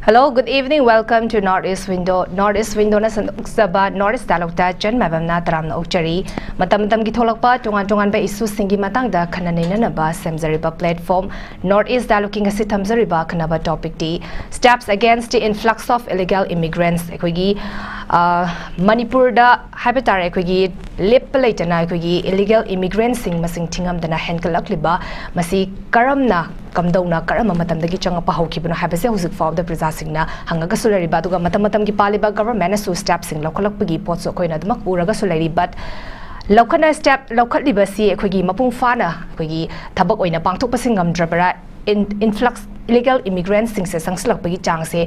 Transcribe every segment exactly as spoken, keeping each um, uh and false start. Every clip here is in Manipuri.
Hello, good evening. Welcome to North East Window. North East Window ꯅ ꯁꯟꯗꯣꯛꯆꯕ North East Dialogue ꯇ ꯆꯟ ꯃꯥꯏꯕꯝꯅ ꯇꯔꯥꯝꯅ ꯑꯣꯛꯆꯔꯤ꯫ ꯃꯇꯝ ꯃꯇꯝꯒꯤ ꯊꯣꯛꯂꯛꯄ ꯇꯣꯉꯥꯟ ꯇꯣꯉꯥꯟꯕ issue ꯁꯤꯡꯒꯤ ꯃꯇꯥꯡꯗ ꯈꯟꯅ ꯅꯩꯅꯅꯕ ꯁꯦꯝꯖꯔꯤꯕ platform North East Dialogue ꯀꯤ ꯉꯁꯤ ꯊꯝꯖꯔꯤꯕ ꯑꯈꯟꯅꯕ topic T Steps Against the Influx of Illegal Immigrants꯫ ꯑꯩꯈꯣꯏꯒꯤ, ꯑ, ꯃꯅꯤꯄꯨꯔꯗ ꯍꯥꯏꯕ ꯇꯥꯔꯦ, ꯑꯩꯈꯣꯏꯒꯤ ꯂꯦꯞꯄ ꯂꯩꯇꯅ ꯑꯩꯈꯣꯏꯒꯤ illegal immigrant ꯁꯤꯡ ꯃꯁꯤꯡ ꯊꯤꯉꯝꯗꯅ ꯍꯦꯟꯒꯠꯂꯛꯂꯤꯕ ꯃꯁꯤ ꯀꯔꯝꯅ, ꯀꯝꯗꯧꯅ, ꯀꯔꯝꯕ ꯃꯇꯝꯗꯒꯤ ꯆꯪꯉꯛꯄ ꯍꯧꯈꯤꯕꯅꯣ ꯍꯥꯏꯕꯁꯦ ꯍꯧꯖꯤꯛ ꯐꯥꯎꯕꯗ ꯄ꯭ꯔꯖꯥꯁꯤꯡꯅ ꯍꯪꯉꯒꯁꯨ ꯂꯩꯔꯤꯕ, ꯑꯗꯨꯒ ꯃꯇꯝ ꯃꯇꯝꯒꯤ ꯄꯥꯜꯂꯤꯕ government ꯅꯁꯨ step ꯁꯤꯡ ꯂꯧꯈꯠꯂꯛꯄꯒꯤ ꯄꯣꯠꯁꯨ ꯑꯩꯈꯣꯏꯅ ꯑꯗꯨꯃꯛ ꯎꯔꯒꯁꯨ ꯂꯩꯔꯤ꯫ But ꯂꯧꯈꯠꯅ step ꯂꯧꯈꯠꯂꯤꯕꯁꯤ ꯑꯩꯈꯣꯏꯒꯤ ꯃꯄꯨꯡ ꯐꯥꯅ ꯑꯩꯈꯣꯏꯒꯤ ꯊꯕꯛ ꯑꯣꯏꯅ ꯄꯥꯡꯊꯣꯛꯄꯁꯤ ꯉꯝꯗ꯭ꯔꯕ꯭ꯔꯥ? In-, influx illegal immigrant ꯁꯤꯡꯁꯦ ꯆꯪꯁꯤꯜꯂꯛꯄꯒꯤ ꯆꯥꯡꯁꯦ,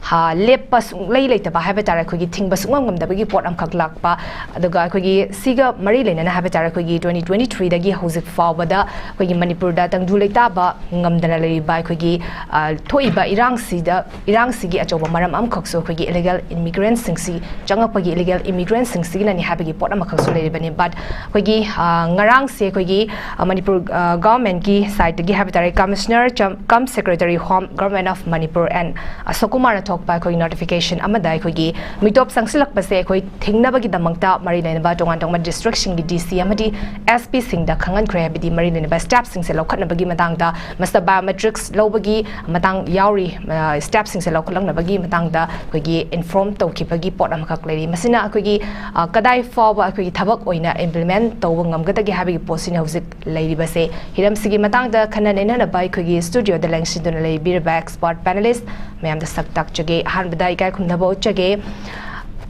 ꯍꯥ, ꯂꯦꯞꯄ ꯁꯨꯡꯂꯩ ꯂꯩꯇꯕ ꯍꯥꯏꯕ ꯇꯥꯔꯦ, ꯑꯩꯈꯣꯏꯒꯤ ꯊꯤꯡꯕ ꯁꯨꯡꯉꯝ ꯉꯝꯗꯕꯒꯤ ꯄꯣꯠ ꯑꯃꯈꯛ ꯂꯥꯛꯄ꯫ ꯑꯗꯨꯒ ꯑꯩꯈꯣꯏꯒꯤ ꯁꯤꯒ ꯃꯔꯤ ꯂꯩꯅꯅ ꯍꯥꯏꯕ ꯇꯥꯔꯦ, ꯑꯩꯈꯣꯏꯒꯤ twenty twenty-three ꯗꯒꯤ ꯍꯧꯖꯤꯛ ꯐꯥꯎꯕꯗ ꯑꯩꯈꯣꯏꯒꯤ ꯃꯅꯤꯄꯨꯔꯗ ꯇꯪꯗꯨ ꯂꯩꯇꯥꯕ ꯉꯝꯗꯅ ꯂꯩꯔꯤꯕ ꯑꯩꯈꯣꯏꯒꯤ, ꯑ, ꯊꯣꯛꯏꯕ ꯏꯔꯥꯡꯁꯤꯗ, ꯏꯔꯥꯡꯁꯤꯒꯤ ꯑꯆꯧꯕ ꯃꯔꯝ ꯑꯃꯈꯛꯁꯨ ꯑꯩꯈꯣꯏꯒꯤ illegal immigrant ꯁꯤꯡꯁꯤ, ꯆꯪꯉꯛꯄꯒꯤ illegal immigrant ꯁꯤꯡꯁꯤꯒꯤꯅꯅꯤ ꯍꯥꯏꯕꯒꯤ ꯄꯣꯠ ꯑꯃꯈꯛꯁꯨ ꯂꯩꯔꯤꯕꯅꯤ꯫ But ꯑꯩꯈꯣꯏꯒꯤ, ꯑ, ꯉꯔꯥꯡꯁꯦ ꯑꯩꯈꯣꯏꯒꯤ, ꯑ, ꯃꯅꯤꯄꯨꯔ, ꯑ, government ꯀꯤ side ꯇꯒꯤ ꯍꯥꯏꯕ ꯇꯥꯔꯦ, Commissioner cum, cum Secretary Home, Government of Manipur and ꯑꯁꯣꯛ ꯀꯨꯃꯥꯔꯅ ꯊꯣꯛꯄ ꯑꯩꯈꯣꯏꯒꯤ notification ꯑꯃꯗ ꯑꯩꯈꯣꯏꯒꯤ ꯃꯤꯇꯣꯞ ꯆꯪꯁꯤꯜꯂꯛꯄꯁꯦ ꯑꯩꯈꯣꯏ ꯊꯤꯡꯅꯕꯒꯤꯗꯃꯛꯇ ꯃꯔꯤ ꯂꯩꯅꯕ ꯇꯣꯉꯥꯟ ꯇꯣꯉꯥꯟꯕ district ꯁꯤꯡꯒꯤ D C ꯑꯃꯗꯤ S P ꯁꯤꯡꯗ ꯈꯪꯍꯟꯈ꯭ꯔꯦ ꯍꯥꯏꯕꯗꯤ ꯃꯔꯤ ꯂꯩꯅꯕ step ꯁꯤꯡꯁꯦ ꯂꯧꯈꯠꯅꯕꯒꯤ ꯃꯇꯥꯡꯗ, ꯃꯁꯤꯗ biometrics ꯂꯧꯕꯒꯤ ꯃꯇꯥꯡ ꯌꯥꯎꯔꯤ, ꯑ, step ꯁꯤꯡꯁꯦ ꯂꯧꯈꯠꯂꯛꯅꯕꯒꯤ ꯃꯇꯥꯡꯗ ꯑꯩꯈꯣꯏꯒꯤ inform ꯇꯧꯈꯤꯕꯒꯤ ꯄꯣꯠ ꯑꯃꯈꯛ ꯂꯩꯔꯤ꯫ ꯃꯁꯤꯅ ꯑꯩꯈꯣꯏꯒꯤ, ꯑ, ꯀꯗꯥꯏ ꯐꯥꯎꯕ ꯑꯩꯈꯣꯏꯒꯤ ꯊꯕꯛ ꯑꯣꯏꯅ implement ꯇꯧꯕ ꯉꯝꯒꯗꯒꯦ ꯍꯥꯏꯕꯒꯤ ꯄꯣꯠꯁꯤꯅ ꯍꯧꯖꯤꯛ ꯂꯩꯔꯤꯕꯁꯦ꯫ ꯍꯤꯔꯝꯁꯤꯒꯤ ꯃꯇꯥꯡꯗ ꯈꯟꯅ ꯅꯩꯅꯅꯕ ꯑꯩꯈꯣꯏꯒꯤ studio ꯗ ꯂꯦꯡꯁꯤꯟꯗꯨꯅ ꯂꯩꯕꯤꯔꯤꯕ expert panelist ꯃꯌꯥꯝꯗ ꯁꯛ ꯇꯥꯛꯆꯒꯦ꯫ ꯑꯍꯥꯟꯕꯗ ꯏꯀꯥꯏ ꯈꯨꯝꯅꯕ ꯎꯠꯆꯒꯦ꯫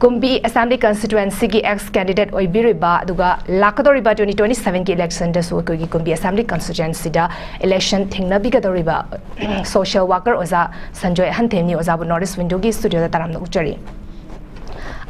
ꯀꯨꯝꯕꯤ Assembly Constituency ꯒꯤ ex candidate ꯑꯣꯏꯕꯤꯔꯤꯕ, ꯑꯗꯨꯒ ꯂꯥꯛꯀꯗꯧꯔꯤꯕ twenty twenty-seven ꯒꯤ election ꯗꯁꯨ ꯑꯩꯈꯣꯏꯒꯤ ꯀꯨꯝꯕꯤ Assembly Constituency ꯗ election ꯊꯦꯡꯅꯕꯤꯒꯗꯧꯔꯤꯕ social worker ꯑꯣꯖꯥ ꯁꯟꯖꯣꯏ ꯑꯍꯟꯊꯦꯝꯅꯤ ꯑꯣꯖꯥꯕꯨ North East Window ꯒꯤ studio ꯗ ꯇꯔꯥꯝꯅ ꯎꯠꯆꯔꯤ꯫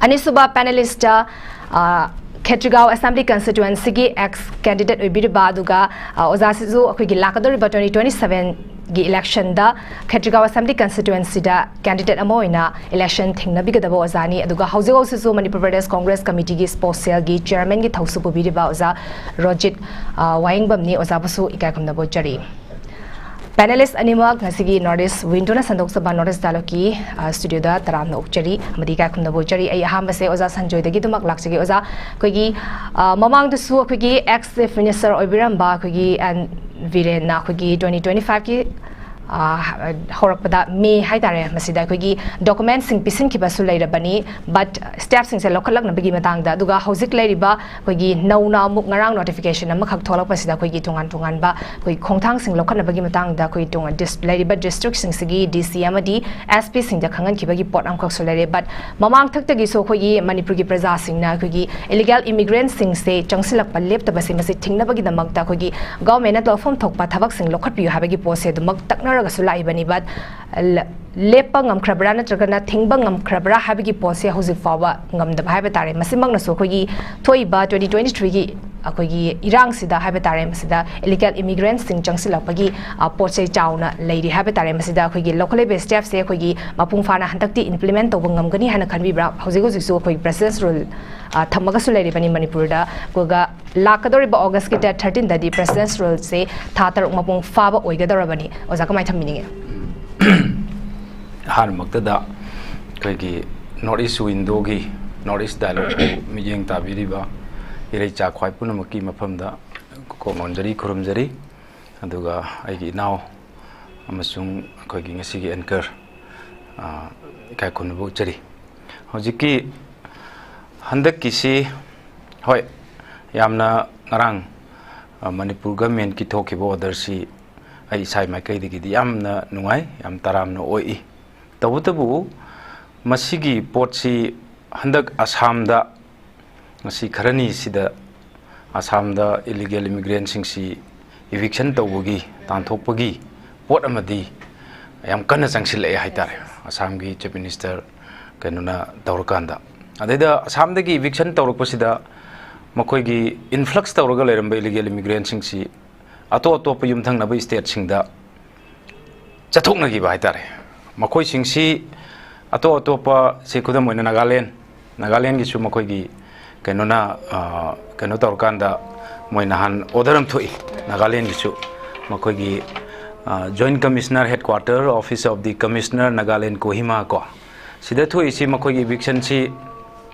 ꯑꯅꯤꯁꯨꯕ panelist, ꯑ, ꯈꯦꯇ꯭ꯔꯤꯒꯥꯎ Assembly Constituency ꯒꯤ ex candidate ꯑꯣꯏꯕꯤꯔꯤꯕ, ꯑꯗꯨꯒ, ꯑ, ꯑꯣꯖꯥꯁꯤꯁꯨ ꯑꯩꯈꯣꯏꯒꯤ ꯂꯥꯛꯀꯗꯧꯔꯤꯕ twenty twenty-seven ꯒꯤ election ꯗ ꯈꯦꯇ꯭ꯔꯤꯒꯥꯎ Assembly Constituency ꯗ candidate ꯑꯃ ꯑꯣꯏꯅ election ꯊꯦꯡꯅꯕꯤꯒꯗꯕ ꯑꯣꯖꯥꯅꯤ꯫ ꯑꯗꯨꯒ ꯍꯧꯖꯤꯛ ꯍꯧꯖꯤꯛꯁꯨ ꯃꯅꯤꯄꯨꯔ ꯄ꯭ꯔꯗꯦꯁ Congress Committee ꯒꯤ sports cell ꯒꯤ chairman ꯒꯤ ꯊꯧꯁꯨ ꯄꯨꯕꯤꯔꯤꯕ ꯑꯣꯖꯥ ꯔꯣꯖꯤꯠ, ꯑ, ꯋꯥꯍꯦꯡꯕꯝꯅꯤ꯫ ꯑꯣꯖꯥꯕꯨꯁꯨ ꯏꯀꯥꯏ ꯈꯨꯝꯅꯕ ꯎꯠꯆꯔꯤ꯫ Panelist ꯑꯅꯤꯃꯛ ꯉꯁꯤꯒꯤ North East Window-ꯅ ꯁꯟꯗꯣꯛꯆꯕ North East Dialogue-ꯀꯤ, ꯑ, studio-ꯗ ꯇꯔꯥꯝꯅ ꯑꯣꯛꯆꯔꯤ ꯑꯃꯗꯤ ꯏꯀꯥꯏ ꯈꯨꯝꯅꯕ ꯎꯠꯆꯔꯤ꯫ ꯑꯩ ꯑꯍꯥꯟꯕꯁꯦ ꯑꯣꯖꯥ ꯁꯟꯖꯣꯏꯗꯒꯤ ꯑꯗꯨꯃꯛ ꯂꯥꯛꯆꯒꯦ꯫ ꯑꯣꯖꯥ, ꯑꯩꯈꯣꯏꯒꯤ, ꯑ, ꯃꯃꯥꯡꯗꯁꯨ ꯑꯩꯈꯣꯏꯒꯤ ex Chief Minister ꯑꯣꯏꯕꯤꯔꯝꯕ ꯑꯩꯈꯣꯏꯒꯤ ꯑꯦꯟ ꯕꯤꯔꯦꯟꯅ ꯑꯩꯈꯣꯏꯒꯤ twenty twenty-five-ꯀꯤ, ꯑ, ꯍꯧꯔꯛꯄꯗ ꯃꯦ ꯍꯥꯏꯇꯥꯔꯦ, ꯃꯁꯤꯗ ꯑꯩꯈꯣꯏꯒꯤ document-ꯁꯤꯡ ꯄꯤꯁꯤꯟꯈꯤꯕꯁꯨ ꯂꯩꯔꯕꯅꯤ, but step-ꯁꯤꯡꯁꯦ ꯂꯧꯈꯠꯂꯛꯅꯕꯒꯤ ꯃꯇꯥꯡꯗ, ꯑꯗꯨꯒ ꯍꯧꯖꯤꯛ ꯂꯩꯔꯤꯕ ꯑꯩꯈꯣꯏꯒꯤ ꯅꯧꯅ ꯑꯃꯨꯛ ꯉꯔꯥꯡ notification ꯑꯃꯈꯛ ꯊꯣꯛꯂꯛꯄꯁꯤꯗ ꯑꯩꯈꯣꯏꯒꯤ ꯇꯣꯉꯥꯟ ꯇꯣꯉꯥꯟꯕ ꯑꯩꯈꯣꯏ ꯈꯣꯡꯊꯥꯡꯁꯤꯡ ꯂꯧꯈꯠꯅꯕꯒꯤ ꯃꯇꯥꯡꯗ ꯑꯩꯈꯣꯏ ꯇꯣꯉꯥꯟ dis-, ꯂꯩꯔꯤꯕ district-ꯁꯤꯡꯁꯤꯒꯤ D C ꯑꯃꯗꯤ S P-ꯁꯤꯡꯗ ꯈꯪꯍꯟꯈꯤꯕꯒꯤ ꯄꯣꯠ ꯑꯃꯈꯛꯁꯨ ꯂꯩꯔꯦ꯫ But ꯃꯃꯥꯡꯊꯛꯇꯒꯤꯁꯨ ꯑꯩꯈꯣꯏꯒꯤ ꯃꯅꯤꯄꯨꯔꯒꯤ ꯄ꯭ꯔꯖꯥꯁꯤꯡꯅ ꯑꯩꯈꯣꯏꯒꯤ illegal immigrant-ꯁꯤꯡꯁꯦ ꯆꯪꯁꯤꯜꯂꯛꯄ ꯂꯦꯞꯇꯕꯁꯦ, ꯃꯁꯤ ꯊꯤꯡꯅꯕꯒꯤꯗꯃꯛꯇ ꯑꯩꯈꯣꯏꯒꯤ government-ꯅ ꯇꯧꯐꯝ ꯊꯣꯛꯄ ꯊꯕꯛꯁꯤꯡ ꯂꯧꯈꯠꯄꯤꯌꯨ ꯍꯥꯏꯕꯒꯤ ꯄꯣꯠꯁꯦ ꯑꯗꯨꯃꯛ ꯇꯛꯅꯔꯒꯁꯨ ꯂꯥꯛꯏꯕꯅꯤ꯫ But ꯂ-, ꯂꯦꯞꯄ ꯉꯝꯈ꯭ꯔꯕ꯭ꯔꯥ ꯅꯠꯇ꯭ꯔꯒꯅ ꯊꯤꯡꯕ ꯉꯝꯈ꯭ꯔꯕ꯭ꯔꯥ ꯍꯥꯏꯕꯒꯤ ꯄꯣꯠꯁꯦ ꯍꯧꯖꯤꯛ ꯐꯥꯎꯕ ꯉꯝꯗꯕ ꯍꯥꯏꯕ ꯇꯥꯔꯦ꯫ ꯃꯁꯤꯃꯛꯅꯁꯨ ꯑꯩꯈꯣꯏꯒꯤ ꯊꯣꯛꯏꯕ twenty twenty-three-ꯒꯤ ꯑꯩꯈꯣꯏꯒꯤ ꯏꯔꯥꯡꯁꯤꯗ ꯍꯥꯏꯕ ꯇꯥꯔꯦ, ꯃꯁꯤꯗ illegal immigrant-ꯁꯤꯡ ꯆꯪꯁꯤꯜꯂꯛꯄꯒꯤ, ꯑ, ꯄꯣꯠ ꯆꯩ ꯆꯥꯎꯅ ꯂꯩꯔꯤ ꯍꯥꯏꯕ ꯇꯥꯔꯦ꯫ ꯃꯁꯤꯗ ꯑꯩꯈꯣꯏꯒꯤ ꯂꯧꯈꯠꯂꯤꯕ step-ꯁꯦ ꯑꯩꯈꯣꯏꯒꯤ ꯃꯄꯨꯡ ꯐꯥꯅ ꯍꯟꯗꯛꯇꯤ implement ꯇꯧꯕ ꯉꯝꯒꯅꯤ ꯍꯥꯏꯅ ꯈꯟꯕꯤꯕ꯭ꯔꯥ? ꯍꯧꯖꯤꯛ ꯍꯧꯖꯤꯛꯁꯨ ꯑꯩꯈꯣꯏ President's Rule, ꯑ, ꯊꯝꯃꯒꯁꯨ ꯂꯩꯔꯤꯕꯅꯤ ꯃꯅꯤꯄꯨꯔꯗ꯫ ꯑꯗꯨꯒ ꯂꯥꯛꯀꯗꯧꯔꯤꯕ August-ꯀꯤ date thirteen-ꯗꯗꯤ President's Rule-ꯁꯦ ꯊꯥ ꯇꯔꯨꯛ ꯃꯄꯨꯡ ꯐꯥꯕ ꯑꯣꯏꯒꯗꯧꯔꯕꯅꯤ꯫ ꯑꯣꯖꯥ, ꯀꯃꯥꯏꯅ ꯊꯝꯕꯤꯅꯤꯡꯉꯤ? ꯑꯍꯥꯟꯕꯃꯛꯇꯗ ꯑꯩꯈꯣꯏꯒꯤ North East Window-ꯒꯤ North East Dialogue-ꯄꯨ ꯃꯤꯠꯌꯦꯡ ꯇꯥꯕꯤꯔꯤꯕ ꯏꯔꯩꯆꯥ ꯈ꯭ꯋꯥꯏ ꯄꯨꯝꯅꯃꯛꯀꯤ ꯃꯐꯝꯗ ꯀꯣꯛ ꯅꯣꯟꯖꯔꯤ, ꯈꯨꯔꯨꯝꯖꯔꯤ꯫ ꯑꯗꯨꯒ ꯑꯩꯒꯤ ꯏꯅꯥꯎ ꯑꯃꯁꯨꯡ ꯑꯩꯈꯣꯏꯒꯤ ꯉꯁꯤꯒꯤ anchor, ꯑ, ꯏꯀꯥꯏ ꯈꯨꯝꯅꯕ ꯎꯠꯆꯔꯤ꯫ ꯍꯧꯖꯤꯛꯀꯤ ꯍꯟꯗꯛꯀꯤꯁꯤ, ꯍꯣꯏ, ꯌꯥꯝꯅ ꯉꯔꯥꯡ, ꯑ, ꯃꯅꯤꯄꯨꯔ government-ꯀꯤ ꯊꯣꯛꯈꯤꯕ order-ꯁꯤ ꯑꯩ ꯏꯁꯥꯒꯤ ꯃꯥꯏꯀꯩꯗꯒꯤꯗꯤ ꯌꯥꯝꯅ ꯅꯨꯡꯉꯥꯏ, ꯌꯥꯝ ꯇꯔꯥꯝꯅ ꯑꯣꯛꯏ꯫ ꯇꯧꯕꯇꯕꯨ ꯃꯁꯤꯒꯤ ꯄꯣꯠꯁꯤ ꯍꯟꯗꯛ ꯑꯁꯥꯝꯗ ꯉꯁꯤ ꯈꯔꯅꯤꯁꯤꯗ ꯑꯁꯥꯝꯗ illegal immigrant-ꯁꯤꯡꯁꯤ eviction ꯇꯧꯕꯒꯤ, ꯇꯥꯟꯊꯣꯛꯄꯒꯤ ꯄꯣꯠ ꯑꯃꯗꯤ ꯌꯥꯝ ꯀꯟꯅ ꯆꯪꯁꯤꯜꯂꯛꯑꯦ ꯍꯥꯏꯇꯥꯔꯦ, ꯑꯁꯥꯝꯒꯤ Chief Minister ꯀꯩꯅꯣꯅ ꯇꯧꯔꯀꯥꯟꯗ꯫ ꯑꯗꯩꯗ ꯑꯁꯥꯝꯗꯒꯤ eviction ꯇꯧꯔꯛꯄꯁꯤꯗ ꯃꯈꯣꯏꯒꯤ influx ꯇꯧꯔꯒ ꯂꯩꯔꯝꯕ illegal immigrant-ꯁꯤꯡꯁꯤ ꯑꯇꯣꯞ ꯑꯇꯣꯞꯄ ꯌꯨꯝꯊꯪꯅꯕ state-ꯁꯤꯡꯗ ꯆꯠꯊꯣꯛꯅꯈꯤꯕ ꯍꯥꯏꯇꯥꯔꯦ꯫ ꯃꯈꯣꯏꯁꯤꯡꯁꯤ ꯑꯇꯣꯞ ꯑꯇꯣꯞꯄ, ꯁꯤ ꯈꯨꯗꯝ ꯑꯣꯏꯅ ꯅꯥꯒꯥꯂꯦꯟ, ꯅꯥꯒꯥꯂꯦꯟꯒꯤꯁꯨ ꯃꯈꯣꯏꯒꯤ ꯀꯩꯅꯣꯅ, ꯑ, ꯀꯩꯅꯣ ꯇꯧꯔꯀꯥꯟꯗ ꯃꯣꯏ ꯅꯍꯥꯟ order ꯑꯃ ꯊꯣꯛꯏ ꯅꯥꯒꯥꯂꯦꯟꯒꯤꯁꯨ, ꯃꯈꯣꯏꯒꯤ Joint Commissioner Headquarter, Office of the Commissioner, Nagaland, Kohima ꯀꯣ, ꯁꯤꯗ ꯊꯣꯛꯏꯁꯤ ꯃꯈꯣꯏꯒꯤ evictionꯁꯤ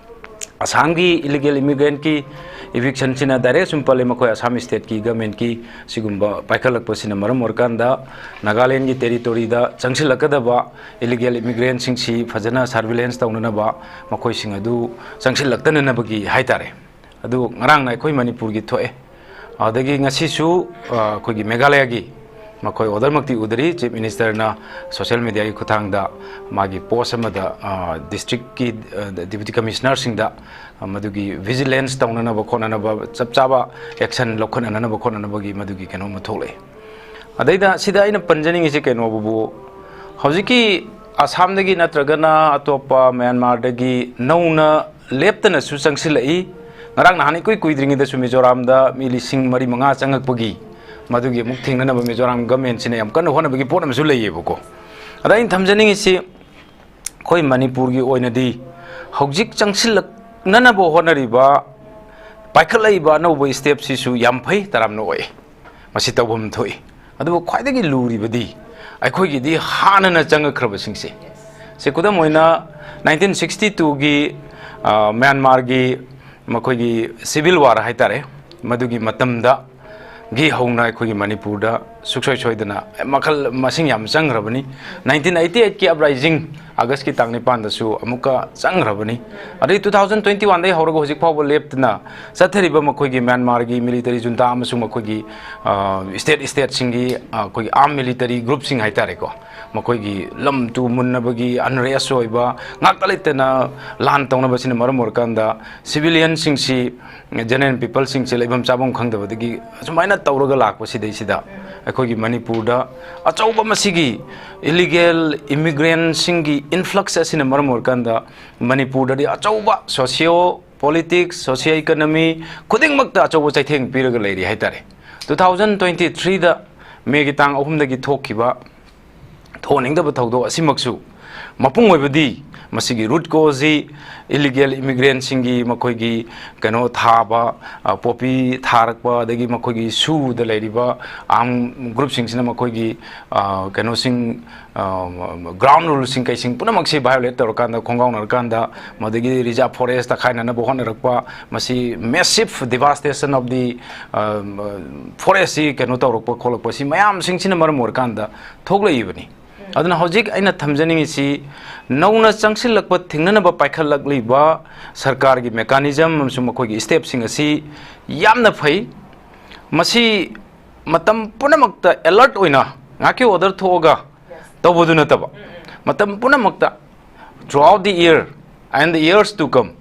ꯑꯁꯥꯝꯒꯤ illegal immigrantꯀꯤ evictionꯁꯤꯅ direct ꯁꯨꯝ ꯄꯜꯂꯤ꯫ ꯃꯈꯣꯏ ꯑꯁꯥꯝ stateꯀꯤ governmentꯀꯤ ꯁꯤꯒꯨꯝꯕ ꯄꯥꯏꯈꯠꯂꯛꯄꯁꯤꯅ ꯃꯔꯝ ꯑꯣꯏꯔꯀꯥꯟꯗ ꯅꯥꯒꯥꯂꯦꯟꯒꯤ territoryꯗ ꯆꯪꯁꯤꯜꯂꯛꯀꯗꯕ illegal immigrantꯁꯤꯡꯁꯤ ꯐꯖꯅ surveillance ꯇꯧꯅꯅꯕ, ꯃꯈꯣꯏꯁꯤꯡ ꯑꯗꯨ ꯆꯪꯁꯤꯜꯂꯛꯇꯅꯅꯕꯒꯤ ꯍꯥꯏꯇꯥꯔꯦ꯫ ꯑꯗꯨ ꯉꯔꯥꯡꯅ ꯑꯩꯈꯣꯏ ꯃꯅꯤꯄꯨꯔꯒꯤ ꯊꯣꯛꯑꯦ꯫ ꯑꯗꯒꯤ ꯉꯁꯤꯁꯨ, ꯑ, ꯑꯩꯈꯣꯏꯒꯤ ꯃꯦꯘꯥꯂꯌꯥꯒꯤ ꯃꯈꯣꯏ orderꯃꯛꯇꯤ ꯎꯗ꯭ꯔꯤ, Chief Ministerꯅ social mediaꯒꯤ ꯈꯨꯠꯊꯥꯡꯗ ꯃꯥꯒꯤ post ꯑꯃꯗ, ꯑ, districtꯀꯤ, ꯑ, deputy commissionerꯁꯤꯡꯗ, ꯑ, ꯃꯗꯨꯒꯤ vigilance ꯇꯧꯅꯅꯕ ꯈꯣꯠꯅꯅꯕ, ꯆꯞ ꯆꯥꯕ action ꯂꯧꯈꯠꯅꯅꯕ ꯈꯣꯠꯅꯅꯕꯒꯤ ꯃꯗꯨꯒꯤ ꯀꯩꯅꯣ ꯑꯃ ꯊꯣꯛꯂꯛꯑꯦ꯫ ꯑꯗꯩꯗ ꯁꯤꯗ ꯑꯩꯅ ꯄꯟꯖꯅꯤꯡꯉꯤꯁꯤ ꯀꯩꯅꯣꯕꯨ, ꯍꯧꯖꯤꯛꯀꯤ ꯑꯁꯥꯝꯗꯒꯤ ꯅꯠꯇ꯭ꯔꯒꯅ ꯑꯇꯣꯞꯄ ꯃ꯭ꯌꯥꯟꯃꯥꯔꯗꯒꯤ ꯅꯧꯅ ꯂꯦꯞꯇꯅꯁꯨ ꯆꯪꯁꯤꯜꯂꯛꯏ꯫ ꯉꯔꯥꯡ ꯅꯍꯥꯟ ꯏꯀꯨꯏ ꯀꯨꯏꯗ꯭ꯔꯤꯉꯩꯗꯁꯨ ꯃꯤꯖꯣꯔꯥꯝꯗ ꯃꯤ ꯂꯤꯁꯤꯡ ꯃꯔꯤ ꯃꯉꯥ ꯆꯪꯉꯛꯄꯒꯤ ꯃꯗꯨꯒꯤ ꯑꯃꯨꯛ ꯊꯦꯡꯅꯅꯕ ꯃꯤꯖꯣꯔꯥꯝ governmentꯁꯤꯅ ꯌꯥꯝ ꯀꯟꯅ ꯍꯣꯠꯅꯕꯒꯤ ꯄꯣꯠ ꯑꯃꯁꯨ ꯂꯩꯌꯦꯕꯀꯣ꯫ ꯑꯗ ꯑꯩꯅ ꯊꯝꯖꯅꯤꯡꯉꯤꯁꯤ, ꯑꯩꯈꯣꯏ ꯃꯅꯤꯄꯨꯔꯒꯤ ꯑꯣꯏꯅꯗꯤ ꯍꯧꯖꯤꯛ ꯆꯪꯁꯤꯜꯂꯛꯅꯅꯕ ꯍꯣꯠꯅꯔꯤꯕ, ꯄꯥꯏꯈꯠꯂꯛꯏꯕ ꯑꯅꯧꯕ stepꯁꯤꯁꯨ ꯌꯥꯝ ꯐꯩ, ꯇꯔꯥꯝꯅ ꯑꯣꯛꯏ, ꯃꯁꯤ ꯇꯧꯐꯝ ꯊꯣꯛꯏ꯫ ꯑꯗꯨꯕꯨ ꯈ꯭ꯋꯥꯏꯗꯒꯤ ꯂꯨꯔꯤꯕꯗꯤ ꯑꯩꯈꯣꯏꯒꯤꯗꯤ ꯍꯥꯟꯅꯅ ꯆꯪꯉꯛꯈ꯭ꯔꯕꯁꯤꯡꯁꯦ꯫ ꯁꯤ ꯈꯨꯗꯝ ꯑꯣꯏꯅ nineteen sixty twoꯒꯤ, ꯑ, ꯃ꯭ꯌꯥꯟꯃꯥꯔꯒꯤ ꯃꯈꯣꯏꯒꯤ civil war ꯍꯥꯏꯇꯥꯔꯦ, ꯃꯗꯨꯒꯤ ꯃꯇꯝꯗ ꯒꯤ ꯍꯧꯅ ꯑꯩꯈꯣꯏꯒꯤ ꯃꯅꯤꯄꯨꯔꯗ ꯁꯨꯡꯁꯣꯏ ꯁꯣꯏꯗꯅ ꯃꯈꯜ ꯃꯁꯤꯡ ꯌꯥꯝ ꯆꯪꯈ꯭ꯔꯕꯅꯤ꯫ Nineteen eighty eightꯀꯤ uprising Augustꯀꯤ ꯇꯥꯡ ꯅꯤꯄꯥꯟꯗꯁꯨ ꯑꯃꯨꯛꯀ ꯆꯪꯈ꯭ꯔꯕꯅꯤ꯫ ꯑꯗꯩ two thousand twenty oneꯗꯒꯤ ꯍꯧꯔꯒ ꯍꯧꯖꯤꯛ ꯐꯥꯎꯕ ꯂꯦꯞꯇꯅ ꯆꯠꯊꯔꯤꯕ ꯃꯈꯣꯏꯒꯤ ꯃ꯭ꯌꯥꯟꯃꯥꯔꯒꯤ military junta ꯑꯃꯁꯨꯡ ꯃꯈꯣꯏꯒꯤ, ꯑ, state stateꯁꯤꯡꯒꯤ, ꯑ, ꯑꯩꯈꯣꯏꯒꯤ armed military groupꯁꯤꯡ ꯍꯥꯏꯇꯥꯔꯦꯀꯣ, ꯃꯈꯣꯏꯒꯤ ꯂꯝ ꯇꯨ ꯃꯨꯟꯅꯕꯒꯤ unrest ꯑꯣꯏꯕ, ꯉꯥꯛꯇ ꯂꯩꯇꯅ ꯂꯥꯟ ꯇꯧꯅꯕꯁꯤꯅ ꯃꯔꯝ ꯑꯣꯏꯔꯀꯥꯟꯗ civilianꯁꯤꯡꯁꯤ, general peopleꯁꯤꯡꯁꯤ ꯂꯩꯐꯝ ꯆꯥꯐꯝ ꯈꯪꯗꯕꯗꯒꯤ ꯑꯁꯨꯃꯥꯏꯅ ꯇꯧꯔꯒ ꯂꯥꯛꯄꯁꯤꯗꯩꯁꯤꯗ ꯑꯩꯈꯣꯏꯒꯤ ꯃꯅꯤꯄꯨꯔꯗ ꯑꯆꯧꯕ ꯃꯁꯤꯒꯤ illegal immigrantꯁꯤꯡꯒꯤ influx ꯑꯁꯤꯅ ꯃꯔꯝ ꯑꯣꯏꯔꯀꯥꯟꯗ ꯃꯅꯤꯄꯨꯔꯗꯗꯤ ꯑꯆꯧꯕ socio politics, socio economy ꯈꯨꯗꯤꯡꯃꯛꯇ ꯑꯆꯧꯕ ꯆꯩꯊꯦꯡ ꯄꯤꯔꯒ ꯂꯩꯔꯤ ꯍꯥꯏꯇꯥꯔꯦ꯫ Two thousand twenty threeꯗ Mayꯒꯤ ꯇꯥꯡ ꯑꯍꯨꯝꯗꯒꯤ ꯊꯣꯛꯈꯤꯕ ꯊꯣꯛꯍꯟꯅꯤꯡꯗꯕ ꯊꯧꯗꯣꯛ ꯑꯁꯤꯃꯛꯁꯨ ꯃꯄꯨꯡ ꯑꯣꯏꯕꯗꯤ ꯃꯁꯤꯒꯤ ꯔꯨꯠ ꯀꯣꯖꯁꯤ ꯏꯂꯤꯒꯦꯜ ꯏꯃꯤꯒ꯭ꯔꯦꯟꯁꯤꯡꯒꯤ ꯃꯈꯣꯏꯒꯤ ꯀꯩꯅꯣ ꯊꯥꯕ, ꯄꯣꯄꯤ ꯊꯥꯔꯛꯄ, ꯑꯗꯒꯤ ꯃꯈꯣꯏꯒꯤ ꯁꯨꯗ ꯂꯩꯔꯤꯕ ꯑꯥꯔꯝ ꯒ꯭ꯔꯨꯞꯁꯤꯡꯁꯤꯅ ꯃꯈꯣꯏꯒꯤ ꯀꯩꯅꯣꯁꯤꯡ, ꯒ꯭ꯔꯥꯎꯟ ꯔꯨꯜꯁꯤꯡ ꯀꯩꯁꯤꯡ ꯄꯨꯝꯅꯃꯛꯁꯤ ꯚꯥꯏꯑꯣꯂꯦꯠ ꯇꯧꯔꯀꯥꯟꯗ, ꯈꯣꯡꯒꯥꯎꯅꯔꯀꯥꯟꯗ, ꯃꯗꯒꯤ ꯔꯤꯖꯥꯔꯚ ꯐꯣꯔꯦꯁ ꯇꯛꯈꯥꯏꯅꯅꯕ ꯍꯣꯠꯅꯔꯛꯄ, ꯃꯁꯤ massive devastation of the forestꯁꯤ ꯀꯩꯅꯣ ꯇꯧꯔꯛꯄ ꯈꯣꯠꯂꯛꯄ, ꯁꯤ ꯃꯌꯥꯝꯁꯤꯡꯁꯤꯅ ꯃꯔꯝ ꯑꯣꯏꯔꯀꯥꯟꯗ ꯊꯣꯛꯂꯛꯏꯕꯅꯤ꯫ ꯑꯗꯨꯅ ꯍꯧꯖꯤꯛ ꯑꯩꯅ ꯊꯝꯖꯅꯤꯡꯉꯤꯁꯤ, ꯅꯧꯅ ꯆꯪꯁꯤꯜꯂꯛꯄ ꯊꯤꯡꯅꯅꯕ ꯄꯥꯏꯈꯠꯂꯛꯂꯤꯕ ꯁꯔꯀꯥꯔꯒꯤ ꯃꯦꯀꯥꯅꯤꯖꯝ ꯑꯃꯁꯨꯡ ꯃꯈꯣꯏꯒꯤ ꯁ꯭ꯇꯦꯞꯁꯤꯡ ꯑꯁꯤ ꯌꯥꯝꯅ ꯐꯩ꯫ ꯃꯁꯤ ꯃꯇꯝ ꯄꯨꯝꯅꯃꯛꯇ ꯑꯦꯂꯔꯠ ꯑꯣꯏꯅ ꯉꯥꯏꯍꯥꯛꯀꯤ ꯑꯣꯔꯗꯔ ꯊꯣꯛꯑꯒ ꯇꯧꯕꯗꯨ ꯅꯠꯇꯕ, ꯃꯇꯝ ꯄꯨꯝꯅꯃꯛꯇ, throughout the year and the years to come,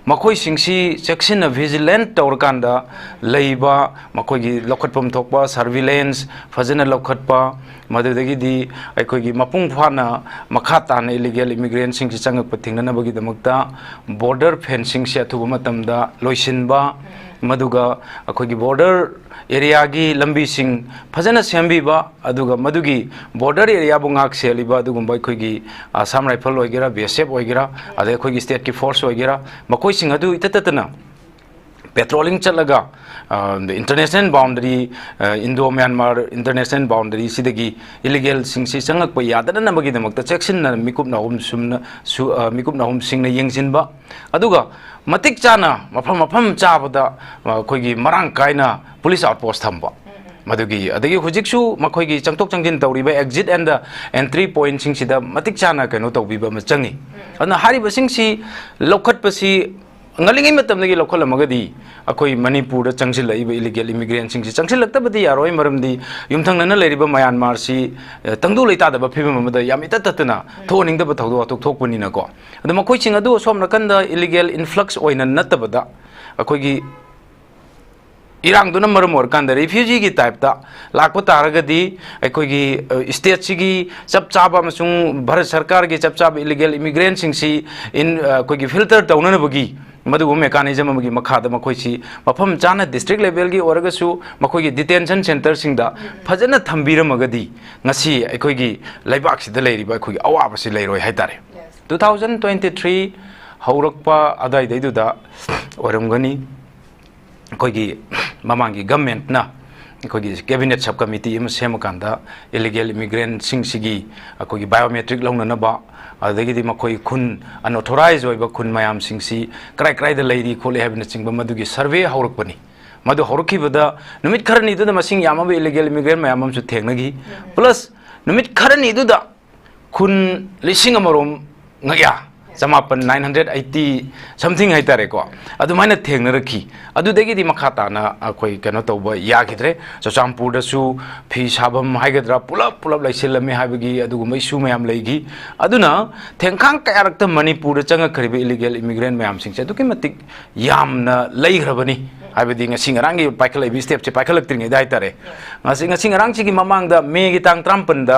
ꯃꯈꯣꯏꯁꯤꯡꯁꯤ ꯆꯦꯛꯁꯤꯟꯅ ꯚꯤꯖꯤꯂꯦꯟꯠ ꯇꯧꯔꯀꯥꯟꯗ ꯂꯩꯕ, ꯃꯈꯣꯏꯒꯤ ꯂꯧꯈꯠꯐꯝ ꯊꯣꯛꯄ ꯁꯔꯚꯤꯂꯦꯟꯁ ꯐꯖꯅ ꯂꯧꯈꯠꯄ, ꯃꯗꯨꯗꯒꯤꯗꯤ ꯑꯩꯈꯣꯏꯒꯤ ꯃꯄꯨꯡ ꯐꯥꯅ ꯃꯈꯥ ꯇꯥꯅ ꯏꯂꯤꯒꯦꯜ ꯏꯃꯤꯒ꯭ꯔꯦꯟꯁꯤꯡꯁꯤ ꯆꯪꯉꯛꯄ ꯊꯤꯡꯅꯅꯕꯒꯤꯗꯃꯛꯇ ꯕꯣꯔꯗꯔ ꯐꯦꯟꯁꯤꯡꯁꯤ ꯑꯊꯨꯕ ꯃꯇꯝꯗ ꯂꯣꯏꯁꯤꯟꯕ, ꯃꯗꯨꯒ ꯑꯩꯈꯣꯏꯒꯤ ꯕꯣꯔꯗꯔ ꯑꯦꯔꯤꯌꯥꯒꯤ ꯂꯝꯕꯤꯁꯤꯡ ꯐꯖꯅ ꯁꯦꯝꯕꯤꯕ, ꯑꯗꯨꯒ ꯃꯗꯨꯒꯤ ꯕꯣꯔꯗꯔ ꯑꯦꯔꯤꯌꯥꯕꯨ ꯉꯥꯛ ꯁꯦꯜꯂꯤꯕ ꯑꯗꯨꯒꯨꯝꯕ ꯑꯩꯈꯣꯏꯒꯤ ꯑꯁꯥꯝ ꯔꯥꯏꯐꯜ ꯑꯣꯏꯒꯦꯔꯥ, ꯕꯤ ꯑꯦꯁ ꯑꯦꯐ ꯑꯣꯏꯒꯦꯔꯥ, ꯑꯗꯩ ꯑꯩꯈꯣꯏꯒꯤ ꯁ꯭ꯇꯦꯠꯀꯤ ꯐꯣꯔꯁ ꯑꯣꯏꯒꯦꯔꯥ, ꯃꯈꯣꯏꯁꯤꯡ ꯑꯗꯨ ꯏꯇꯠ ꯇꯠꯇꯅ ꯄꯦꯇ꯭ꯔꯣꯂꯤꯡ ꯆꯠꯂꯒ, international boundary, Indo Myanmar international ꯕꯥꯎꯟꯗꯔꯤꯁꯤꯗꯒꯤ ꯏꯂꯤꯒꯦꯜꯁꯤꯡꯁꯤ ꯆꯪꯉꯛꯄ ꯌꯥꯗꯅꯅꯕꯒꯤꯗꯃꯛꯇ ꯆꯦꯛꯁꯤꯟꯅ ꯃꯤꯀꯨꯞ ꯅꯥꯍꯨꯝ ꯁꯨꯝꯅ ꯁꯨ-, ꯃꯤꯀꯨꯞ ꯅꯥꯍꯨꯝꯁꯤꯡꯅ ꯌꯦꯡꯁꯤꯟꯕ, ꯑꯗꯨꯒ ꯃꯇꯤꯛ ꯆꯥꯅ ꯃꯐꯝ ꯃꯐꯝ ꯆꯥꯕꯗ, ꯑ, ꯑꯩꯈꯣꯏꯒꯤ ꯃꯔꯥꯡ ꯀꯥꯏꯅ ꯄꯨꯂꯤꯁ ꯑꯥꯎꯠꯄꯣꯁ ꯊꯝꯕ꯫ ꯃꯗꯨꯒꯤ, ꯑꯗꯒꯤ ꯍꯧꯖꯤꯛꯁꯨ ꯃꯈꯣꯏꯒꯤ ꯆꯪꯊꯣꯛ ꯆꯪꯁꯤꯟ ꯇꯧꯔꯤꯕ exit and entry pointꯁꯤꯡꯁꯤꯗ ꯃꯇꯤꯛ ꯆꯥꯅ ꯀꯩꯅꯣ ꯇꯧꯕꯤꯕ ꯑꯃ ꯆꯪꯉꯤ꯫ ꯑꯗꯨꯅ ꯍꯥꯏꯔꯤꯕꯁꯤꯡꯁꯤ ꯂꯧꯈꯠꯄꯁꯤ ꯉꯜꯂꯤꯉꯩ ꯃꯇꯝꯗꯒꯤ ꯂꯧꯈꯠꯂꯝꯃꯒꯗꯤ ꯑꯩꯈꯣꯏ ꯃꯅꯤꯄꯨꯔꯗ ꯆꯪꯁꯤꯜꯂꯛꯏꯕ ꯏꯂꯤꯒꯦꯜ ꯏꯃꯤꯒ꯭ꯔꯦꯟꯁꯤꯡꯁꯤ ꯆꯪꯁꯤꯜꯂꯛꯇꯕꯗꯤ ꯌꯥꯔꯣꯏ꯫ ꯃꯔꯝꯗꯤ ꯌꯨꯝꯊꯪꯅꯅ ꯂꯩꯔꯤꯕ ꯃꯌꯥꯟꯃꯥꯔꯁꯤ, ꯑ, ꯇꯪꯗꯨ ꯂꯩꯇꯥꯗꯕ ꯐꯤꯕꯝ ꯑꯃꯗ ꯌꯥꯝ ꯏꯇꯠ ꯇꯠꯇꯅ ꯊꯣꯛꯍꯟꯅꯤꯡꯗꯕ ꯊꯧꯗꯣꯛ ꯋꯥꯊꯣꯛ ꯊꯣꯛꯄꯅꯤꯅꯀꯣ꯫ ꯑꯗꯣ ꯃꯈꯣꯏꯁꯤꯡ ꯑꯗꯨ ꯑꯁꯣꯝ ꯅꯥꯀꯟꯗ ꯏꯂꯤꯒꯦꯜ ꯏꯟꯐ꯭ꯂꯛꯁ ꯑꯣꯏꯅ ꯅꯠꯇꯕꯗ, ꯑꯩꯈꯣꯏꯒꯤ ꯏꯔꯥꯡꯗꯨꯅ ꯃꯔꯝ ꯑꯣꯏꯔꯀꯥꯟꯗ ꯔꯤꯐ꯭ꯌꯨꯖꯤꯒꯤ ꯇꯥꯏꯞꯇ ꯂꯥꯛꯄ ꯇꯥꯔꯒꯗꯤ, ꯑꯩꯈꯣꯏꯒꯤ, ꯑ, ꯁ꯭ꯇꯦꯠꯁꯤꯒꯤ ꯆꯞ ꯆꯥꯕ ꯑꯃꯁꯨꯡ ꯚꯥꯔꯠ ꯁꯔꯀꯥꯔꯒꯤ ꯆꯞ ꯆꯥꯕ ꯏꯂꯤꯒꯦꯜ ꯏꯃꯤꯒ꯭ꯔꯦꯟꯁꯤꯡꯁꯤ ꯏꯟ-, ꯑ, ꯑꯩꯈꯣꯏꯒꯤ ꯐꯤꯜꯇꯔ ꯇꯧꯅꯅꯕꯒꯤ ꯃꯗꯨꯒꯨꯝꯕ ꯃꯦꯀꯥꯅꯤꯖꯝ ꯑꯃꯒꯤ ꯃꯈꯥꯗ ꯃꯈꯣꯏꯁꯤ ꯃꯐꯝ ꯆꯥꯅ ꯗꯤꯁꯇ꯭ꯔꯤꯛ ꯂꯦꯚꯦꯜꯒꯤ ꯑꯣꯏꯔꯒꯁꯨ ꯃꯈꯣꯏꯒꯤ ꯗꯤꯇꯦꯟꯁꯟ ꯁꯦꯟꯇꯔꯁꯤꯡꯗ ꯐꯖꯅ ꯊꯝꯕꯤꯔꯝꯃꯒꯗꯤ ꯉꯁꯤ ꯑꯩꯈꯣꯏꯒꯤ ꯂꯩꯕꯥꯛꯁꯤꯗ ꯂꯩꯔꯤꯕ ꯑꯩꯈꯣꯏꯒꯤ ꯑꯋꯥꯕꯁꯤ ꯂꯩꯔꯣꯏ ꯍꯥꯏꯇꯥꯔꯦ꯫ ꯇꯨ ꯊꯥꯎꯖꯟ ꯇ꯭ꯋꯦꯟꯇꯤ ꯊ꯭ꯔꯤ ꯍꯧꯔꯛꯄ ꯑꯗꯨꯋꯥꯏꯗꯩꯗꯨꯗ ꯑꯣꯏꯔꯝꯒꯅꯤ, ꯑꯩꯈꯣꯏꯒꯤ ꯃꯃꯥꯡꯒꯤ ꯒꯃꯦꯟꯠꯅ ꯑꯩꯈꯣꯏꯒꯤ ꯀꯦꯕꯤꯅꯦꯠ ꯁꯕ ꯀꯃꯤꯇꯤ ꯑꯃ ꯁꯦꯝꯃꯀꯥꯟꯗ ꯏꯂꯤꯒꯦꯜ ꯏꯃꯤꯒ꯭ꯔꯦꯟꯁꯤꯡꯁꯤꯒꯤ ꯑꯩꯈꯣꯏꯒꯤ ꯕꯥꯏꯑꯣꯃꯦꯇ꯭ꯔꯤꯛ ꯂꯧꯅꯅꯕ, ꯑꯗꯨꯗꯒꯤꯗꯤ ꯃꯈꯣꯏ ꯈꯨꯟ ꯑꯟꯑꯣꯊꯣꯔꯥꯏꯖ ꯑꯣꯏꯕ ꯈꯨꯟ ꯃꯌꯥꯝꯁꯤꯡꯁꯤ ꯀꯔꯥꯏ ꯀꯔꯥꯏꯗ ꯂꯩꯔꯤ ꯈꯣꯠꯂꯤ ꯍꯥꯏꯕꯅꯆꯤꯡꯕ ꯃꯗꯨꯒꯤ ꯁꯔꯚꯦ ꯍꯧꯔꯛꯄꯅꯤ꯫ ꯃꯗꯨ ꯍꯧꯔꯛꯈꯤꯕꯗ ꯅꯨꯃꯤꯠ ꯈꯔꯅꯤꯗꯨꯗ ꯃꯁꯤꯡ ꯌꯥꯝꯃꯕ ꯏꯂꯤꯒꯦꯜ ꯏꯃꯤꯒ꯭ꯔꯦꯟ ꯃꯌꯥꯝ ꯑꯃꯁꯨ ꯊꯦꯡꯅꯈꯤ꯫ ꯄ꯭ꯂꯁ ꯅꯨꯃꯤꯠ ꯈꯔꯅꯤꯗꯨꯗ ꯈꯨꯟ ꯂꯤꯁꯤꯡ ꯑꯃꯔꯣꯝ ꯉꯌꯥ ꯆꯃꯥꯄꯟ, nine hundred eighty something ꯍꯥꯏꯇꯥꯔꯦꯀꯣ, ꯑꯗꯨꯃꯥꯏꯅ ꯊꯦꯡꯅꯔꯛꯈꯤ꯫ ꯑꯗꯨꯗꯒꯤꯗꯤ ꯃꯈꯥ ꯇꯥꯅ ꯑꯩꯈꯣꯏ ꯀꯩꯅꯣ ꯇꯧꯕ ꯌꯥꯈꯤꯗ꯭ꯔꯦ꯫ ꯆꯨꯔꯆꯥꯟꯄꯨꯔꯗꯁꯨ ꯐꯤ ꯁꯥꯐꯝ ꯍꯥꯏꯒꯗ꯭ꯔꯥ, ꯄꯨꯂꯞ ꯄꯨꯂꯞ ꯂꯩꯁꯤꯜꯂꯝꯃꯤ ꯍꯥꯏꯕꯒꯤ ꯑꯗꯨꯒꯨꯝꯕ ꯏꯁꯨ ꯃꯌꯥꯝ ꯂꯩꯈꯤ꯫ ꯑꯗꯨꯅ ꯊꯦꯡꯈꯥꯡ ꯀꯌꯥꯔꯛꯇ ꯃꯅꯤꯄꯨꯔꯗ ꯆꯪꯉꯛꯈ꯭ꯔꯤꯕ ꯏꯂꯤꯒꯦꯜ ꯏꯃꯤꯒ꯭ꯔꯦꯟ ꯃꯌꯥꯝꯁꯤꯡꯁꯦ ꯑꯗꯨꯛꯀꯤ ꯃꯇꯤꯛ ꯌꯥꯝꯅ ꯂꯩꯈ꯭ꯔꯕꯅꯤ꯫ ꯍꯥꯏꯕꯗꯤ ꯉꯁꯤ ꯉꯔꯥꯡꯒꯤ ꯄꯥꯏꯈꯠꯂꯛꯏꯕ ꯁ꯭ꯇꯦꯞꯁꯦ ꯄꯥꯏꯈꯠꯂꯛꯇ꯭ꯔꯤꯉꯩꯗ ꯍꯥꯏꯇꯥꯔꯦ, ꯉꯁꯤ, ꯉꯁꯤ ꯉꯔꯥꯡꯁꯤꯒꯤ ꯃꯃꯥꯡꯗ ꯃꯦꯒꯤ ꯇꯥꯡ ꯇꯔꯥꯃꯥꯄꯟꯗ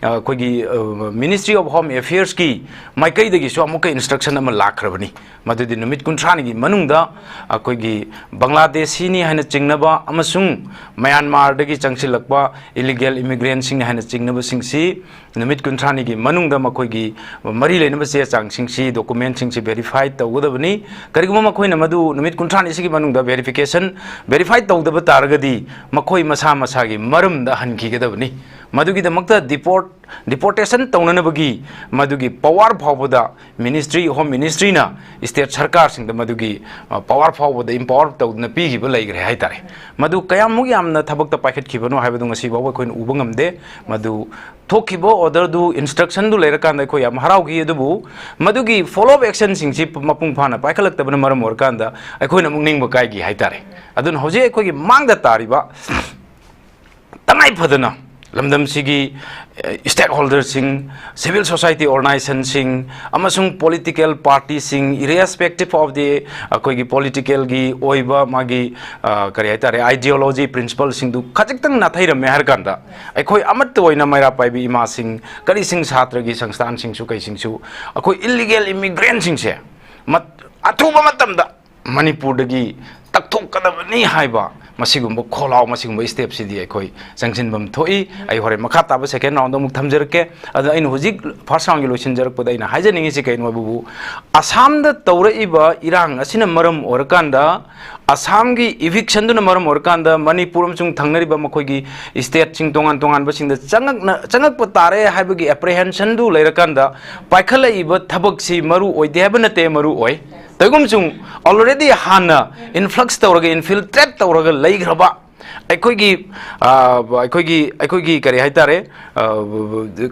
ꯑꯩꯈꯣꯏꯒꯤ ꯃꯤꯅꯤꯁꯇ꯭ꯔꯤ ꯑꯣꯐ ꯍꯣꯝ ꯑꯦꯐꯤꯌꯔꯁꯀꯤ ꯃꯥꯏꯀꯩꯗꯒꯤꯁꯨ ꯑꯃꯨꯛꯀ ꯏꯟꯁꯇ꯭ꯔꯛꯁꯟ ꯑꯃ ꯂꯥꯛꯈ꯭ꯔꯕꯅꯤ꯫ ꯃꯗꯨꯗꯤ ꯅꯨꯃꯤꯠ ꯀꯨꯟꯊ꯭ꯔꯥꯅꯤꯒꯤ ꯃꯅꯨꯡꯗ ꯑꯩꯈꯣꯏꯒꯤ ꯕꯪꯒ꯭ꯂꯥꯗꯦꯁꯤꯅꯤ ꯍꯥꯏꯅ ꯆꯤꯡꯅꯕ ꯑꯃꯁꯨꯡ ꯃꯌꯥꯟꯃꯥꯔꯗꯒꯤ ꯆꯪꯁꯤꯜꯂꯛꯄ ꯏꯂꯤꯒꯦꯜ ꯏꯃꯤꯒ꯭ꯔꯦꯟꯁꯤꯡꯅꯤ ꯍꯥꯏꯅ ꯆꯤꯡꯅꯕꯁꯤꯡꯁꯤ ꯅꯨꯃꯤꯠ ꯀꯨꯟꯊ꯭ꯔꯥꯅꯤꯒꯤ ꯃꯅꯨꯡꯗ ꯃꯈꯣꯏꯒꯤ ꯃꯔꯤ ꯂꯩꯅꯕ ꯆꯦ ꯆꯥꯡꯁꯤꯡꯁꯤ, ꯗꯣꯀꯨꯃꯦꯟꯁꯤꯡꯁꯤ ꯚꯦꯔꯤꯐꯥꯏ ꯇꯧꯒꯗꯕꯅꯤ꯫ ꯀꯔꯤꯒꯨꯝꯕ ꯃꯈꯣꯏꯅ ꯃꯗꯨ ꯅꯨꯃꯤꯠ ꯀꯨꯟꯊ꯭ꯔꯥꯅꯤꯁꯤꯒꯤ ꯃꯅꯨꯡꯗ ꯚꯦꯔꯤꯐꯤꯀꯦꯁꯟ, ꯚꯦꯔꯤꯐꯥꯏ ꯇꯧꯗꯕ ꯇꯥꯔꯒꯗꯤ ꯃꯈꯣꯏ ꯃꯁꯥ ꯃꯁꯥꯒꯤ ꯃꯔꯝꯗ ꯍꯟꯈꯤꯒꯗꯕꯅꯤ꯫ ꯃꯗꯨꯒꯤꯗꯃꯛꯇ ꯗꯤꯄꯣꯔꯠ, ꯗꯤꯄꯣꯔꯇꯦꯁꯟ ꯇꯧꯅꯅꯕꯒꯤ ꯃꯗꯨꯒꯤ ꯄꯋꯥꯔ ꯐꯥꯎꯕꯗ ꯃꯤꯅꯤꯁꯇ꯭ꯔꯤ, ꯍꯣꯝ ꯃꯤꯅꯤꯁꯇ꯭ꯔꯤꯅ ꯁ꯭ꯇꯦꯠ ꯁꯔꯀꯥꯔꯁꯤꯡꯗ ꯃꯗꯨꯒꯤ, ꯑ, ꯄꯋꯥꯔ ꯐꯥꯎꯕꯗ ꯏꯝꯄꯥꯋꯔ ꯇꯧꯗꯨꯅ ꯄꯤꯈꯤꯕ ꯂꯩꯈ꯭ꯔꯦ ꯍꯥꯏꯇꯥꯔꯦ꯫ ꯃꯗꯨ ꯀꯌꯥꯃꯨꯛ ꯌꯥꯝꯅ ꯊꯕꯛꯇ ꯄꯥꯏꯈꯠꯈꯤꯕꯅꯣ ꯍꯥꯏꯕꯗꯨ ꯉꯁꯤ ꯐꯥꯎꯕ ꯑꯩꯈꯣꯏꯅ ꯎꯕ ꯉꯝꯗꯦ꯫ ꯃꯗꯨ ꯊꯣꯛꯈꯤꯕ ꯑꯣꯔꯗꯔꯗꯨ, ꯏꯟꯁꯇ꯭ꯔꯛꯁꯟꯗꯨ ꯂꯩꯔꯀꯥꯟꯗ ꯑꯩꯈꯣꯏ ꯌꯥꯝ ꯍꯔꯥꯎꯈꯤ, ꯑꯗꯨꯕꯨ ꯃꯗꯨꯒꯤ ꯐꯣꯂꯣ ꯑꯞ ꯑꯦꯛꯁꯟꯁꯤꯡꯁꯤ ꯃꯄꯨꯡ ꯐꯥꯅ ꯄꯥꯏꯈꯠꯂꯛꯇꯕꯅ ꯃꯔꯝ ꯑꯣꯏꯔꯀꯥꯟꯗ ꯑꯩꯈꯣꯏꯅ ꯑꯃꯨꯛ ꯅꯤꯡꯕ ꯀꯥꯏꯈꯤ ꯍꯥꯏꯇꯥꯔꯦ꯫ ꯑꯗꯨꯅ ꯍꯧꯖꯤꯛ ꯑꯩꯈꯣꯏꯒꯤ ꯃꯥꯡꯗ ꯇꯥꯔꯤꯕ ꯇꯉꯥꯏ ꯐꯗꯅ ꯂꯝꯗꯝꯁꯤꯒꯤ, ꯑ, ꯁ꯭ꯇꯦꯛ ꯍꯣꯜꯗꯔꯁꯤꯡ, ꯁꯤꯚꯤꯜ ꯁꯣꯁꯥꯏꯇꯤ ꯑꯣꯔꯒꯅꯥꯏꯖꯦꯁꯟꯁꯤꯡ ꯑꯃꯁꯨꯡ ꯄꯣꯂꯤꯇꯤꯀꯦꯜ ꯄꯥꯔꯇꯤꯁꯤꯡ, irrespective of the ꯑꯩꯈꯣꯏꯒꯤ ꯄꯣꯂꯤꯇꯤꯀꯦꯜꯒꯤ ꯑꯣꯏꯕ ꯃꯥꯒꯤ, ꯑ, ꯀꯔꯤ ꯍꯥꯏꯇꯥꯔꯦ, ꯑꯥꯏꯗꯤꯌꯣꯂꯣꯖꯤ, ꯄ꯭ꯔꯤꯟꯁꯤꯄꯜꯁꯤꯡꯗꯨ ꯈꯖꯤꯛꯇꯪ ꯅꯥꯊꯩꯔꯝꯃꯦ ꯍꯥꯏꯔ ꯀꯥꯟꯗ ꯑꯩꯈꯣꯏ ꯑꯃꯠꯇ ꯑꯣꯏꯅ ꯃꯩꯔꯥ ꯄꯥꯏꯕꯤ ꯏꯃꯥꯁꯤꯡ, ꯀꯔꯤꯁꯤꯡ, ꯁꯥꯇ꯭ꯔꯒꯤ ꯁꯪꯁꯊꯥꯟꯁꯤꯡꯁꯨ ꯀꯩꯁꯤꯡꯁꯨ ꯑꯩꯈꯣꯏ ꯏꯂꯤꯒꯦꯜ ꯏꯃꯤꯒ꯭ꯔꯦꯟꯁꯤꯡꯁꯦ ꯃꯠ-, ꯑꯊꯨꯕ ꯃꯇꯝꯗ ꯃꯅꯤꯄꯨꯔꯗꯒꯤ ꯇꯛꯊꯣꯛꯀꯗꯕꯅꯤ ꯍꯥꯏꯕ ꯃꯁꯤꯒꯨꯝꯕ ꯈꯣꯜꯂꯥꯎ, ꯃꯁꯤꯒꯨꯝꯕ ꯁ꯭ꯇꯦꯞꯁꯤꯗꯤ ꯑꯩꯈꯣꯏ ꯆꯪꯁꯤꯟꯐꯝ ꯊꯣꯛꯏ꯫ ꯑꯩ ꯍꯣꯔꯦꯟ ꯃꯈꯥ ꯇꯥꯕ ꯁꯦꯀꯦꯟ ꯔꯥꯎꯟꯗ ꯑꯃꯨꯛ ꯊꯝꯖꯔꯛꯀꯦ꯫ ꯑꯗꯣ ꯑꯩꯅ ꯍꯧꯖꯤꯛ ꯐꯥꯔꯁ ꯔꯥꯎꯟꯒꯤ ꯂꯣꯏꯁꯤꯟꯖꯔꯛꯄꯗ ꯑꯩꯅ ꯍꯥꯏꯖꯅꯤꯡꯉꯤꯁꯤ ꯀꯩꯅꯣ ꯍꯥꯏꯕꯕꯨ, ꯑꯁꯥꯝꯗ ꯇꯧꯔꯛꯏꯕ ꯏꯔꯥꯡ ꯑꯁꯤꯅ ꯃꯔꯝ ꯑꯣꯏꯔꯀꯥꯟꯗ, ꯑꯁꯥꯝꯒꯤ ꯏꯚꯤꯛꯁꯟꯗꯨꯅ ꯃꯔꯝ ꯑꯣꯏꯔꯀꯥꯟꯗ ꯃꯅꯤꯄꯨꯔ ꯑꯃꯁꯨꯡ ꯊꯪꯅꯔꯤꯕ ꯃꯈꯣꯏꯒꯤ ꯁ꯭ꯇꯦꯠꯁꯤꯡ ꯇꯣꯉꯥꯟ ꯇꯣꯉꯥꯟꯕꯁꯤꯡꯗ ꯆꯪꯉꯛꯅ-, ꯆꯪꯉꯛꯄ ꯇꯥꯔꯦ ꯍꯥꯏꯕꯒꯤ ꯑꯦꯄ꯭ꯔꯤꯍꯦꯟꯁꯟꯗꯨ ꯂꯩꯔꯀꯥꯟꯗ ꯄꯥꯏꯈꯠꯂꯛꯏꯕ ꯊꯕꯛꯁꯤ ꯃꯔꯨ ꯑꯣꯏꯗꯦ ꯍꯥꯏꯕ ꯅꯠꯇꯦ, ꯃꯔꯨ ꯑꯣꯏ꯫ ꯀꯩꯒꯨꯝꯁꯨꯡ already ꯍꯥꯟꯅ ꯏꯟꯐ꯭ꯂꯛꯁ ꯇꯧꯔꯒ, ꯏꯟꯐꯤꯜꯇ꯭ꯔꯦꯠ ꯇꯧꯔꯒ ꯂꯩꯈ꯭ꯔꯕ ꯑꯩꯈꯣꯏꯒꯤ, ꯑ, ꯑꯩꯈꯣꯏꯒꯤ, ꯑꯩꯈꯣꯏꯒꯤ ꯀꯔꯤ ꯍꯥꯏꯇꯥꯔꯦ, ꯑ,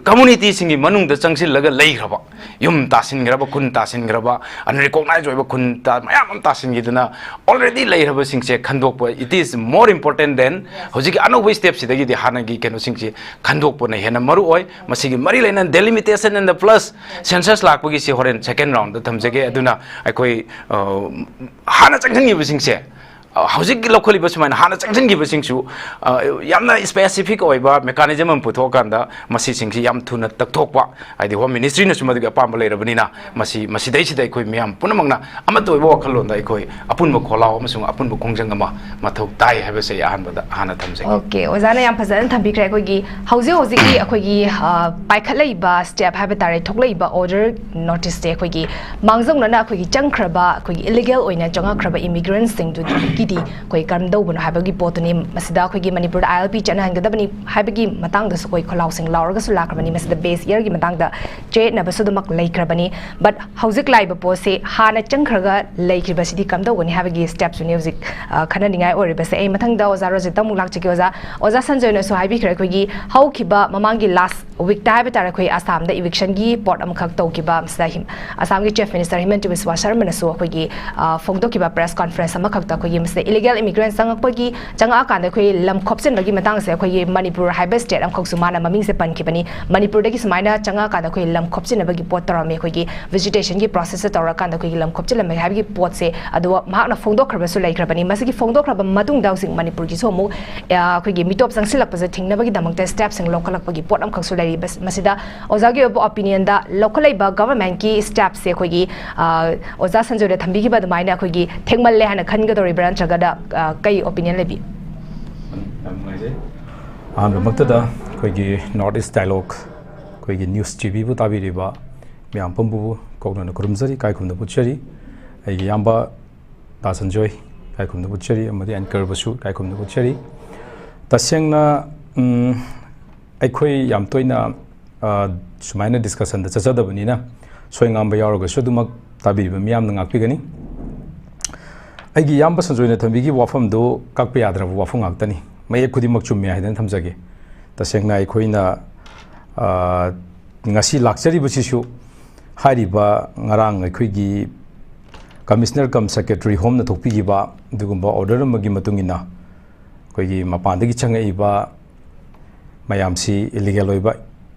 ꯀꯝꯃꯨꯅꯤꯇꯤꯁꯤꯡꯒꯤ ꯃꯅꯨꯡꯗ ꯆꯪꯁꯤꯜꯂꯒ ꯂꯩꯈ꯭ꯔꯕ, ꯌꯨꯝ ꯇꯥꯁꯤꯟꯈ꯭ꯔꯕ, ꯈꯨꯟ ꯇꯥꯁꯤꯟꯈ꯭ꯔꯕ, ꯑꯟꯔꯤꯀꯣꯛꯅꯥꯏꯖ ꯑꯣꯏꯕ ꯈꯨꯟ ꯇ-, ꯃꯌꯥꯝ ꯑꯃ ꯇꯥꯁꯤꯟꯈꯤꯗꯨꯅ already ꯂꯩꯈ꯭ꯔꯕꯁꯤꯡꯁꯦ ꯈꯟꯗꯣꯛꯄ, it is more important than ꯍꯧꯖꯤꯛꯀꯤ ꯑꯅꯧꯕ ꯁ꯭ꯇꯦꯞꯁꯤꯗꯒꯤꯗꯤ ꯍꯥꯟꯅꯒꯤ ꯀꯩꯅꯣꯁꯤꯡꯁꯤ ꯈꯟꯗꯣꯛꯄꯅ ꯍꯦꯟꯅ ꯃꯔꯨ ꯑꯣꯏ꯫ ꯃꯁꯤꯒꯤ ꯃꯔꯤ ꯂꯩꯅꯅ delimitation and the plus census ꯂꯥꯛꯄꯒꯤꯁꯤ ꯍꯣꯔꯦꯟ ꯁꯦꯀꯦꯟ ꯔꯥꯎꯟꯗ ꯊꯝꯖꯒꯦ꯫ ꯑꯗꯨꯅ ꯑꯩꯈꯣꯏ, ꯑ, ꯍꯥꯟꯅ ꯆꯪꯁꯤꯟꯈꯤꯕꯁꯤꯡꯁꯦ, ꯑ, ꯍꯧꯖꯤꯛ ꯂꯧꯈꯠꯂꯤꯕ ꯁꯨꯃꯥꯏꯅ ꯍꯥꯟꯅ ꯆꯪꯁꯤꯟꯈꯤꯕꯁꯤꯡꯁꯨ, ꯑ, ꯌꯥꯝꯅ ꯁ꯭ꯄꯦꯁꯤꯐꯤꯛ ꯑꯣꯏꯕ ꯃꯦꯀꯥꯅꯤꯖꯝ ꯑꯃ ꯄꯨꯊꯣꯛꯑꯀꯥꯟꯗ ꯃꯁꯤꯁꯤꯡꯁꯤ ꯌꯥꯝ ꯊꯨꯅ ꯇꯛꯊꯣꯛꯄ, ꯍꯥꯏꯗꯤ ꯍꯣꯝ ꯃꯤꯅꯤꯁꯇ꯭ꯔꯤꯅꯁꯨ ꯃꯗꯨꯒꯤ ꯑꯄꯥꯝꯕ ꯂꯩꯔꯕꯅꯤꯅ, ꯃꯁꯤ, ꯃꯁꯤꯗꯩꯁꯤꯗ ꯑꯩꯈꯣꯏ ꯃꯌꯥꯝ ꯄꯨꯝꯅꯃꯛꯅ ꯑꯃꯠꯇ ꯑꯣꯏꯕ ꯋꯥꯈꯜꯂꯣꯟꯗ ꯑꯩꯈꯣꯏ ꯑꯄꯨꯟꯕ ꯈꯣꯜꯂꯥꯎ ꯑꯃꯁꯨꯡ ꯑꯄꯨꯟꯕ ꯈꯣꯡꯖꯪ ꯑꯃ ꯃꯊꯧ ꯇꯥꯏ ꯍꯥꯏꯕꯁꯦ ꯑꯩ ꯑꯍꯥꯟꯕꯗ ꯍꯥꯟꯅ ꯊꯝꯖꯒꯦ꯫ ꯑꯣꯀꯦ, ꯑꯣꯖꯥꯅ ꯌꯥꯝ ꯐꯖꯅ ꯊꯝꯕꯤꯈ꯭ꯔꯦ꯫ ꯑꯩꯈꯣꯏꯒꯤ ꯍꯧꯖꯤꯛ ꯍꯧꯖꯤꯛꯀꯤ ꯑꯩꯈꯣꯏꯒꯤ, ꯑ, ꯄꯥꯏꯈꯠꯂꯛꯏꯕ ꯁ꯭ꯇꯦꯞ ꯍꯥꯏꯕ ꯇꯥꯔꯦ, ꯊꯣꯛꯂꯛꯏꯕ ꯑꯣꯔꯗꯔ ꯅꯣꯇꯤꯁꯁꯦ ꯑꯩꯈꯣꯏꯒꯤ ꯃꯥꯡꯖꯧꯅꯅ ꯑꯩꯈꯣꯏꯒꯤ ꯆꯪꯈ꯭ꯔꯕ, ꯑꯩꯈꯣꯏꯒꯤ ꯏꯂꯤꯒꯦꯜ ꯑꯣꯏꯅ ꯆꯪꯉꯛꯈ꯭ꯔꯕ ꯏꯃꯤꯒ꯭ꯔꯦꯟꯁꯤꯡꯗꯨꯒꯤꯗꯤ ꯑꯩꯈꯣꯏ ꯀꯔꯝꯗꯧꯕꯅꯣ ꯍꯥꯏꯕꯒꯤ ꯄꯣꯠꯇꯨꯅꯤ꯫ ꯃꯁꯤꯗ ꯑꯩꯈꯣꯏꯒꯤ ꯃꯅꯤꯄꯨꯔꯗ ILP ꯆꯠꯅꯍꯟꯒꯗꯕꯅꯤ ꯍꯥꯏꯕꯒꯤ ꯃꯇꯥꯡꯗꯁꯨ ꯑꯩꯈꯣꯏ ꯈꯣꯜꯂꯥꯎꯁꯤꯡ ꯂꯥꯎꯔꯒꯁꯨ ꯂꯥꯛꯈ꯭ꯔꯕꯅꯤ꯫ ꯃꯁꯤꯗ ꯕꯦꯁ ꯏꯌꯔꯒꯤ ꯃꯇꯥꯡꯗ ꯆꯌꯦꯠꯅꯕꯁꯨ ꯑꯗꯨꯃꯛ ꯂꯩꯈ꯭ꯔꯕꯅꯤ꯫ ꯕꯠ ꯍꯧꯖꯤꯛ ꯂꯥꯛꯏꯕ ꯄꯣꯠꯁꯤ ꯍꯥꯟꯅ ꯆꯪꯈ꯭ꯔꯒ ꯂꯩꯈꯤꯕꯁꯤꯗꯤ ꯀꯝꯗꯧꯒꯅꯤ ꯍꯥꯏꯕꯒꯤ ꯁ꯭ꯇꯦꯞꯁꯨꯅꯤ ꯍꯧꯖꯤꯛ, ꯑ, ꯈꯟꯅꯅꯤꯡꯉꯥꯏ ꯑꯣꯏꯔꯤꯕꯁꯦ꯫ ꯑꯩ ꯃꯊꯪꯗ ꯑꯣꯖꯥ ꯔꯣꯖꯤꯠꯇ ꯑꯃꯨꯛ ꯂꯥꯛꯆꯒꯦ꯫ ꯑꯣꯖꯥ, ꯑꯣꯖꯥ ꯁꯟꯖꯣꯏꯅꯁꯨ ꯍꯥꯏꯕꯤꯈ꯭ꯔꯦ, ꯑꯩꯈꯣꯏꯒꯤ ꯍꯧꯈꯤꯕ ꯃꯃꯥꯡꯒꯤ ꯂꯥꯁ ꯋꯤꯛꯇ ꯍꯥꯏꯕ ꯇꯥꯔꯦ, ꯑꯩꯈꯣꯏ ꯑꯁꯥꯝꯗ ꯏꯚꯤꯛꯁꯟꯒꯤ ꯄꯣꯠ ꯑꯃꯈꯛ ꯇꯧꯈꯤꯕ, ꯃꯁꯤꯗ ꯍꯤꯝ-, ꯑꯁꯥꯝꯒꯤ ꯆꯤꯐ ꯃꯤꯅꯤꯁꯇꯔ ꯍꯤꯃꯟꯇ ꯕꯤꯁ꯭ꯋꯥ ꯁꯔꯃꯅꯁꯨ ꯑꯩꯈꯣꯏꯒꯤ, ꯑ, ꯐꯣꯡꯗꯣꯛꯈꯤꯕ ꯄ꯭ꯔꯦꯁ ꯀꯣꯟꯐ꯭ꯔꯦꯟꯁ ꯑꯃꯈꯛꯇ ꯑꯩꯈꯣꯏꯒꯤ ꯃꯁꯤꯗ ꯏꯂꯤꯒꯦꯜ ꯏꯃꯤꯒ꯭ꯔꯦꯟꯠ ꯆꯪꯉꯛꯄꯒꯤ, ꯆꯪꯉꯛꯑꯀꯥꯟꯗ ꯑꯩꯈꯣꯏ ꯂꯝ ꯈꯣꯞꯆꯤꯟꯕꯒꯤ ꯃꯇꯥꯡꯁꯦ ꯑꯩꯈꯣꯏꯒꯤ ꯃꯅꯤꯄꯨꯔ ꯍꯥꯏꯕ ꯁ꯭ꯇꯦꯠ ꯑꯃꯈꯛꯁꯨ ꯃꯥꯅ ꯃꯃꯤꯡꯁꯦ ꯄꯟꯈꯤꯕꯅꯤ꯫ ꯃꯅꯤꯄꯨꯔꯗꯒꯤ ꯁꯨꯃꯥꯏꯅ ꯆꯪꯉꯛꯑꯀꯥꯟꯗ ꯑꯩꯈꯣꯏ ꯂꯝ ꯈꯣꯞꯆꯤꯟꯅꯕꯒꯤ ꯄꯣꯠ ꯇꯧꯔꯝꯃꯤ, ꯑꯩꯈꯣꯏꯒꯤ ꯚꯤꯖꯤꯇꯦꯁꯟꯒꯤ ꯄ꯭ꯔꯣꯁꯦꯁꯇ ꯇꯧꯔꯀꯥꯟꯗ ꯑꯩꯈꯣꯏꯒꯤ ꯂꯝ ꯈꯣꯞꯆꯤꯜꯂꯝꯃꯦ ꯍꯥꯏꯕꯒꯤ ꯄꯣꯠꯁꯦ, ꯑꯗꯣ ꯃꯍꯥꯛꯅ ꯐꯣꯡꯗꯣꯛꯈ꯭ꯔꯕꯁꯨ ꯂꯩꯈ꯭ꯔꯕꯅꯤ꯫ ꯃꯁꯤꯒꯤ ꯐꯣꯡꯗꯣꯛꯈ꯭ꯔꯕ ꯃꯇꯨꯡꯗ ꯍꯧꯖꯤꯛ ꯃꯅꯤꯄꯨꯔꯒꯤꯁꯨ ꯑꯃꯨꯛ, ꯑ, ꯑꯩꯈꯣꯏꯒꯤ ꯃꯤꯇꯣꯞ ꯆꯪꯁꯤꯜꯂꯛꯄꯁꯦ ꯊꯤꯡꯅꯕꯒꯤꯗꯃꯛꯇ ꯁ꯭ꯇꯦꯞꯁꯤꯡ ꯂꯧꯈꯠꯂꯛꯄꯒꯤ ꯄꯣꯠ ꯑꯃꯈꯛꯁꯨ ꯂꯩ꯫ ꯃꯁꯤꯗ ꯑꯣꯖꯥꯒꯤ ꯑꯣꯏꯕ ꯑꯣꯄꯤꯅꯤꯌꯟꯗ ꯂꯧꯈꯠꯂꯛꯏꯕ ꯒꯚꯔꯟꯃꯦꯟꯠꯀꯤ ꯁ꯭ꯇꯦꯞꯁꯦ ꯑꯩꯈꯣꯏꯒꯤ ꯑꯣꯖꯥ ꯁꯟꯖꯣꯏꯅ ꯊꯝꯕꯤꯈꯤꯕ ꯑꯗꯨꯃꯥꯏꯅ ꯑꯩꯈꯣꯏꯒꯤ ꯊꯦꯡꯃꯜꯂꯦ ꯍꯥꯏꯅ ꯈꯟꯒꯗꯧꯔꯤꯕ꯭ꯔꯥ, ꯅꯠꯇ꯭ꯔꯒꯅ ꯀꯩ ꯑꯣꯄꯤꯅꯤꯌꯟ ꯂꯩꯕꯤ? ꯌꯥꯝ ꯅꯨꯡꯉꯥꯏꯖꯩ꯫ ꯑꯍꯥꯟꯕꯃꯛꯇꯗ ꯑꯩꯈꯣꯏꯒꯤ ꯅꯣꯔꯠ ꯏꯁ ꯗꯥꯏꯂꯣꯒ ꯑꯩꯈꯣꯏꯒꯤ ꯅ꯭ꯌꯨꯁ ꯇꯤ ꯚꯤꯕꯨ ꯇꯥꯕꯤꯔꯤꯕ ꯃꯌꯥꯝ ꯄꯨꯝꯕꯕꯨ ꯀꯣꯛꯅꯅ ꯈꯨꯔꯨꯝꯖꯔꯤ, ꯏꯀꯥꯏ ꯈꯨꯝꯅꯕ ꯎꯠꯆꯔꯤ꯫ ꯑꯩꯒꯤ ꯏꯌꯥꯝꯕ ꯗꯥ ꯁꯟꯖꯣꯏ ꯏꯀꯥꯏ ꯈꯨꯝꯅꯕ ꯎꯠꯆꯔꯤ, ꯑꯃꯗꯤ ꯑꯦꯡꯀꯔꯕꯨꯁꯨ ꯏꯀꯥꯏ ꯈꯨꯝꯅꯕ ꯎꯠꯆꯔꯤ꯫ ꯇꯁꯦꯡꯅ, ꯎꯝ, ꯑꯩꯈꯣꯏ ꯌꯥꯝ ꯇꯣꯏꯅ, ꯑ, ꯁꯨꯃꯥꯏꯅ ꯗꯤꯁꯀꯁꯟꯗ ꯆꯠꯆꯗꯕꯅꯤꯅ ꯁꯣꯏ ꯉꯥꯝꯕ ꯌꯥꯎꯔꯒꯁꯨ ꯑꯗꯨꯃꯛ ꯇꯥꯕꯤꯔꯤꯕ ꯃꯤꯌꯥꯝꯅ ꯉꯥꯛꯄꯤꯒꯅꯤ꯫ ꯑꯩꯒꯤ ꯏꯌꯥꯝꯕ ꯁꯟꯖꯣꯏꯅ ꯊꯝꯕꯤꯈꯤꯕ ꯋꯥꯐꯝꯗꯨ ꯀꯛꯄ ꯌꯥꯗ꯭ꯔꯕ ꯋꯥꯐꯝ ꯉꯥꯛꯇꯅꯤ꯫ ꯃꯌꯦꯛ ꯈꯨꯗꯤꯡꯃꯛ ꯆꯨꯝꯃꯦ ꯍꯥꯏꯗꯅ ꯊꯝꯖꯒꯦ꯫ ꯇꯁꯦꯡꯅ ꯑꯩꯈꯣꯏꯅ, ꯑ, ꯉꯁꯤ ꯂꯥꯛꯆꯔꯤꯕꯁꯤꯁꯨ ꯍꯥꯏꯔꯤꯕ ꯉꯔꯥꯡ ꯑꯩꯈꯣꯏꯒꯤ ꯀꯃꯤꯁꯅꯔ ꯀꯝ ꯁꯦꯀ꯭ꯔꯦꯇꯔꯤ ꯍꯣꯝꯅ ꯊꯣꯛꯄꯤꯈꯤꯕ ꯑꯗꯨꯒꯨꯝꯕ ꯑꯣꯔꯗꯔ ꯑꯃꯒꯤ ꯃꯇꯨꯡ ꯏꯟꯅ ꯑꯩꯈꯣꯏꯒꯤ ꯃꯄꯥꯟꯗꯒꯤ ꯆꯪꯉꯛꯏꯕ ꯃꯌꯥꯝꯁꯤ ꯏꯂꯤꯒꯦꯜ ꯑꯣꯏꯕ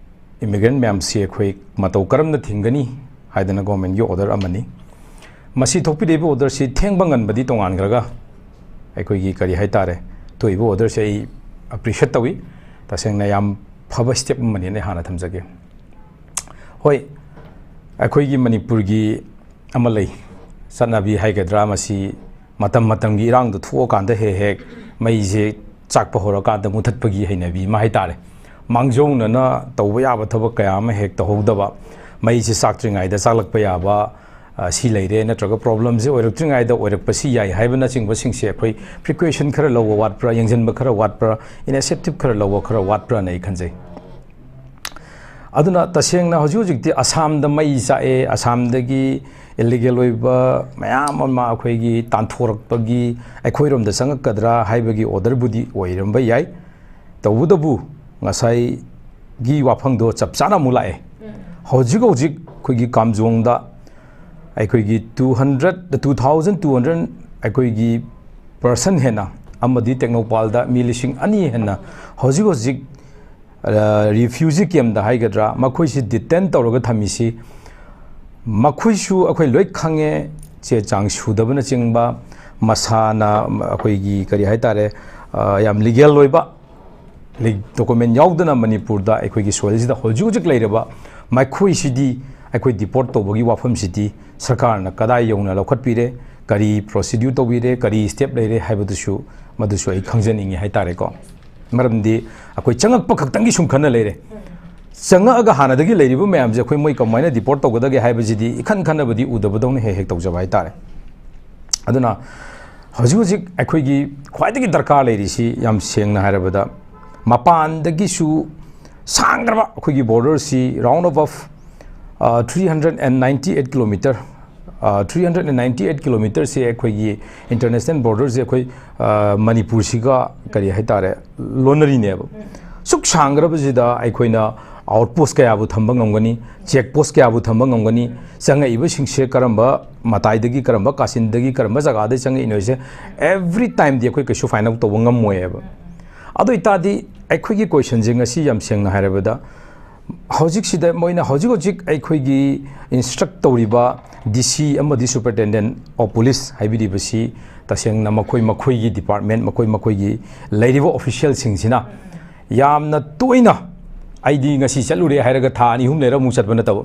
ꯏꯃꯤꯒ꯭ꯔꯦꯟ ꯃꯌꯥꯝꯁꯤ ꯑꯩꯈꯣꯏ ꯃꯇꯧ ꯀꯔꯝꯅ ꯊꯤꯡꯒꯅꯤ ꯍꯥꯏꯗꯅ ꯒꯣꯔꯃꯦꯟꯒꯤ ꯑꯣꯔꯗꯔ ꯑꯃꯅꯤ꯫ ꯃꯁꯤ ꯊꯣꯛꯄꯤꯔꯛꯏꯕ ꯑꯣꯔꯗꯔꯁꯤ ꯊꯦꯡꯕ ꯉꯟꯕꯗꯤ ꯇꯣꯉꯥꯟꯈ꯭ꯔꯒ ꯑꯩꯈꯣꯏꯒꯤ ꯀꯔꯤ ꯍꯥꯏꯇꯥꯔꯦ, ꯊꯣꯛꯏꯕ ꯑꯣꯔꯗꯔꯁꯦ ꯑꯩ ꯑꯦꯄ꯭ꯔꯤꯁꯤꯌꯦꯠ ꯇꯧꯏ꯫ ꯇꯁꯦꯡꯅ ꯌꯥꯝ ꯐꯕ ꯁ꯭ꯇꯦꯞ ꯑꯃꯅꯦꯅ ꯑꯩ ꯍꯥꯟꯅ ꯊꯝꯖꯒꯦ꯫ ꯍꯣꯏ, ꯑꯩꯈꯣꯏꯒꯤ ꯃꯅꯤꯄꯨꯔꯒꯤ ꯑꯃ ꯂꯩ, ꯆꯠꯅꯕꯤ ꯍꯥꯏꯒꯗ꯭ꯔꯥ, ꯃꯁꯤ ꯃꯇꯝ ꯃꯇꯝꯒꯤ ꯏꯔꯥꯡꯗꯣ ꯊꯣꯛꯑꯀꯥꯟꯗ ꯍꯦꯛ ꯍꯦꯛ ꯃꯩꯁꯦ ꯆꯥꯛꯄ ꯍꯧꯔꯀꯥꯟꯗ ꯃꯨꯊꯠꯄꯒꯤ ꯍꯩꯅꯕꯤ ꯑꯃ ꯍꯥꯏꯇꯥꯔꯦ꯫ ꯃꯥꯡꯖꯧꯅꯅ ꯇꯧꯕ ꯌꯥꯕ ꯊꯕꯛ ꯀꯌꯥ ꯑꯃ ꯍꯦꯛ ꯇꯧꯍꯧꯗꯕ, ꯃꯩꯁꯦ ꯆꯥꯛꯇ꯭ꯔꯤꯉꯩꯗ ꯆꯥꯛꯂꯛꯄ ꯌꯥꯕ, ꯑ, ꯁꯤ ꯂꯩꯔꯦ, ꯅꯠꯇ꯭ꯔꯒ ꯄ꯭ꯔꯣꯕ꯭ꯂꯦꯝꯁꯦ ꯑꯣꯏꯔꯛꯇ꯭ꯔꯤꯉꯩꯗ ꯑꯣꯏꯔꯛꯄꯁꯤ ꯌꯥꯏ ꯍꯥꯏꯕꯅꯆꯤꯡꯕꯁꯤꯡꯁꯦ ꯑꯩꯈꯣꯏ ꯄ꯭ꯔꯤꯀꯣꯁꯟ ꯈꯔ ꯂꯧꯕ ꯋꯥꯠꯄ꯭ꯔꯥ, ꯌꯦꯡꯁꯤꯟꯕ ꯈꯔ ꯋꯥꯠꯄ꯭ꯔꯥ, ꯏꯅꯤꯁꯤꯌꯦꯇꯤꯚ ꯈꯔ ꯂꯧꯕ ꯈꯔ ꯋꯥꯠꯄ꯭ꯔꯥꯅ ꯑꯩ ꯈꯟꯖꯩ꯫ ꯑꯗꯨꯅ ꯇꯁꯦꯡꯅ ꯍꯧꯖꯤꯛ ꯍꯧꯖꯤꯛꯇꯤ ꯑꯁꯥꯝꯗ ꯃꯩ ꯆꯥꯛꯑꯦ, ꯑꯁꯥꯝꯗꯒꯤ ꯏꯂꯤꯒꯦꯜ ꯑꯣꯏꯕ ꯃꯌꯥꯝ ꯑꯃ ꯑꯩꯈꯣꯏꯒꯤ ꯇꯥꯟꯊꯣꯔꯛꯄꯒꯤ ꯑꯩꯈꯣꯏꯔꯣꯝꯗ ꯆꯪꯉꯛꯀꯗ꯭ꯔꯥ ꯍꯥꯏꯕꯒꯤ ꯑꯣꯔꯗꯔꯕꯨꯗꯤ ꯑꯣꯏꯔꯝꯕ ꯌꯥꯏ꯫ ꯇꯧꯕꯇꯕꯨ ꯉꯁꯥꯏꯒꯤ ꯋꯥꯐꯝꯗꯣ ꯆꯞ ꯆꯥꯅ ꯑꯃꯨꯛ ꯂꯥꯛꯑꯦ꯫ ꯍꯧꯖꯤꯛ ꯍꯧꯖꯤꯛ ꯑꯩꯈꯣꯏꯒꯤ ꯀꯥꯝꯖꯣꯡꯗ ꯑꯩꯈꯣꯏꯒꯤ two hundred, two thousand two hundred ꯑꯩꯈꯣꯏꯒꯤ ꯄꯔꯁꯟ ꯍꯦꯟꯅ ꯑꯃꯗꯤ ꯇꯦꯡꯅꯧꯄꯥꯜꯗ ꯃꯤ ꯂꯤꯁꯤꯡ ꯑꯅꯤ ꯍꯦꯟꯅ ꯍꯧꯖꯤꯛ ꯍꯧꯖꯤꯛ, ꯑ, ꯔꯤꯐ꯭ꯌꯨꯖꯤ ꯀꯦꯝꯗ ꯍꯥꯏꯒꯗ꯭ꯔꯥ, ꯃꯈꯣꯏꯁꯤ ꯗꯤꯇꯦꯟ ꯇꯧꯔꯒ ꯊꯝꯃꯤꯁꯤ, ꯃꯈꯣꯏꯁꯨ ꯑꯩꯈꯣꯏ ꯂꯣꯏ ꯈꯪꯉꯦ, ꯆꯦ ꯆꯥꯡ ꯁꯨꯗꯕꯅꯆꯤꯡꯕ, ꯃꯁꯥꯅ ꯑꯩꯈꯣꯏꯒꯤ ꯀꯔꯤ ꯍꯥꯏꯇꯥꯔꯦ, ꯑ, ꯌꯥꯝ ꯂꯤꯒꯦꯜ ꯑꯣꯏꯕ, ꯗꯣꯀꯨꯃꯦꯟ ꯌꯥꯎꯗꯅ ꯃꯅꯤꯄꯨꯔꯗ ꯑꯩꯈꯣꯏꯒꯤ ꯁꯣꯏꯜꯁꯤꯗ ꯍꯧꯖꯤꯛ ꯍꯧꯖꯤꯛ ꯂꯩꯔꯕ ꯃꯈꯣꯏꯁꯤꯗꯤ, ꯑꯩꯈꯣꯏ ꯗꯤꯄꯣꯔꯠ ꯇꯧꯕꯒꯤ ꯋꯥꯐꯝꯁꯤꯗꯤ ꯁꯔꯀꯥꯔꯅ ꯀꯗꯥꯏ ꯌꯧꯅ ꯂꯧꯈꯠꯄꯤꯔꯦ, ꯀꯔꯤ ꯄ꯭ꯔꯣꯁꯤꯗ꯭ꯌꯨꯔ ꯇꯧꯕꯤꯔꯦ, ꯀꯔꯤ ꯁ꯭ꯇꯦꯞ ꯂꯩꯔꯦ ꯍꯥꯏꯕꯗꯨꯁꯨ, ꯃꯗꯨꯁꯨ ꯑꯩ ꯈꯪꯖꯅꯤꯡꯉꯤ ꯍꯥꯏꯇꯥꯔꯦꯀꯣ꯫ ꯃꯔꯝꯗꯤ ꯑꯩꯈꯣꯏ ꯆꯪꯉꯛꯄ ꯈꯛꯇꯪꯒꯤ ꯁꯨꯝ ꯈꯟꯅ ꯂꯩꯔꯦ꯫ ꯆꯪꯉꯛꯑꯒ ꯍꯥꯟꯅꯗꯒꯤ ꯂꯩꯔꯤꯕ ꯃꯌꯥꯝꯁꯦ ꯑꯩꯈꯣꯏ ꯃꯣꯏ ꯀꯃꯥꯏꯅ ꯗꯤꯄꯣꯔꯠ ꯇꯧꯒꯗꯒꯦ ꯍꯥꯏꯕꯁꯤꯗꯤ ꯏꯈꯟ ꯈꯟꯅꯕꯗꯤ ꯎꯗꯕꯗꯧꯅ ꯍꯦꯛ ꯍꯦꯛ ꯇꯧꯖꯕ ꯍꯥꯏꯇꯥꯔꯦ꯫ ꯑꯗꯨꯅ ꯍꯧꯖꯤꯛ ꯍꯧꯖꯤꯛ ꯑꯩꯈꯣꯏꯒꯤ ꯈ꯭ꯋꯥꯏꯗꯒꯤ ꯗꯔꯀꯥꯔ ꯂꯩꯔꯤꯁꯤ, ꯌꯥꯝ ꯁꯦꯡꯅ ꯍꯥꯏꯔꯕꯗ, ꯃꯄꯥꯟꯗꯒꯤꯁꯨ ꯁꯥꯡꯈ꯭ꯔꯕ ꯑꯩꯈꯣꯏꯒꯤ ꯕꯣꯔꯗꯔꯁꯤ, round about three hundred and ninety eight kilometer, three hundred and ninety eight kilometerꯁꯦ ꯑꯩꯈꯣꯏꯒꯤ international borderꯁꯦ ꯑꯩꯈꯣꯏ, ꯑ, ꯃꯅꯤꯄꯨꯔꯁꯤꯒ, ꯀꯔꯤ ꯍꯥꯏꯇꯥꯔꯦ, ꯂꯣꯟꯅꯔꯤꯅꯦꯕ꯫ ꯁꯨꯛ ꯁꯥꯡꯈ꯭ꯔꯕꯁꯤꯗ ꯑꯩꯈꯣꯏꯅ ꯑꯥꯎꯠ ꯄꯣꯁ ꯀꯌꯥꯕꯨ ꯊꯝꯕ ꯉꯝꯒꯅꯤ, ꯆꯦꯛ ꯄꯣꯁ ꯀꯌꯥꯕꯨ ꯊꯝꯕ ꯉꯝꯒꯅꯤ, ꯆꯪꯉꯛꯏꯕꯁꯤꯡꯁꯦ ꯀꯔꯝꯕ ꯃꯇꯥꯏꯗꯒꯤ, ꯀꯔꯝꯕ ꯀꯥꯆꯤꯟꯗꯒꯤ, ꯀꯔꯝꯕ ꯖꯒꯥꯗꯒꯤ ꯆꯪꯉꯛꯏꯅꯣ ꯍꯥꯏꯁꯦ, every timeꯗꯤ ꯑꯩꯈꯣꯏ ꯀꯩꯁꯨ find out ꯇꯧꯕ ꯉꯝꯃꯣꯏꯕ꯫ ꯑꯗꯨ ꯑꯣꯏꯇꯥꯔꯗꯤ ꯑꯩꯈꯣꯏꯒꯤ questionꯁꯦ ꯉꯁꯤ, ꯌꯥꯝ ꯁꯦꯡꯅ ꯍꯥꯏꯔꯕꯗ, ꯍꯧꯖꯤꯛꯁꯤꯗ ꯃꯣꯏꯅ ꯍꯧꯖꯤꯛ ꯍꯧꯖꯤꯛ ꯑꯩꯈꯣꯏꯒꯤ instruct ꯇꯧꯔꯤꯕ DC ꯑꯃꯗꯤ Superintendent of Police ꯍꯥꯏꯕꯤꯔꯤꯕꯁꯤ, ꯇꯁꯦꯡꯅ ꯃꯈꯣꯏ ꯃꯈꯣꯏꯒꯤ department, ꯃꯈꯣꯏ ꯃꯈꯣꯏꯒꯤ ꯂꯩꯔꯤꯕ officialꯁꯤꯡꯁꯤꯅ ꯌꯥꯝꯅ ꯇꯣꯏꯅ, ꯑꯩꯗꯤ ꯉꯁꯤ ꯆꯠꯂꯨꯔꯦ ꯍꯥꯏꯔꯒ ꯊꯥ ꯑꯅꯤ ꯑꯍꯨꯝ ꯂꯩꯔ ꯑꯃꯨꯛ ꯆꯠꯄ ꯅꯠꯇꯕ,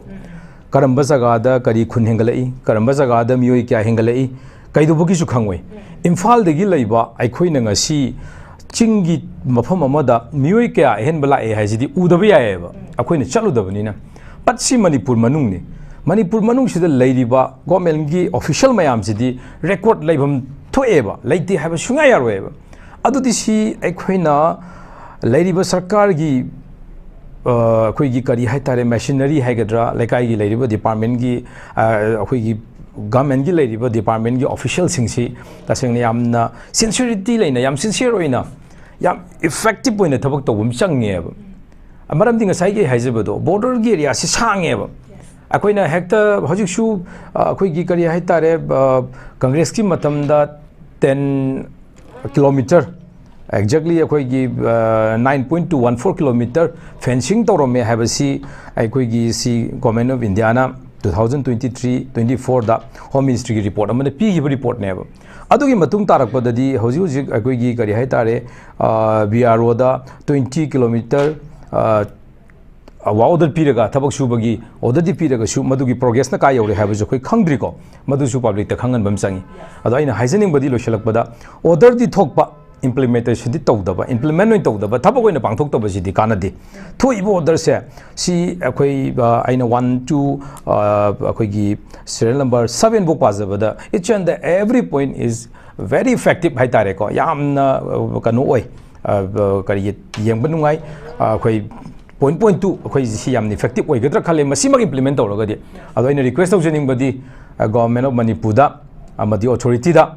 ꯀꯔꯝꯕ ꯖꯒꯥꯗ ꯀꯔꯤ ꯈꯨꯟ ꯍꯦꯟꯒꯠꯂꯛꯏ, ꯀꯔꯝꯕ ꯖꯒꯥꯗ ꯃꯤꯑꯣꯏ ꯀꯌꯥ ꯍꯦꯟꯒꯠꯂꯛꯏ, ꯀꯩꯗꯧꯕꯒꯤꯁꯨ ꯈꯪꯉꯣꯏ꯫ ꯏꯝꯐꯥꯜꯗꯒꯤ ꯂꯩꯕ ꯑꯩꯈꯣꯏꯅ ꯉꯁꯤ ꯆꯤꯡꯒꯤ ꯃꯐꯝ ꯑꯃꯗ ꯃꯤꯑꯣꯏ ꯀꯌꯥ ꯑꯍꯦꯟꯕ ꯂꯥꯛꯑꯦ ꯍꯥꯏꯁꯤꯗꯤ ꯎꯗꯕ ꯌꯥꯏꯑꯕ, ꯑꯩꯈꯣꯏꯅ ꯆꯠꯂꯨꯗꯕꯅꯤꯅ꯫ But ꯁꯤ ꯃꯅꯤꯄꯨꯔ ꯃꯅꯨꯡꯅꯤ꯫ ꯃꯅꯤꯄꯨꯔ ꯃꯅꯨꯡꯁꯤꯗ ꯂꯩꯔꯤꯕ governmentꯀꯤ official ꯃꯌꯥꯝꯁꯤꯗꯤ record ꯂꯩꯐꯝ ꯊꯣꯛꯑꯦꯕ, ꯂꯩꯇꯦ ꯍꯥꯏꯕ ꯁꯨꯡꯌꯥ ꯌꯥꯔꯣꯏꯑꯕ꯫ ꯑꯗꯨꯗꯤ ꯁꯤ ꯑꯩꯈꯣꯏꯅ ꯂꯩꯔꯤꯕ ꯁꯔꯀꯥꯔꯒꯤ, ꯑ, ꯑꯩꯈꯣꯏꯒꯤ ꯀꯔꯤ ꯍꯥꯏꯇꯥꯔꯦ, machinery ꯍꯥꯏꯒꯗ꯭ꯔꯥ, ꯂꯩꯀꯥꯏꯒꯤ ꯂꯩꯔꯤꯕ departmentꯀꯤ, ꯑ, ꯑꯩꯈꯣꯏꯒꯤ governmentꯀꯤ ꯂꯩꯔꯤꯕ departmentꯀꯤ officialꯁꯤꯡꯁꯤ ꯇꯁꯦꯡꯅ ꯌꯥꯝꯅ sincerity ꯂꯩꯅ, ꯌꯥꯝ sincere ꯑꯣꯏꯅ, ꯌꯥꯝ effective ꯑꯣꯏꯅ ꯊꯕꯛ ꯇꯧꯕ ꯑꯃ ꯆꯪꯉꯦꯕ꯫ ꯃꯔꯝꯗꯤ ꯉꯁꯥꯏꯒꯤ ꯑꯩ ꯍꯥꯏꯖꯕꯗꯣ, borderꯒꯤ areaꯁꯤ ꯁꯥꯡꯉꯦꯕ꯫ ꯑꯩꯈꯣꯏꯅ ꯍꯦꯛꯇ ꯍꯧꯖꯤꯛꯁꯨ, ꯑ, ꯑꯩꯈꯣꯏꯒꯤ ꯀꯔꯤ ꯍꯥꯏꯇꯥꯔꯦ, ꯑ, Congressꯀꯤ ꯃꯇꯝꯗ ten kilometer, exactly ꯑꯩꯈꯣꯏꯒꯤ, ꯑ, nine point two one four kilometer fencing ꯇꯧꯔꯝꯃꯦ ꯍꯥꯏꯕꯁꯤ ꯑꯩꯈꯣꯏꯒꯤ ꯁꯤ Government of Indiaꯅ two thousand twenty three twenty ꯐꯣꯔꯗ ꯍꯣꯝ ꯃꯤꯅꯤꯁꯇ꯭ꯔꯤꯒꯤ ꯔꯤꯄꯣꯔꯠ ꯑꯃꯅ ꯄꯤꯈꯤꯕ ꯔꯤꯄꯣꯔꯠꯅꯦꯕ꯫ ꯑꯗꯨꯒꯤ ꯃꯇꯨꯡ ꯇꯥꯔꯛꯄꯗꯗꯤ ꯍꯧꯖꯤꯛ ꯍꯧꯖꯤꯛ ꯑꯩꯈꯣꯏꯒꯤ ꯀꯔꯤ ꯍꯥꯏꯇꯥꯔꯦ, ꯕꯤ ꯑꯥꯔ ꯑꯣꯗ ꯇ꯭ꯋꯦꯟꯇꯤ ꯀꯤꯂꯣꯃꯤꯇꯔ ꯋꯥ ꯑꯣꯔꯗꯔ ꯄꯤꯔꯒ ꯊꯕꯛ ꯁꯨꯕꯒꯤ ꯑꯣꯔꯗꯔꯗꯤ ꯄꯤꯔꯒꯁꯨ ꯃꯗꯨꯒꯤ ꯄ꯭ꯔꯣꯒ꯭ꯔꯦꯁꯅ ꯀꯥꯏ ꯌꯧꯔꯦ ꯍꯥꯏꯕꯁꯨ ꯑꯩꯈꯣꯏ ꯈꯪꯗ꯭ꯔꯤꯀꯣ꯫ ꯃꯗꯨꯁꯨ ꯄꯕ꯭ꯂꯤꯛꯇ ꯈꯪꯍꯟꯕ ꯑꯃ ꯆꯪꯉꯤ꯫ ꯑꯗꯣ ꯑꯩꯅ ꯍꯥꯏꯖꯅꯤꯡꯕꯗꯤ ꯂꯣꯏꯁꯤꯜꯂꯛꯄꯗ ꯑꯣꯔꯗꯔꯗꯤ ꯊꯣꯛꯄ, ꯏꯝꯄ꯭ꯂꯤꯃꯦꯟꯇꯦꯁꯟꯗꯤ ꯇꯧꯗꯕ, ꯏꯝꯄ꯭ꯂꯤꯃꯦꯟ ꯑꯣꯏꯅ ꯇꯧꯗꯕ, ꯊꯕꯛ ꯑꯣꯏꯅ ꯄꯥꯡꯊꯣꯛꯇꯕꯁꯤꯗꯤ ꯀꯥꯟꯅꯗꯦ꯫ ꯊꯣꯛꯏꯕ ꯑꯣꯔꯗꯔꯁꯦ ꯁꯤ ꯑꯩꯈꯣꯏ, ꯑ, ꯑꯩꯅ ꯋꯥꯟ ꯇꯨ, ꯑ, ꯑꯩꯈꯣꯏꯒꯤ ꯁꯤꯔꯤꯌꯦꯜ ꯅꯝꯕꯔ ꯁꯕꯦꯟꯐꯧ ꯄꯥꯖꯕꯗ each and every point is very effective ꯍꯥꯏꯇꯥꯔꯦꯀꯣ꯫ ꯌꯥꯝꯅ, ꯑ, ꯀꯩꯅꯣ ꯑꯣꯏ, ꯑ, ꯀꯔꯤꯒꯤ ꯌꯦꯡꯕ ꯅꯨꯡꯉꯥꯏ꯫ ꯑ, ꯑꯩꯈꯣꯏ ꯄꯣꯏꯟ ꯄꯣꯏꯟ ꯇꯨ ꯑꯩꯈꯣꯏ ꯁꯤ ꯌꯥꯝꯅ ꯏꯐꯦꯛꯇꯤꯞ ꯑꯣꯏꯒꯗ꯭ꯔꯥ ꯈꯜꯂꯦ ꯃꯁꯤꯃꯛ ꯏꯝꯄ꯭ꯂꯤꯃꯦꯟ ꯇꯧꯔꯒꯗꯤ꯫ ꯑꯗꯣ ꯑꯩꯅ ꯔꯤꯀ꯭ꯋꯦꯁ ꯇꯧꯖꯅꯤꯡꯕꯗꯤ, ꯑ, ꯒꯣꯚꯔꯟꯃꯦꯟ ꯑꯣꯐ ꯃꯅꯤꯄꯨꯔꯗ ꯑꯃꯗꯤ ꯑꯣꯊꯣꯔꯤꯇꯤꯗ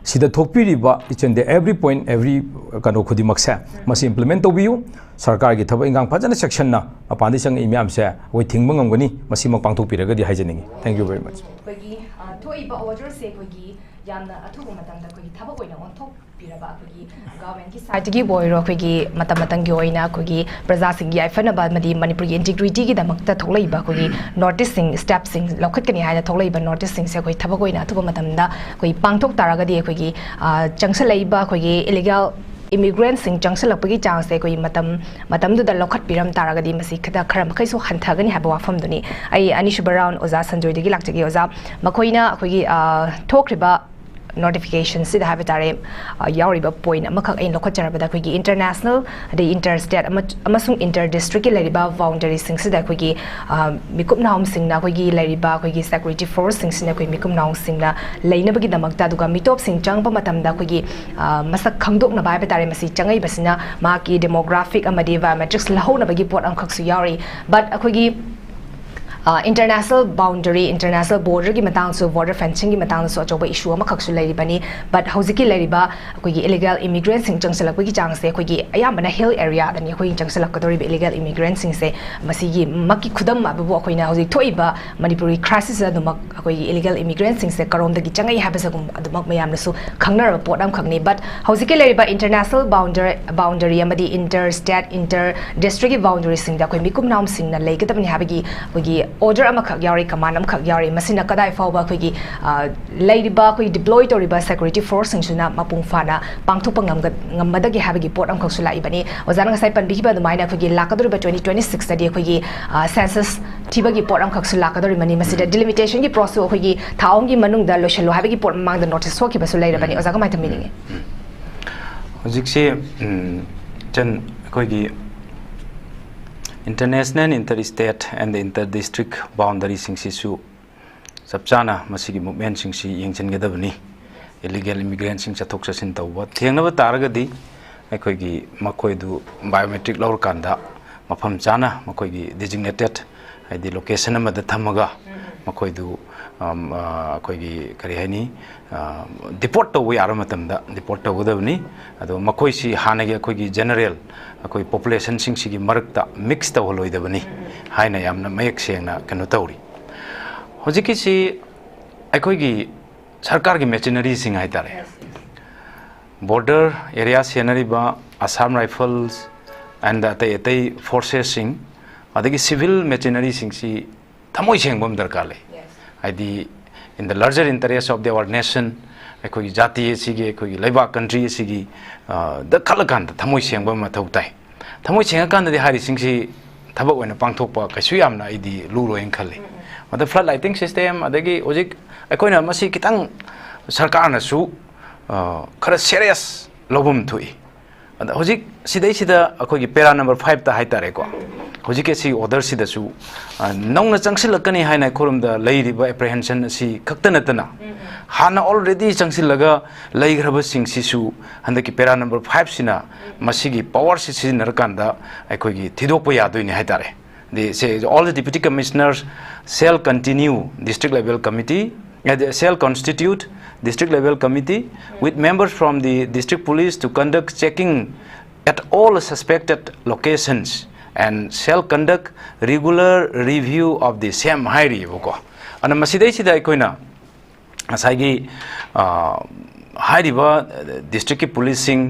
ꯁꯤꯗ ꯊꯣꯛꯄꯤꯔꯤꯕ each and every point, every ꯀꯩꯅꯣ ꯈꯨꯗꯤꯡꯃꯛꯁꯦ ꯃꯁꯤ ꯏꯝꯄ꯭ꯂꯤꯃꯦꯟ ꯇꯧꯕꯤꯌꯨ꯫ ꯁꯔꯀꯥꯔꯒꯤ ꯊꯕꯛ ꯏꯟꯈꯥꯡ ꯐꯖꯅ ꯆꯦꯛꯁꯤꯟꯅ ꯃꯄꯥꯟꯗꯒꯤ ꯆꯪꯉꯛꯏ ꯃꯌꯥꯝꯁꯦ ꯑꯩꯈꯣꯏ ꯊꯤꯡꯕ ꯉꯝꯒꯅꯤ, ꯃꯁꯤꯃꯛ ꯄꯥꯡꯊꯣꯛꯄꯤꯔꯒꯗꯤ ꯍꯥꯏꯖꯅꯤꯡꯉꯤ꯫ Thank you very much. ꯑꯩꯈꯣꯏꯒꯤ, ꯑ, ꯊꯣꯛꯏꯕ ꯑꯣꯔꯗꯔꯁꯦ ꯑꯩꯈꯣꯏꯒꯤ ꯌꯥꯝꯅ ꯑꯊꯨꯕ ꯃꯇꯝꯗ ꯑꯩꯈꯣꯏꯒꯤ ꯊꯕꯛ ꯑꯣꯏꯅ ꯑꯣꯟꯊꯣꯛꯄꯤꯔꯕ ꯑꯩꯈꯣꯏꯒꯤ ꯒꯚꯔꯟꯃꯦꯟꯒꯤ ꯁꯥꯏꯠꯇꯒꯤꯕꯨ ꯑꯣꯏꯔꯣ, ꯑꯩꯈꯣꯏꯒꯤ ꯃꯇꯝ ꯃꯇꯝꯒꯤ ꯑꯣꯏꯅ ꯑꯩꯈꯣꯏꯒꯤ ꯄ꯭ꯔꯖꯥꯁꯤꯡꯒꯤ ꯌꯥꯏꯐꯅꯕ ꯑꯃꯗꯤ ꯃꯅꯤꯄꯨꯔꯒꯤ ꯏꯟꯇꯤꯒ꯭ꯔꯤꯇꯤꯒꯤꯗꯃꯛꯇ ꯊꯣꯛꯂꯛꯏꯕ ꯑꯩꯈꯣꯏꯒꯤ ꯅꯣꯇꯤꯁꯁꯤꯡ, ꯁ꯭ꯇꯦꯞꯁꯤꯡ ꯂꯧꯈꯠꯀꯅꯤ ꯍꯥꯏꯅ ꯊꯣꯛꯂꯛꯏꯕ ꯅꯣꯇꯤꯁꯁꯤꯡꯁꯦ ꯑꯩꯈꯣꯏ ꯊꯕꯛ ꯑꯣꯏꯅ ꯑꯊꯨꯕ ꯃꯇꯝꯗ ꯑꯩꯈꯣꯏ ꯄꯥꯡꯊꯣꯛ ꯇꯥꯔꯒꯗꯤ ꯑꯩꯈꯣꯏꯒꯤ, ꯑ, ꯆꯪꯁꯤꯜꯂꯛꯏꯕ ꯑꯩꯈꯣꯏꯒꯤ ꯏꯂꯤꯒꯦꯜ ꯏꯃꯤꯒ꯭ꯔꯦꯟꯁꯤꯡ ꯆꯪꯁꯤꯜꯂꯛꯄꯒꯤ ꯆꯥꯡꯁꯦ ꯑꯩꯈꯣꯏꯒꯤ ꯃꯇꯝ, ꯃꯇꯝꯗꯨꯗ ꯂꯧꯈꯠꯄꯤꯔꯝ ꯇꯥꯔꯒꯗꯤ ꯃꯁꯤ ꯈꯤꯇ ꯈꯔ ꯃꯈꯩꯁꯨ ꯍꯟꯊꯒꯅꯤ ꯍꯥꯏꯕ ꯋꯥꯐꯝꯗꯨꯅꯤ꯫ ꯑꯩ ꯑꯅꯤꯁꯨꯕ ꯔꯥꯎꯟ ꯑꯣꯖꯥ ꯁꯟꯖꯣꯏꯗꯒꯤ ꯂꯥꯛꯆꯒꯦ꯫ ꯑꯣꯖꯥ, ꯃꯈꯣꯏꯅ ꯑꯩꯈꯣꯏꯒꯤ, ꯑ, ꯊꯣꯛꯈ꯭ꯔꯤꯕ ꯅꯣꯇꯤꯐꯤꯀꯦꯁꯟꯁꯤꯗ ꯍꯥꯏꯕ ꯇꯥꯔꯦ, ꯑ, ꯌꯥꯎꯔꯤꯕ ꯄꯣꯏꯟ ꯑꯃꯈꯛ ꯑꯩꯅ ꯂꯧꯈꯠꯆꯔꯕꯗ ꯑꯩꯈꯣꯏꯒꯤ ꯏꯟꯇꯔꯅꯦꯁꯅꯦꯜ ꯑꯗꯩ ꯏꯟꯇꯔ ꯁ꯭ꯇꯦꯠ ꯑꯃ-, ꯑꯃꯁꯨꯡ ꯏꯟꯇꯔ ꯗꯤꯁꯇ꯭ꯔꯤꯛꯀꯤ ꯂꯩꯔꯤꯕ ꯕꯥꯎꯟꯗꯔꯤꯁꯤꯡꯁꯤꯗ ꯑꯩꯈꯣꯏꯒꯤ, ꯑ, ꯃꯤꯀꯨꯞ ꯅꯥꯍꯨꯝꯁꯤꯡꯅ ꯑꯩꯈꯣꯏꯒꯤ ꯂꯩꯔꯤꯕ ꯑꯩꯈꯣꯏꯒꯤ ꯁꯦꯀ꯭ꯌꯨꯔꯤꯇꯤ ꯐꯣꯔꯁꯁꯤꯡꯁꯤꯅ ꯑꯩꯈꯣꯏ ꯃꯤꯀꯨꯞ ꯅꯥꯍꯨꯝꯁꯤꯡꯅ ꯂꯩꯅꯕꯒꯤꯗꯃꯛꯇ, ꯑꯗꯨꯒ ꯃꯤꯇꯣꯞꯁꯤꯡ ꯆꯪꯉꯛꯄ ꯃꯇꯝꯗ ꯑꯩꯈꯣꯏꯒꯤ, ꯑ, ꯃꯁꯛ ꯈꯪꯗꯣꯛꯅꯕ ꯍꯥꯏꯕ ꯇꯥꯔꯦ, ꯃꯁꯤ ꯆꯪꯉꯛꯏꯕꯁꯤꯅ ꯃꯍꯥꯛꯀꯤ ꯗꯦꯃꯣꯒ꯭ꯔꯥꯐꯤꯛ ꯑꯃꯗꯤ ꯕꯥꯏꯑꯣꯃꯦꯇ꯭ꯔꯤꯛꯁ ꯂꯧꯍꯧꯅꯕꯒꯤ ꯄꯣꯠ ꯑꯃꯈꯛꯁꯨ ꯌꯥꯎꯔꯤ꯫ But ꯑꯩꯈꯣꯏꯒꯤ ꯑ, ꯏꯟꯇꯔꯅꯦꯁꯅꯦꯜ ꯕꯥꯎꯟꯗꯔꯤ, ꯏꯟꯇꯔꯅꯦꯁꯅꯦꯜ ꯕꯣꯔꯗꯔꯒꯤ ꯃꯇꯥꯡꯗꯁꯨ, ꯕꯣꯔꯗꯔ ꯐꯦꯟꯁꯤꯡꯒꯤ ꯃꯇꯥꯡꯗꯁꯨ ꯑꯆꯧꯕ ꯏꯁꯨ ꯑꯃꯈꯛꯁꯨ ꯂꯩꯔꯤꯕꯅꯤ꯫ But ꯍꯧꯖꯤꯛꯀꯤ ꯂꯩꯔꯤꯕ ꯑꯩꯈꯣꯏꯒꯤ ꯏꯂꯤꯒꯦꯜ ꯏꯃꯤꯒ꯭ꯔꯦꯟꯁꯤꯡ ꯆꯪꯁꯤꯜꯂꯛꯄꯒꯤ ꯆꯥꯡꯁꯦ ꯑꯩꯈꯣꯏꯒꯤ ꯑꯌꯥꯝꯕꯅ ꯍꯤꯜ ꯑꯦꯔꯤꯌꯥꯗꯅꯤ ꯑꯩꯈꯣꯏꯒꯤ ꯆꯪꯁꯤꯜꯂꯛꯀꯗꯧꯔꯤꯕ ꯏꯂꯤꯒꯦꯜ ꯏꯃꯤꯒ꯭ꯔꯦꯟꯁꯤꯡꯁꯦ꯫ ꯃꯁꯤꯒꯤ ꯃꯛꯀꯤ ꯈꯨꯗꯝ ꯍꯥꯏꯕꯕꯨ ꯑꯩꯈꯣꯏꯅ ꯍꯧꯖꯤꯛ ꯊꯣꯛꯏꯕ ꯃꯅꯤꯄꯨꯔꯒꯤ ꯀ꯭ꯔꯥꯏꯁꯤꯁ ꯑꯗꯨꯃꯛ ꯑꯩꯈꯣꯏꯒꯤ ꯏꯂꯤꯒꯦꯜ ꯏꯃꯤꯒ꯭ꯔꯦꯟꯁꯤꯡꯁꯦ ꯀꯔꯣꯝꯗꯒꯤ ꯆꯪꯉꯛꯏ ꯍꯥꯏꯕꯁꯤꯒꯨꯝ ꯑꯗꯨꯃꯛ ꯃꯌꯥꯝꯅꯁꯨ ꯈꯪꯅꯔꯕ ꯄꯣꯠ ꯑꯃꯈꯛꯅꯤ꯫ But ꯍꯧꯖꯤꯛꯀꯤ ꯂꯩꯔꯤꯕ ꯏꯟꯇꯔꯅꯦꯁꯅꯦꯜ ꯕꯥꯎꯟꯗꯔ-, ꯕꯥꯎꯟꯗꯔꯤ ꯑꯃꯗꯤ ꯏꯟꯇꯔ ꯁ꯭ꯇꯦꯠ, ꯏꯟꯇꯔ ꯗꯤꯁꯇ꯭ꯔꯤꯛꯀꯤ ꯕꯥꯎꯟꯗꯔꯤꯁꯤꯡꯗ ꯑꯩꯈꯣꯏ ꯃꯤꯀꯨꯞ ꯅꯥꯍꯨꯝꯁꯤꯡꯅ ꯂꯩꯒꯗꯕꯅꯤ ꯍꯥꯏꯕꯒꯤ ꯑꯩꯈꯣꯏꯒꯤ ꯑꯣꯔꯗꯔ ꯑꯃꯈꯛ ꯌꯥꯎꯔꯤ, ꯀꯃꯥꯟ ꯑꯃꯈꯛ ꯌꯥꯎꯔꯤ꯫ ꯃꯁꯤꯅ ꯀꯗꯥꯏ ꯐꯥꯎꯕ ꯑꯩꯈꯣꯏꯒꯤ, ꯑ, ꯂꯩꯔꯤꯕ ꯑꯩꯈꯣꯏꯒꯤ ꯗꯤꯄ꯭ꯂꯣꯏ ꯇꯧꯔꯤꯕ ꯁꯦꯀ꯭ꯌꯨꯔꯤꯇꯤ ꯐꯣꯔꯁꯁꯤꯡꯁꯤꯅ ꯃꯄꯨꯡ ꯐꯥꯅ ꯄꯥꯡꯊꯣꯛꯄ ꯉꯝꯒ-, ꯉꯝꯃꯗꯒꯦ ꯍꯥꯏꯕꯒꯤ ꯄꯣꯠ ꯑꯃꯈꯛꯁꯨ ꯂꯥꯛꯏꯕꯅꯤ꯫ ꯑꯣꯖꯥꯅ ꯉꯁꯥꯏ ꯄꯟꯕꯤꯈꯤꯕ ꯑꯗꯨꯃꯥꯏꯅ ꯑꯩꯈꯣꯏꯒꯤ ꯂꯥꯛꯀꯗꯧꯔꯤꯕ twenty twenty-six ꯇꯗꯤ ꯑꯩꯈꯣꯏꯒꯤ, ꯑ, ꯁꯦꯟꯁꯁ ꯊꯤꯕꯒꯤ ꯄꯣꯠ ꯑꯃꯈꯛꯁꯨ ꯂꯥꯛꯀꯗꯧꯔꯤꯕꯅꯤ꯫ ꯃꯁꯤꯗ ꯗꯤꯂꯤꯃꯤꯇꯦꯁꯟꯒꯤ ꯄ꯭ꯔꯣꯁꯦꯁꯁꯨ ꯑꯩꯈꯣꯏꯒꯤ ꯊꯥ ꯑꯍꯨꯝꯒꯤ ꯃꯅꯨꯡꯗ ꯂꯣꯏꯁꯤꯜꯂꯨ ꯍꯥꯏꯕꯒꯤ ꯄꯣꯠ ꯃꯃꯥꯡꯗ ꯅꯣꯇꯤꯁ ꯊꯣꯛꯈꯤꯕꯁꯨ ꯂꯩꯔꯕꯅꯤ꯫ ꯑꯣꯖꯥ, ꯀꯃꯥꯏꯅ ꯊꯝꯕꯤꯅꯤꯡꯉꯤ? ꯍꯧꯖꯤꯛꯁꯤ, ꯎꯝ, ꯏꯆꯟ, ꯑꯩꯈꯣꯏꯒꯤ international, inter state and inter district ꯕꯥꯎꯟꯗꯔꯤꯁꯤꯡꯁꯤꯁꯨ ꯆꯞ ꯆꯥꯅ ꯃꯁꯤꯒꯤ ꯃꯨꯞꯃꯦꯟꯁꯤꯡꯁꯤ ꯌꯦꯡꯁꯤꯟꯒꯗꯕꯅꯤ꯫ ꯏꯂꯤꯒꯦꯜ ꯏꯃꯤꯒ꯭ꯔꯦꯟꯁꯤꯡ ꯆꯠꯊꯣꯛ ꯆꯠꯁꯤꯟ ꯇꯧꯕ ꯊꯦꯡꯅꯕ ꯇꯥꯔꯒꯗꯤ, ꯑꯩꯈꯣꯏꯒꯤ ꯃꯈꯣꯏꯗꯨ ꯕꯥꯏꯑꯣꯃꯦꯇ꯭ꯔꯤꯛ ꯂꯧꯔꯀꯥꯟꯗ ꯃꯐꯝ ꯆꯥꯅ ꯃꯈꯣꯏꯒꯤ ꯗꯤꯖꯤꯒꯅꯦꯇꯦꯠ, ꯍꯥꯏꯗꯤ ꯂꯣꯀꯦꯁꯟ ꯑꯃꯗ ꯊꯝꯃꯒ ꯃꯈꯣꯏꯗꯨ, ꯑꯝ, ꯑ, ꯑꯩꯈꯣꯏꯒꯤ ꯀꯔꯤ ꯍꯥꯏꯅꯤ, ꯗꯤꯄꯣꯔꯠ ꯇꯧꯕ ꯌꯥꯔꯕ ꯃꯇꯝꯗ ꯗꯤꯄꯣꯔꯠ ꯇꯧꯒꯗꯕꯅꯤ꯫ ꯑꯗꯣ ꯃꯈꯣꯏꯁꯤ ꯍꯥꯟꯅꯒꯤ ꯑꯩꯈꯣꯏꯒꯤ ꯖꯦꯅꯔꯦꯜ, ꯑꯩꯈꯣꯏ ꯄꯣꯄꯨꯂꯦꯁꯟꯁꯤꯡꯁꯤꯒꯤ ꯃꯔꯛꯇ ꯃꯤꯛꯁ ꯇꯧꯍꯜꯂꯣꯏꯗꯕꯅꯤ ꯍꯥꯏꯅ ꯌꯥꯝꯅ ꯃꯌꯦꯛ ꯁꯦꯡꯅ ꯀꯩꯅꯣ ꯇꯧꯔꯤ꯫ ꯍꯧꯖꯤꯛꯀꯤꯁꯤ ꯑꯩꯈꯣꯏꯒꯤ ꯁꯔꯀꯥꯔꯒꯤ ꯃꯦꯆꯤꯅꯔꯤꯁꯤꯡ ꯍꯥꯏꯇꯥꯔꯦ, ꯕꯣꯔꯗꯔ ꯑꯦꯔꯤꯌꯥ ꯁꯦꯟꯅꯔꯤꯕ ꯑꯁꯥꯝ ꯔꯥꯏꯐꯜꯁ ꯑꯦꯟꯗ ꯑꯇꯩ ꯑꯇꯩ ꯐꯣꯔꯁꯦꯁꯁꯤꯡ, ꯑꯗꯒꯤ ꯁꯤꯚꯤꯜ ꯃꯦꯆꯤꯅꯔꯤꯁꯤꯡꯁꯤ ꯊꯃꯣꯏ ꯁꯦꯡꯕ ꯑꯃ ꯗꯔꯀꯥꯔ ꯂꯩ꯫ ꯍꯥꯏꯗꯤ, in the larger interest of our nation, ꯑꯩꯈꯣꯏꯒꯤ ꯖꯥꯇꯤ ꯑꯁꯤꯒꯤ, ꯑꯩꯈꯣꯏꯒꯤ ꯂꯩꯕꯥꯛ, ꯀꯟꯇ꯭ꯔꯤ ꯑꯁꯤꯒꯤ, ꯑ, ꯗ ꯈꯜꯂꯀꯥꯟꯗ ꯊꯃꯣꯏ ꯁꯦꯡꯕ ꯑꯃ ꯃꯊꯧ ꯇꯥꯏ꯫ ꯊꯃꯣꯏ ꯁꯦꯡꯉꯀꯥꯟꯗꯗꯤ ꯍꯥꯏꯔꯤꯁꯤꯡꯁꯤ ꯊꯕꯛ ꯑꯣꯏꯅ ꯄꯥꯡꯊꯣꯛꯄ ꯀꯩꯁꯨ ꯌꯥꯝꯅ ꯑꯩꯗꯤ ꯂꯨꯔꯣꯏꯅ ꯈꯜꯂꯤ꯫ ꯃꯗ flood lighting system, ꯑꯗꯒꯤ ꯍꯧꯖꯤꯛ ꯑꯩꯈꯣꯏꯅ ꯃꯁꯤ ꯈꯤꯇꯪ ꯁꯔꯀꯥꯔꯅꯁꯨ, ꯑ, ꯈꯔ ꯁꯦꯔꯤꯌꯁ ꯂꯧꯐꯝ ꯊꯣꯛꯏ꯫ ꯑꯗ ꯍꯧꯖꯤꯛ ꯁꯤꯗꯩꯁꯤꯗ ꯑꯩꯈꯣꯏꯒꯤ ꯄꯦꯔꯥ ꯅꯝꯕꯔ ꯐꯥꯏꯚꯇ ꯍꯥꯏꯇꯥꯔꯦꯀꯣ, ꯍꯧꯖꯤꯛꯀꯤ ꯑꯁꯤꯒꯤ ꯑꯣꯔꯗꯔꯁꯤꯗꯁꯨ, ꯑ, ꯅꯧꯅ ꯆꯪꯁꯤꯜꯂꯛꯀꯅꯤ ꯍꯥꯏꯅ ꯑꯩꯈꯣꯏꯔꯣꯝꯗ ꯂꯩꯔꯤꯕ ꯑꯦꯄ꯭ꯔꯤꯍꯦꯟꯁꯟ ꯑꯁꯤ ꯈꯛꯇ ꯅꯠꯇꯅ, ꯍꯥꯟꯅ ꯑꯣꯜꯔꯦꯗꯤ ꯆꯪꯁꯤꯜꯂꯒ ꯂꯩꯈ꯭ꯔꯕꯁꯤꯡꯁꯤꯁꯨ ꯍꯟꯗꯛꯀꯤ ꯄꯦꯔꯥ ꯅꯝꯕꯔ ꯐꯥꯏꯚꯁꯤꯅ ꯃꯁꯤꯒꯤ ꯄꯋꯥꯔꯁꯤ ꯁꯤꯖꯤꯟꯅꯔꯀꯥꯟꯗ ꯑꯩꯈꯣꯏꯒꯤ ꯊꯤꯗꯣꯛꯄ ꯌꯥꯗꯣꯏꯅꯤ ꯍꯥꯏꯇꯥꯔꯦ꯫ The, say, all the deputy commissioners shall continue district level committee, uh, they shall constitute district level committee with members from the district police to conduct checking at all suspected locations and shall conduct regular review of the same ꯍꯥꯏꯔꯤꯕꯀꯣ꯫ ꯑꯗꯨꯅ ꯃꯁꯤꯗꯩꯁꯤꯗ ꯑꯩꯈꯣꯏꯅ ꯉꯁꯥꯏꯒꯤ, ꯑ, ꯍꯥꯏꯔꯤꯕ ꯗꯤꯁꯇ꯭ꯔꯤꯛꯀꯤ ꯄꯨꯂꯤꯁꯁꯤꯡ,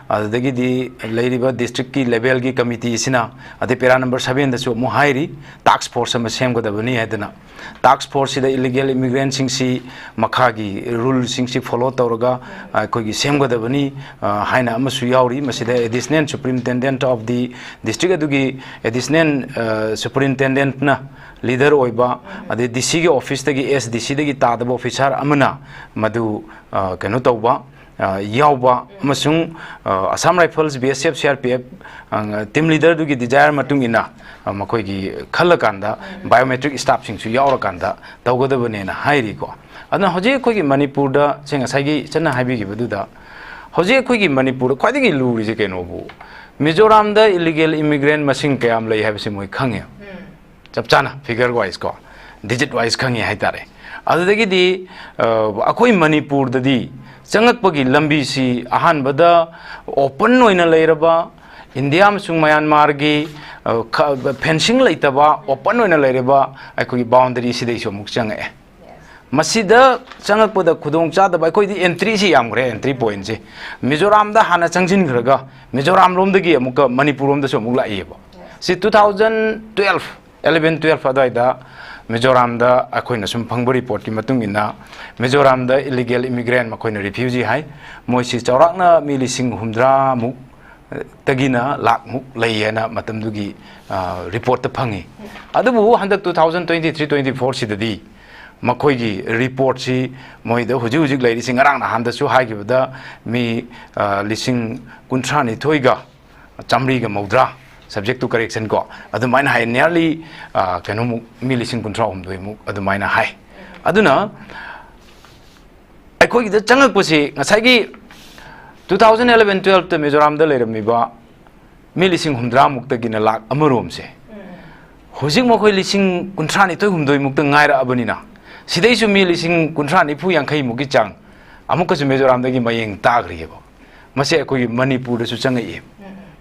ꯑꯗꯨꯗꯒꯤꯗꯤ ꯂꯩꯔꯤꯕ ꯗꯤꯁꯇ꯭ꯔꯤꯛꯀꯤ ꯂꯦꯚꯦꯜꯒꯤ ꯀꯃꯤꯇꯤꯁꯤꯅ, ꯑꯗꯩ ꯄꯦꯔꯥ ꯅꯝꯕꯔ ꯁꯚꯦꯟꯗꯁꯨ ꯑꯃꯨꯛ ꯍꯥꯏꯔꯤ, ꯇꯥꯛꯁ ꯐꯣꯔꯁ ꯑꯃ ꯁꯦꯝꯒꯗꯕꯅꯤ ꯍꯥꯏꯗꯅ꯫ ꯇꯥꯛꯁ ꯐꯣꯔꯁꯁꯤꯗ ꯏꯂꯤꯒꯦꯜ ꯏꯃꯤꯒ꯭ꯔꯦꯟꯁꯤꯡꯁꯤ ꯃꯈꯥꯒꯤ ꯔꯨꯜꯁꯤꯡꯁꯤ ꯐꯣꯂꯣ ꯇꯧꯔꯒ ꯑꯩꯈꯣꯏꯒꯤ ꯁꯦꯝꯒꯗꯕꯅꯤ, ꯑ, ꯍꯥꯏꯅ ꯑꯃꯁꯨ ꯌꯥꯎꯔꯤ꯫ ꯃꯁꯤꯗ ꯑꯦꯗꯤꯁꯅꯦꯜ ꯁꯨꯄ꯭ꯔꯤꯟꯇꯦꯟꯗꯦꯟꯠ ꯑꯣꯐ ꯗꯤ ꯗꯤꯁꯇ꯭ꯔꯤꯛ ꯑꯗꯨꯒꯤ ꯑꯦꯗꯤꯁꯅꯦꯜ, ꯑ, ꯁꯨꯄ꯭ꯔꯤꯟꯇꯦꯟꯗꯦꯟꯠꯅ ꯂꯤꯗꯔ ꯑꯣꯏꯕ, ꯑꯗꯩ ꯗꯤ ꯁꯤꯒꯤ ꯑꯣꯐꯤꯁꯇꯒꯤ, ꯑꯦꯁ ꯗꯤ ꯁꯤꯗꯒꯤ ꯇꯥꯗꯕ ꯑꯣꯐꯤꯁꯥꯔ ꯑꯃꯅ ꯃꯗꯨ, ꯑ, ꯀꯩꯅꯣ ꯇꯧꯕ, ꯑ, ꯌꯥꯎꯕ, ꯑꯃꯁꯨꯡ, ꯑ, Assam Rifles, B S F, C R P F, ꯑ, ꯇꯤꯝ ꯂꯤꯗꯔꯗꯨꯒꯤ ꯗꯤꯖꯥꯏꯔ ꯃꯇꯨꯡ ꯏꯟꯅ, ꯑ, ꯃꯈꯣꯏꯒꯤ ꯈꯜꯂꯀꯥꯟꯗ ꯕꯥꯏꯑꯣꯃꯦꯇ꯭ꯔꯤꯛ ꯁ꯭ꯇꯥꯐꯁꯤꯡꯁꯨ ꯌꯥꯎꯔꯀꯥꯟꯗ ꯇꯧꯒꯗꯕꯅꯦꯅ ꯍꯥꯏꯔꯤꯀꯣ꯫ ꯑꯗꯨꯅ ꯍꯧꯖꯤꯛ ꯑꯩꯈꯣꯏꯒꯤ ꯃꯅꯤꯄꯨꯔꯗ, ꯁꯦꯡꯅ ꯉꯁꯥꯏꯒꯤ ꯏꯆꯟꯅ ꯍꯥꯏꯕꯤꯈꯤꯕꯗꯨꯗ, ꯍꯧꯖꯤꯛ ꯑꯩꯈꯣꯏꯒꯤ ꯃꯅꯤꯄꯨꯔꯗ ꯈ꯭ꯋꯥꯏꯗꯒꯤ ꯂꯨꯔꯤꯁꯦ ꯀꯩꯅꯣꯕꯨ, ꯃꯤꯖꯣꯔꯥꯝꯗ ꯏꯂꯤꯒꯦꯜ ꯏꯃꯤꯒ꯭ꯔꯦꯟ ꯃꯁꯤꯡ ꯀꯌꯥꯝ ꯂꯩ ꯍꯥꯏꯕꯁꯤ ꯃꯣꯏ ꯈꯪꯉꯦ꯫ ꯆꯞ ꯆꯥꯅ ꯐꯤꯒꯔ ꯋꯥꯏꯁ ꯀꯣ, ꯗꯤꯖꯤꯠ ꯋꯥꯏꯁ ꯈꯪꯉꯦ ꯍꯥꯏꯇꯥꯔꯦ꯫ ꯑꯗꯨꯗꯒꯤꯗꯤ, ꯑ, ꯑꯩꯈꯣꯏ ꯃꯅꯤꯄꯨꯔꯗꯗꯤ ꯆꯪꯉꯛꯄꯒꯤ ꯂꯝꯕꯤꯁꯤ ꯑꯍꯥꯟꯕꯗ ꯑꯣꯄꯟ ꯑꯣꯏꯅ ꯂꯩꯔꯕ ꯏꯟꯗꯤꯌꯥ ꯑꯃꯁꯨꯡ ꯃꯌꯥꯟꯃꯥꯔꯒꯤ, ꯑ, ꯈ-, ꯐꯦꯟꯁꯤꯡ ꯂꯩꯇꯕ ꯑꯣꯄꯟ ꯑꯣꯏꯅ ꯂꯩꯔꯤꯕ ꯑꯩꯈꯣꯏꯒꯤ ꯕꯥꯎꯟꯗꯔꯤꯁꯤꯗꯩꯁꯨ ꯑꯃꯨꯛ ꯆꯪꯉꯛꯑꯦ꯫ ꯃꯁꯤꯗ ꯆꯪꯉꯛꯄꯗ ꯈꯨꯗꯣꯡ ꯆꯥꯗꯕ, ꯑꯩꯈꯣꯏꯗꯤ ꯑꯦꯟꯇ꯭ꯔꯤꯁꯤ ꯌꯥꯝꯈ꯭ꯔꯦ, ꯑꯦꯟꯇ꯭ꯔꯤ ꯄꯣꯏꯟꯁꯦ꯫ ꯃꯤꯖꯣꯔꯥꯝꯗ ꯍꯥꯟꯅ ꯆꯪꯁꯤꯟꯈ꯭ꯔꯒ ꯃꯤꯖꯣꯔꯥꯝ ꯂꯣꯝꯗꯒꯤ ꯑꯃꯨꯛꯀ ꯃꯅꯤꯄꯨꯔ ꯂꯣꯝꯗꯁꯨ ꯑꯃꯨꯛ ꯂꯥꯛꯏꯌꯦꯕ꯫ ꯁꯤ two thousand twelve, eleven twelve ꯑꯗꯨꯋꯥꯏꯗ ꯃꯤꯖꯣꯔꯥꯝꯗ ꯑꯩꯈꯣꯏꯅ ꯁꯨꯝ ꯐꯪꯕ ꯔꯤꯄꯣꯔꯠꯀꯤ ꯃꯇꯨꯡ ꯏꯟꯅ, ꯃꯤꯖꯣꯔꯥꯝꯗ ꯏꯂꯤꯒꯦꯜ ꯏꯃꯤꯒ꯭ꯔꯦꯟ, ꯃꯈꯣꯏꯅ ꯔꯤꯐ꯭ꯌꯨꯖꯤ ꯍꯥꯏ, ꯃꯣꯏꯁꯤ ꯆꯥꯎꯔꯥꯛꯅ ꯃꯤ ꯂꯤꯁꯤꯡ ꯍꯨꯝꯗ꯭ꯔꯥꯃꯨꯛ ꯇꯒꯤꯅ ꯂꯥꯛꯃꯨꯛ ꯂꯩ ꯍꯥꯏꯅ ꯃꯇꯝꯗꯨꯒꯤ, ꯑ, ꯔꯤꯄꯣꯔꯠꯇ ꯐꯪꯉꯤ꯫ ꯑꯗꯨꯕꯨ ꯍꯟꯗꯛ two thousand twenty three twenty four ꯁꯤꯗꯗꯤ ꯃꯈꯣꯏꯒꯤ ꯔꯤꯄꯣꯔꯠꯁꯤ ꯃꯣꯏꯗ ꯍꯧꯖꯤꯛ ꯍꯧꯖꯤꯛ ꯂꯩꯔꯤꯁꯤ, ꯉꯔꯥꯡ ꯅꯍꯥꯟꯗꯁꯨ ꯍꯥꯏꯈꯤꯕꯗ ꯃꯤ, ꯑ, ꯂꯤꯁꯤꯡ ꯀꯨꯟꯊ꯭ꯔꯥ ꯅꯤꯊꯣꯏꯒ ꯆꯥꯃꯔꯤꯒ ꯃꯧꯗ꯭ꯔꯥ, subject to correction ꯀꯣ, ꯑꯗꯨꯃꯥꯏꯅ ꯍꯥꯏ, nearly, ꯑ, ꯀꯩꯅꯣꯃꯨꯛ, ꯃꯤ ꯂꯤꯁꯤꯡ ꯀꯨꯟꯊ꯭ꯔꯥ ꯍꯨꯝꯗꯣꯏꯃꯨꯛ ꯑꯗꯨꯃꯥꯏꯅ ꯍꯥꯏ꯫ ꯑꯗꯨꯅ ꯑꯩꯈꯣꯏꯒꯤꯗ ꯆꯪꯉꯛꯄꯁꯤ ꯉꯁꯥꯏꯒꯤ two thousand eleven twelve ꯇ ꯃꯤꯖꯣꯔꯥꯝꯗ ꯂꯩꯔꯝꯃꯤꯕ ꯃꯤ ꯂꯤꯁꯤꯡ ꯍꯨꯝꯗ꯭ꯔꯥꯃꯨꯛꯇꯒꯤꯅ ꯂꯥꯛ ꯑꯃꯔꯣꯝꯁꯦ, ꯍꯧꯖꯤꯛ ꯃꯈꯣꯏ ꯂꯤꯁꯤꯡ ꯀꯨꯟꯊ꯭ꯔꯥ ꯅꯤꯊꯣꯏ ꯍꯨꯝꯗꯣꯏꯃꯨꯛꯇ ꯉꯥꯏꯔꯛꯑꯕꯅꯤꯅ, ꯁꯤꯗꯩꯁꯨ ꯃꯤ ꯂꯤꯁꯤꯡ ꯀꯨꯟꯊ꯭ꯔꯥ ꯅꯤꯐꯨ ꯌꯥꯡꯈꯩꯃꯨꯛꯀꯤ ꯆꯥꯡ ꯑꯃꯨꯛꯀꯁꯨ ꯃꯤꯖꯣꯔꯥꯝꯗꯒꯤ ꯃꯌꯦꯡ ꯇꯥꯈ꯭ꯔꯤꯑꯕ꯫ ꯃꯁꯤ ꯑꯩꯈꯣꯏꯒꯤ ꯃꯅꯤꯄꯨꯔꯗꯁꯨ ꯆꯪꯉꯛꯏ,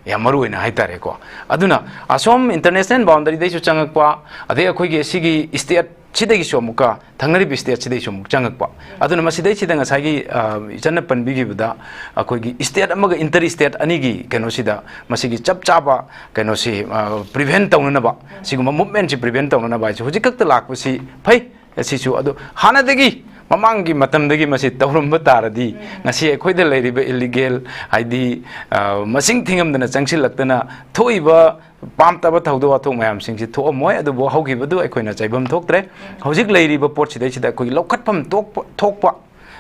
ꯌꯥꯝ ꯃꯔꯨ ꯑꯣꯏꯅ ꯍꯥꯏꯇꯥꯔꯦꯀꯣ꯫ ꯑꯗꯨꯅ ꯑꯁꯣꯝ ꯏꯟꯇꯔꯅꯦꯁꯅꯦꯜ ꯕꯥꯎꯟꯗꯔꯤꯗꯩꯁꯨ ꯆꯪꯉꯛꯄ, ꯑꯗꯩ ꯑꯩꯈꯣꯏꯒꯤ ꯁꯤꯒꯤ ꯁ꯭ꯇꯦꯠ ꯁꯤꯗꯒꯤꯁꯨ ꯑꯃꯨꯛꯀ ꯊꯪꯅꯔꯤꯕ state ꯁꯤꯗꯩꯁꯨ ꯑꯃꯨꯛ ꯆꯪꯉꯛꯄ꯫ ꯑꯗꯨꯅ ꯃꯁꯤꯗꯩꯁꯤꯗ ꯉꯁꯥꯏꯒꯤ, ꯑ, ꯏꯆꯟꯅ ꯄꯟꯕꯤꯈꯤꯕꯗ, ꯑꯩꯈꯣꯏꯒꯤ state ꯑꯃꯒ inter state ꯑꯅꯤꯒꯤ ꯀꯩꯅꯣꯁꯤꯗ ꯃꯁꯤꯒꯤ ꯆꯞ ꯆꯥꯕ ꯀꯩꯅꯣꯁꯤ, ꯑ, prevent ꯇꯧꯅꯅꯕ, ꯁꯤꯒꯨꯝꯕ movement ꯁꯤ prevent ꯇꯧꯅꯅꯕ ꯍꯥꯏꯁꯦ ꯍꯧꯖꯤꯛ ꯈꯛꯇ ꯂꯥꯛꯄꯁꯤ ꯐꯩ꯫ ꯑꯁꯤꯁꯨ ꯑꯗꯨ ꯍꯥꯟꯅꯗꯒꯤ, ꯃꯃꯥꯡꯒꯤ ꯃꯇꯝꯗꯒꯤ ꯃꯁꯤ ꯇꯧꯔꯝꯕ ꯇꯥꯔꯗꯤ, ꯉꯁꯤ ꯑꯩꯈꯣꯏꯗ ꯂꯩꯔꯤꯕ illegal, ꯍꯥꯏꯗꯤ, ꯑ, ꯃꯁꯤꯡ ꯊꯤꯉꯝꯗꯅ ꯆꯪꯁꯤꯜꯂꯛꯇꯅ ꯊꯣꯛꯏꯕ ꯄꯥꯝꯇꯕ ꯊꯧꯗꯣꯛ ꯋꯥꯊꯣꯛ ꯃꯌꯥꯝꯁꯤꯡꯁꯤ ꯊꯣꯛꯑꯝꯃꯣꯏ꯫ ꯑꯗꯨꯕꯨ ꯍꯧꯈꯤꯕꯗꯨ ꯑꯩꯈꯣꯏꯅ ꯆꯩꯐꯝ ꯊꯣꯛꯇ꯭ꯔꯦ꯫ ꯍꯧꯖꯤꯛ ꯂꯩꯔꯤꯕ ꯄꯣꯠꯁꯤꯗꯩꯁꯤꯗ ꯑꯩꯈꯣꯏꯒꯤ ꯂꯧꯈꯠꯐꯝ ꯊꯣꯛꯄ, ꯊꯣꯛꯄ,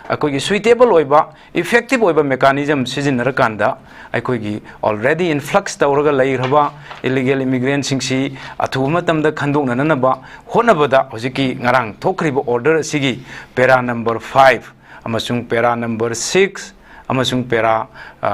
ꯑꯩꯈꯣꯏꯒꯤ suitable ꯑꯣꯏꯕ, effective ꯑꯣꯏꯕ mechanism ꯁꯤꯖꯤꯟꯅꯔꯀꯥꯟꯗ, ꯑꯩꯈꯣꯏꯒꯤ already influx ꯇꯧꯔꯒ ꯂꯩꯈ꯭ꯔꯕ illegal immigrant ꯁꯤꯡꯁꯤ ꯑꯊꯨꯕ ꯃꯇꯝꯗ ꯈꯟꯗꯣꯛꯅꯅꯕ ꯍꯣꯠꯅꯕꯗ, ꯍꯧꯖꯤꯛꯀꯤ ꯉꯔꯥꯡ ꯊꯣꯛꯈ꯭ꯔꯤꯕ order ꯑꯁꯤꯒꯤ para number five ꯑꯃꯁꯨꯡ para number six ꯑꯃꯁꯨꯡ para, ꯑ,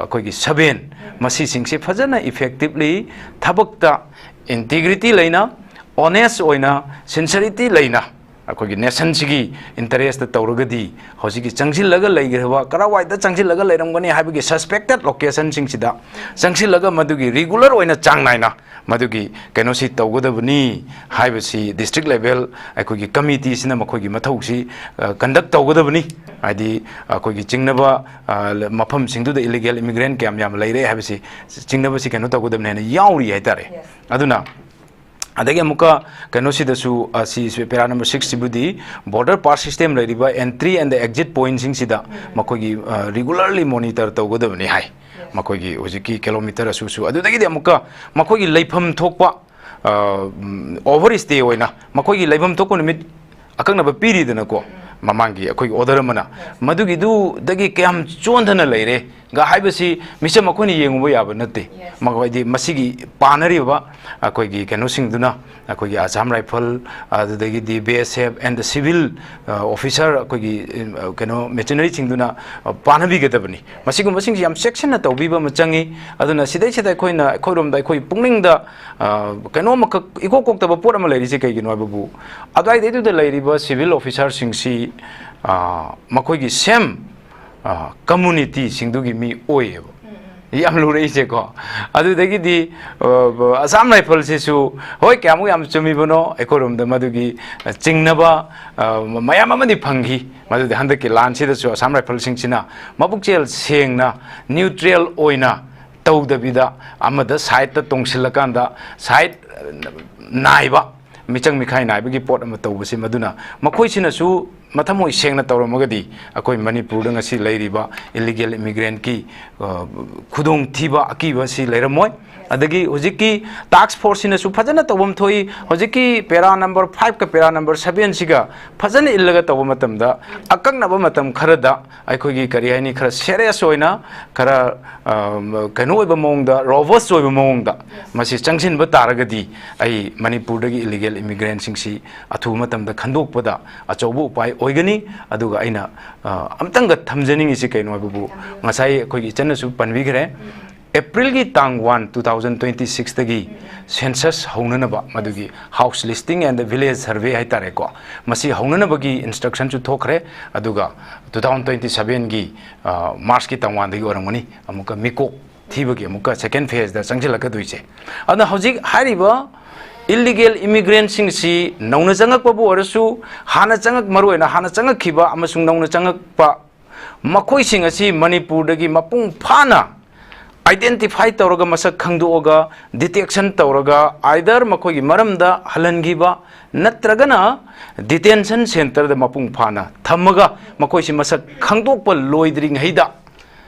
ꯑꯩꯈꯣꯏꯒꯤ seven, ꯃꯁꯤꯁꯤꯡꯁꯤ ꯐꯖꯅ effectively ꯊꯕꯛꯇ integrity ꯂꯩꯅ, honest ꯑꯣꯏꯅ, sincerity ꯂꯩꯅ, ꯑꯩꯈꯣꯏꯒꯤ nation ꯁꯤꯒꯤ interest ꯇꯧꯔꯒꯗꯤ, ꯍꯧꯖꯤꯛꯀꯤ ꯆꯪꯁꯤꯜꯂꯒ ꯂꯩꯈ꯭ꯔꯕ, ꯀꯔꯥꯏꯋꯥꯏꯗ ꯆꯪꯁꯤꯜꯂꯒ ꯂꯩꯔꯝꯒꯅꯤ ꯍꯥꯏꯕꯒꯤ suspected location ꯁꯤꯡꯁꯤꯗ ꯆꯪꯁꯤꯜꯂꯒ ꯃꯗꯨꯒꯤ regular ꯑꯣꯏꯅ, ꯆꯥꯡ ꯅꯥꯏꯅ ꯃꯗꯨꯒꯤ ꯀꯩꯅꯣꯁꯤ ꯇꯧꯒꯗꯕꯅꯤ ꯍꯥꯏꯕꯁꯤ district level ꯑꯩꯈꯣꯏꯒꯤ committee ꯁꯤꯅ ꯃꯈꯣꯏꯒꯤ ꯃꯊꯧꯁꯤ, ꯑ, conduct ꯇꯧꯒꯗꯕꯅꯤ꯫ ꯍꯥꯏꯗꯤ ꯑꯩꯈꯣꯏꯒꯤ ꯆꯤꯡꯅꯕ, ꯑ, ꯃꯐꯝꯁꯤꯡꯗꯨꯗ illegal immigrant ꯀꯌꯥꯝ ꯌꯥꯝ ꯂꯩꯔꯦ ꯍꯥꯏꯕꯁꯤ ꯆꯤꯡꯅꯕꯁꯤ ꯀꯩꯅꯣ ꯇꯧꯒꯗꯕꯅꯤ ꯍꯥꯏꯅ ꯌꯥꯎꯔꯤ ꯍꯥꯏꯇꯥꯔꯦ꯫ ꯑꯗꯨꯅ ꯑꯗꯒꯤ ꯑꯃꯨꯛꯀ ꯀꯩꯅꯣꯁꯤꯗꯁꯨ, ꯑ, ꯁꯤ, ꯁꯤ para number six ꯁꯤꯕꯨꯗꯤ border pass system ꯂꯩꯔꯤꯕ entry and exit point ꯁꯤꯡꯁꯤꯗ ꯃꯈꯣꯏꯒꯤ, ꯑ, regularly monitor ꯇꯧꯒꯗꯕꯅꯤ ꯍꯥꯏ꯫ ꯃꯈꯣꯏꯒꯤ ꯍꯧꯖꯤꯛꯀꯤ kilometre ꯑꯁꯨꯛꯁꯨ꯫ ꯑꯗꯨꯗꯒꯤꯗꯤ ꯑꯃꯨꯛꯀ ꯃꯈꯣꯏꯒꯤ ꯂꯩꯐꯝ ꯊꯣꯛꯄ, ꯑ, ꯎꯝ, overstay ꯑꯣꯏꯅ ꯃꯈꯣꯏꯒꯤ ꯂꯩꯐꯝ ꯊꯣꯛꯄ ꯅꯨꯃꯤꯠ ꯑꯀꯛꯅꯕ ꯄꯤꯔꯤꯗꯅꯀꯣ, ꯃꯃꯥꯡꯒꯤ ꯑꯩꯈꯣꯏꯒꯤ order ꯑꯃꯅ, ꯃꯗꯨꯒꯤꯗꯨꯗꯒꯤ ꯀꯌꯥꯝ ꯆꯣꯟꯊꯅ ꯂꯩꯔꯦ ꯒ ꯍꯥꯏꯕꯁꯤ ꯃꯤꯆꯝ ꯑꯩꯈꯣꯏꯅ ꯌꯦꯡꯉꯨꯕ ꯌꯥꯕ ꯅꯠꯇꯦ꯫ ꯃꯈꯣꯏꯗꯤ ꯃꯁꯤꯒꯤ ꯄꯥꯟꯅꯔꯤꯕ ꯑꯩꯈꯣꯏꯒꯤ ꯀꯩꯅꯣꯁꯤꯡꯗꯨꯅ, ꯑꯩꯈꯣꯏꯒꯤ Assam Rifle, ꯑꯗꯨꯗꯒꯤꯗꯤ B S F and the civil, ꯑ, officer, ꯑꯩꯈꯣꯏꯒꯤ, ꯑ, ꯀꯩꯅꯣ, mercenary ꯁꯤꯡꯗꯨꯅ, ꯑ, ꯄꯥꯟꯅꯕꯤꯒꯗꯕꯅꯤ꯫ ꯃꯁꯤꯒꯨꯝꯕꯁꯤꯡꯁꯤ ꯌꯥꯝ ꯆꯦꯛꯁꯤꯟꯅ ꯇꯧꯕꯤꯕ ꯑꯃ ꯆꯪꯉꯤ꯫ ꯑꯗꯨꯅ ꯁꯤꯗꯩꯁꯤꯗ ꯑꯩꯈꯣꯏꯅ, ꯑꯩꯈꯣꯏꯔꯣꯝꯗ ꯑꯩꯈꯣꯏ ꯄꯨꯛꯅꯤꯡꯗ, ꯑ, ꯀꯩꯅꯣꯝꯃꯈꯛ ꯏꯀꯣꯛ ꯀꯣꯛꯇꯕ ꯄꯣꯠ ꯑꯃ ꯂꯩꯔꯤꯁꯦ ꯀꯩꯒꯤꯅꯣ ꯍꯥꯏꯕꯕꯨ, ꯑꯗꯨꯋꯥꯏꯗꯩꯗꯨꯗ ꯂꯩꯔꯤꯕ civil officer ꯁꯤꯡꯁꯤ, ꯑ, ꯃꯈꯣꯏꯒꯤ same, ꯑ, community ꯁꯤꯡꯗꯨꯒꯤ ꯃꯤ ꯑꯣꯏꯌꯦꯕ꯫ ꯌꯥꯝ ꯂꯨꯔꯛꯏꯁꯦꯀꯣ꯫ ꯑꯗꯨꯗꯒꯤꯗꯤ, ꯑ, ꯑꯁꯥꯝ ꯔꯥꯏꯐꯜꯁꯤꯁꯨ, ꯍꯣꯏ, ꯀꯌꯥꯃꯨꯛ ꯌꯥꯝ ꯆꯨꯝꯃꯤꯕꯅꯣ, ꯑꯩꯈꯣꯏꯔꯣꯝꯗ ꯃꯗꯨꯒꯤ, ꯑ, ꯆꯤꯡꯅꯕ, ꯑ, ꯃꯌꯥꯝ ꯑꯃꯗꯤ ꯐꯪꯈꯤ꯫ ꯃꯗꯨꯗꯤ ꯍꯟꯗꯛꯀꯤ ꯂꯥꯟꯁꯤꯗꯁꯨ ꯑꯁꯥꯝ ꯔꯥꯏꯐꯜꯁꯤꯡꯁꯤꯅ ꯃꯄꯨꯛꯆꯦꯜ ꯁꯦꯡꯅ, ꯅ꯭ꯌꯨꯇ꯭ꯔꯦꯜ ꯑꯣꯏꯅ ꯇꯧꯗꯕꯤꯗ, ꯑꯃꯗ ꯁꯥꯏꯠꯇ ꯇꯣꯡꯁꯤꯜꯂꯀꯥꯟꯗ, ꯁꯥꯏꯠ, ꯑ, ꯅꯥꯏꯕ, ꯃꯤꯆꯪ ꯃꯤꯈꯥꯏ ꯅꯥꯏꯕꯒꯤ ꯄꯣꯠ ꯑꯃ ꯇꯧꯕꯁꯤ, ꯃꯗꯨꯅ ꯃꯈꯣꯏꯁꯤꯅꯁꯨ ꯃꯊꯃꯣꯏ ꯁꯦꯡꯅ ꯇꯧꯔꯝꯃꯒꯗꯤ ꯑꯩꯈꯣꯏ ꯃꯅꯤꯄꯨꯔꯗ ꯉꯁꯤ ꯂꯩꯔꯤꯕ ꯏꯂꯤꯒꯦꯜ ꯏꯃꯤꯒ꯭ꯔꯦꯟꯠꯀꯤ, ꯑ, ꯈꯨꯗꯣꯡꯊꯤꯕ, ꯑꯀꯤꯕ ꯑꯁꯤ ꯂꯩꯔꯝꯃꯣꯏ꯫ ꯑꯗꯒꯤ ꯍꯧꯖꯤꯛꯀꯤ ꯇꯥꯛꯁ ꯐꯣꯔꯁꯁꯤꯅꯁꯨ ꯐꯖꯅ ꯇꯧꯐꯝ ꯊꯣꯛꯏ꯫ ꯍꯧꯖꯤꯛꯀꯤ ꯄꯦꯔꯥ ꯅꯝꯕꯔ ꯐꯥꯏꯚꯀ ꯄꯦꯔꯥ ꯅꯝꯕꯔ ꯁꯚꯦꯟꯁꯤꯒ ꯐꯖꯅ ꯏꯜꯂꯒ ꯇꯧꯕ ꯃꯇꯝꯗ, ꯑꯀꯛꯅꯕ ꯃꯇꯝ ꯈꯔꯗ ꯑꯩꯈꯣꯏꯒꯤ, ꯀꯔꯤ ꯍꯥꯏꯅꯤ, ꯈꯔ ꯁꯦꯔꯤꯌꯁ ꯑꯣꯏꯅ, ꯈꯔ, ꯑ, ꯀꯩꯅꯣ ꯑꯣꯏꯕ ꯃꯑꯣꯡꯗ, ꯔꯣꯕꯁ ꯑꯣꯏꯕ ꯃꯑꯣꯡꯗ ꯃꯁꯤ ꯆꯪꯁꯤꯟꯕ ꯇꯥꯔꯒꯗꯤ, ꯑꯩ ꯃꯅꯤꯄꯨꯔꯗꯒꯤ ꯏꯂꯤꯒꯦꯜ ꯏꯃꯤꯒ꯭ꯔꯦꯟꯁꯤꯡꯁꯤ ꯑꯊꯨꯕ ꯃꯇꯝꯗ ꯈꯟꯗꯣꯛꯄꯗ ꯑꯆꯧꯕ ꯎꯄꯥꯏ ꯑꯣꯏꯒꯅꯤ꯫ ꯑꯗꯨꯒ ꯑꯩꯅ, ꯑ, ꯑꯝꯇꯪꯒ ꯊꯝꯖꯅꯤꯡꯉꯤꯁꯤ ꯀꯩꯅꯣ ꯍꯥꯏꯕꯕꯨ, ꯉꯁꯥꯏ ꯑꯩꯈꯣꯏꯒꯤ ꯏꯆꯟꯅꯁꯨ ꯄꯟꯕꯤꯈ꯭ꯔꯦ, ꯑꯦꯄ꯭ꯔꯤꯜꯒꯤ ꯇꯥꯡ ꯋꯥꯟ, ꯇꯨ ꯊꯥꯎꯖꯟ ꯇ꯭ꯋꯦꯟꯇꯤ ꯁꯤꯛꯁꯇꯒꯤ ꯁꯦꯟꯁꯁ ꯍꯧꯅꯅꯕ, ꯃꯗꯨꯒꯤ house listing and village survey ꯍꯥꯏꯇꯥꯔꯦꯀꯣ, ꯃꯁꯤ ꯍꯧꯅꯅꯕꯒꯤ ꯏꯟꯁꯇ꯭ꯔꯛꯁꯟꯁꯨ ꯊꯣꯛꯈ꯭ꯔꯦ꯫ ꯑꯗꯨꯒ ꯇꯨ ꯊꯥꯎꯖꯟ ꯇ꯭ꯋꯦꯟꯇꯤ ꯁꯚꯦꯟꯒꯤ, ꯑ, ꯃꯥꯔꯆꯀꯤ ꯇꯥꯡ ꯋꯥꯟꯗꯒꯤ ꯑꯣꯏꯔꯝꯒꯅꯤ ꯑꯃꯨꯛꯀ ꯃꯤꯀꯣꯛ ꯊꯤꯕꯒꯤ ꯑꯃꯨꯛꯀ ꯁꯦꯀꯦꯟ ꯐꯦꯖꯇ ꯆꯪꯁꯤꯜꯂꯛꯀꯗꯣꯏꯁꯦ꯫ ꯑꯗꯨꯅ ꯍꯧꯖꯤꯛ ꯍꯥꯏꯔꯤꯕ ꯏꯂꯤꯒꯦꯜ ꯏꯃꯤꯒ꯭ꯔꯦꯟꯁꯤꯡꯁꯤ ꯅꯧꯅ ꯆꯪꯉꯛꯄꯕꯨ ꯑꯣꯏꯔꯁꯨ, ꯍꯥꯟꯅ ꯆꯪꯉꯛ-, ꯃꯔꯨꯑꯣꯏꯅ ꯍꯥꯟꯅ ꯆꯪꯉꯛꯈꯤꯕ ꯑꯃꯁꯨꯡ ꯅꯧꯅ ꯆꯪꯉꯛꯄ, ꯃꯈꯣꯏꯁꯤꯡ ꯑꯁꯤ ꯃꯅꯤꯄꯨꯔꯗꯒꯤ ꯃꯄꯨꯡ ꯐꯥꯅ ꯑꯥꯏꯗꯦꯟꯇꯤꯐꯥꯏ ꯇꯧꯔꯒ, ꯃꯁꯛ ꯈꯪꯗꯣꯛꯑꯒ, ꯗꯤꯇꯦꯛꯁꯟ ꯇꯧꯔꯒ, ꯑꯥꯏꯗꯔ ꯃꯈꯣꯏꯒꯤ ꯃꯔꯝꯗ ꯍꯜꯍꯟꯈꯤꯕ ꯅꯠꯇ꯭ꯔꯒꯅ ꯗꯤꯇꯦꯟꯁꯟ ꯁꯦꯟꯇꯔꯗ ꯃꯄꯨꯡ ꯐꯥꯅ ꯊꯝꯃꯒ, ꯃꯈꯣꯏꯁꯤ ꯃꯁꯛ ꯈꯪꯗꯣꯛꯄ ꯂꯣꯏꯗ꯭ꯔꯤꯉꯩꯗ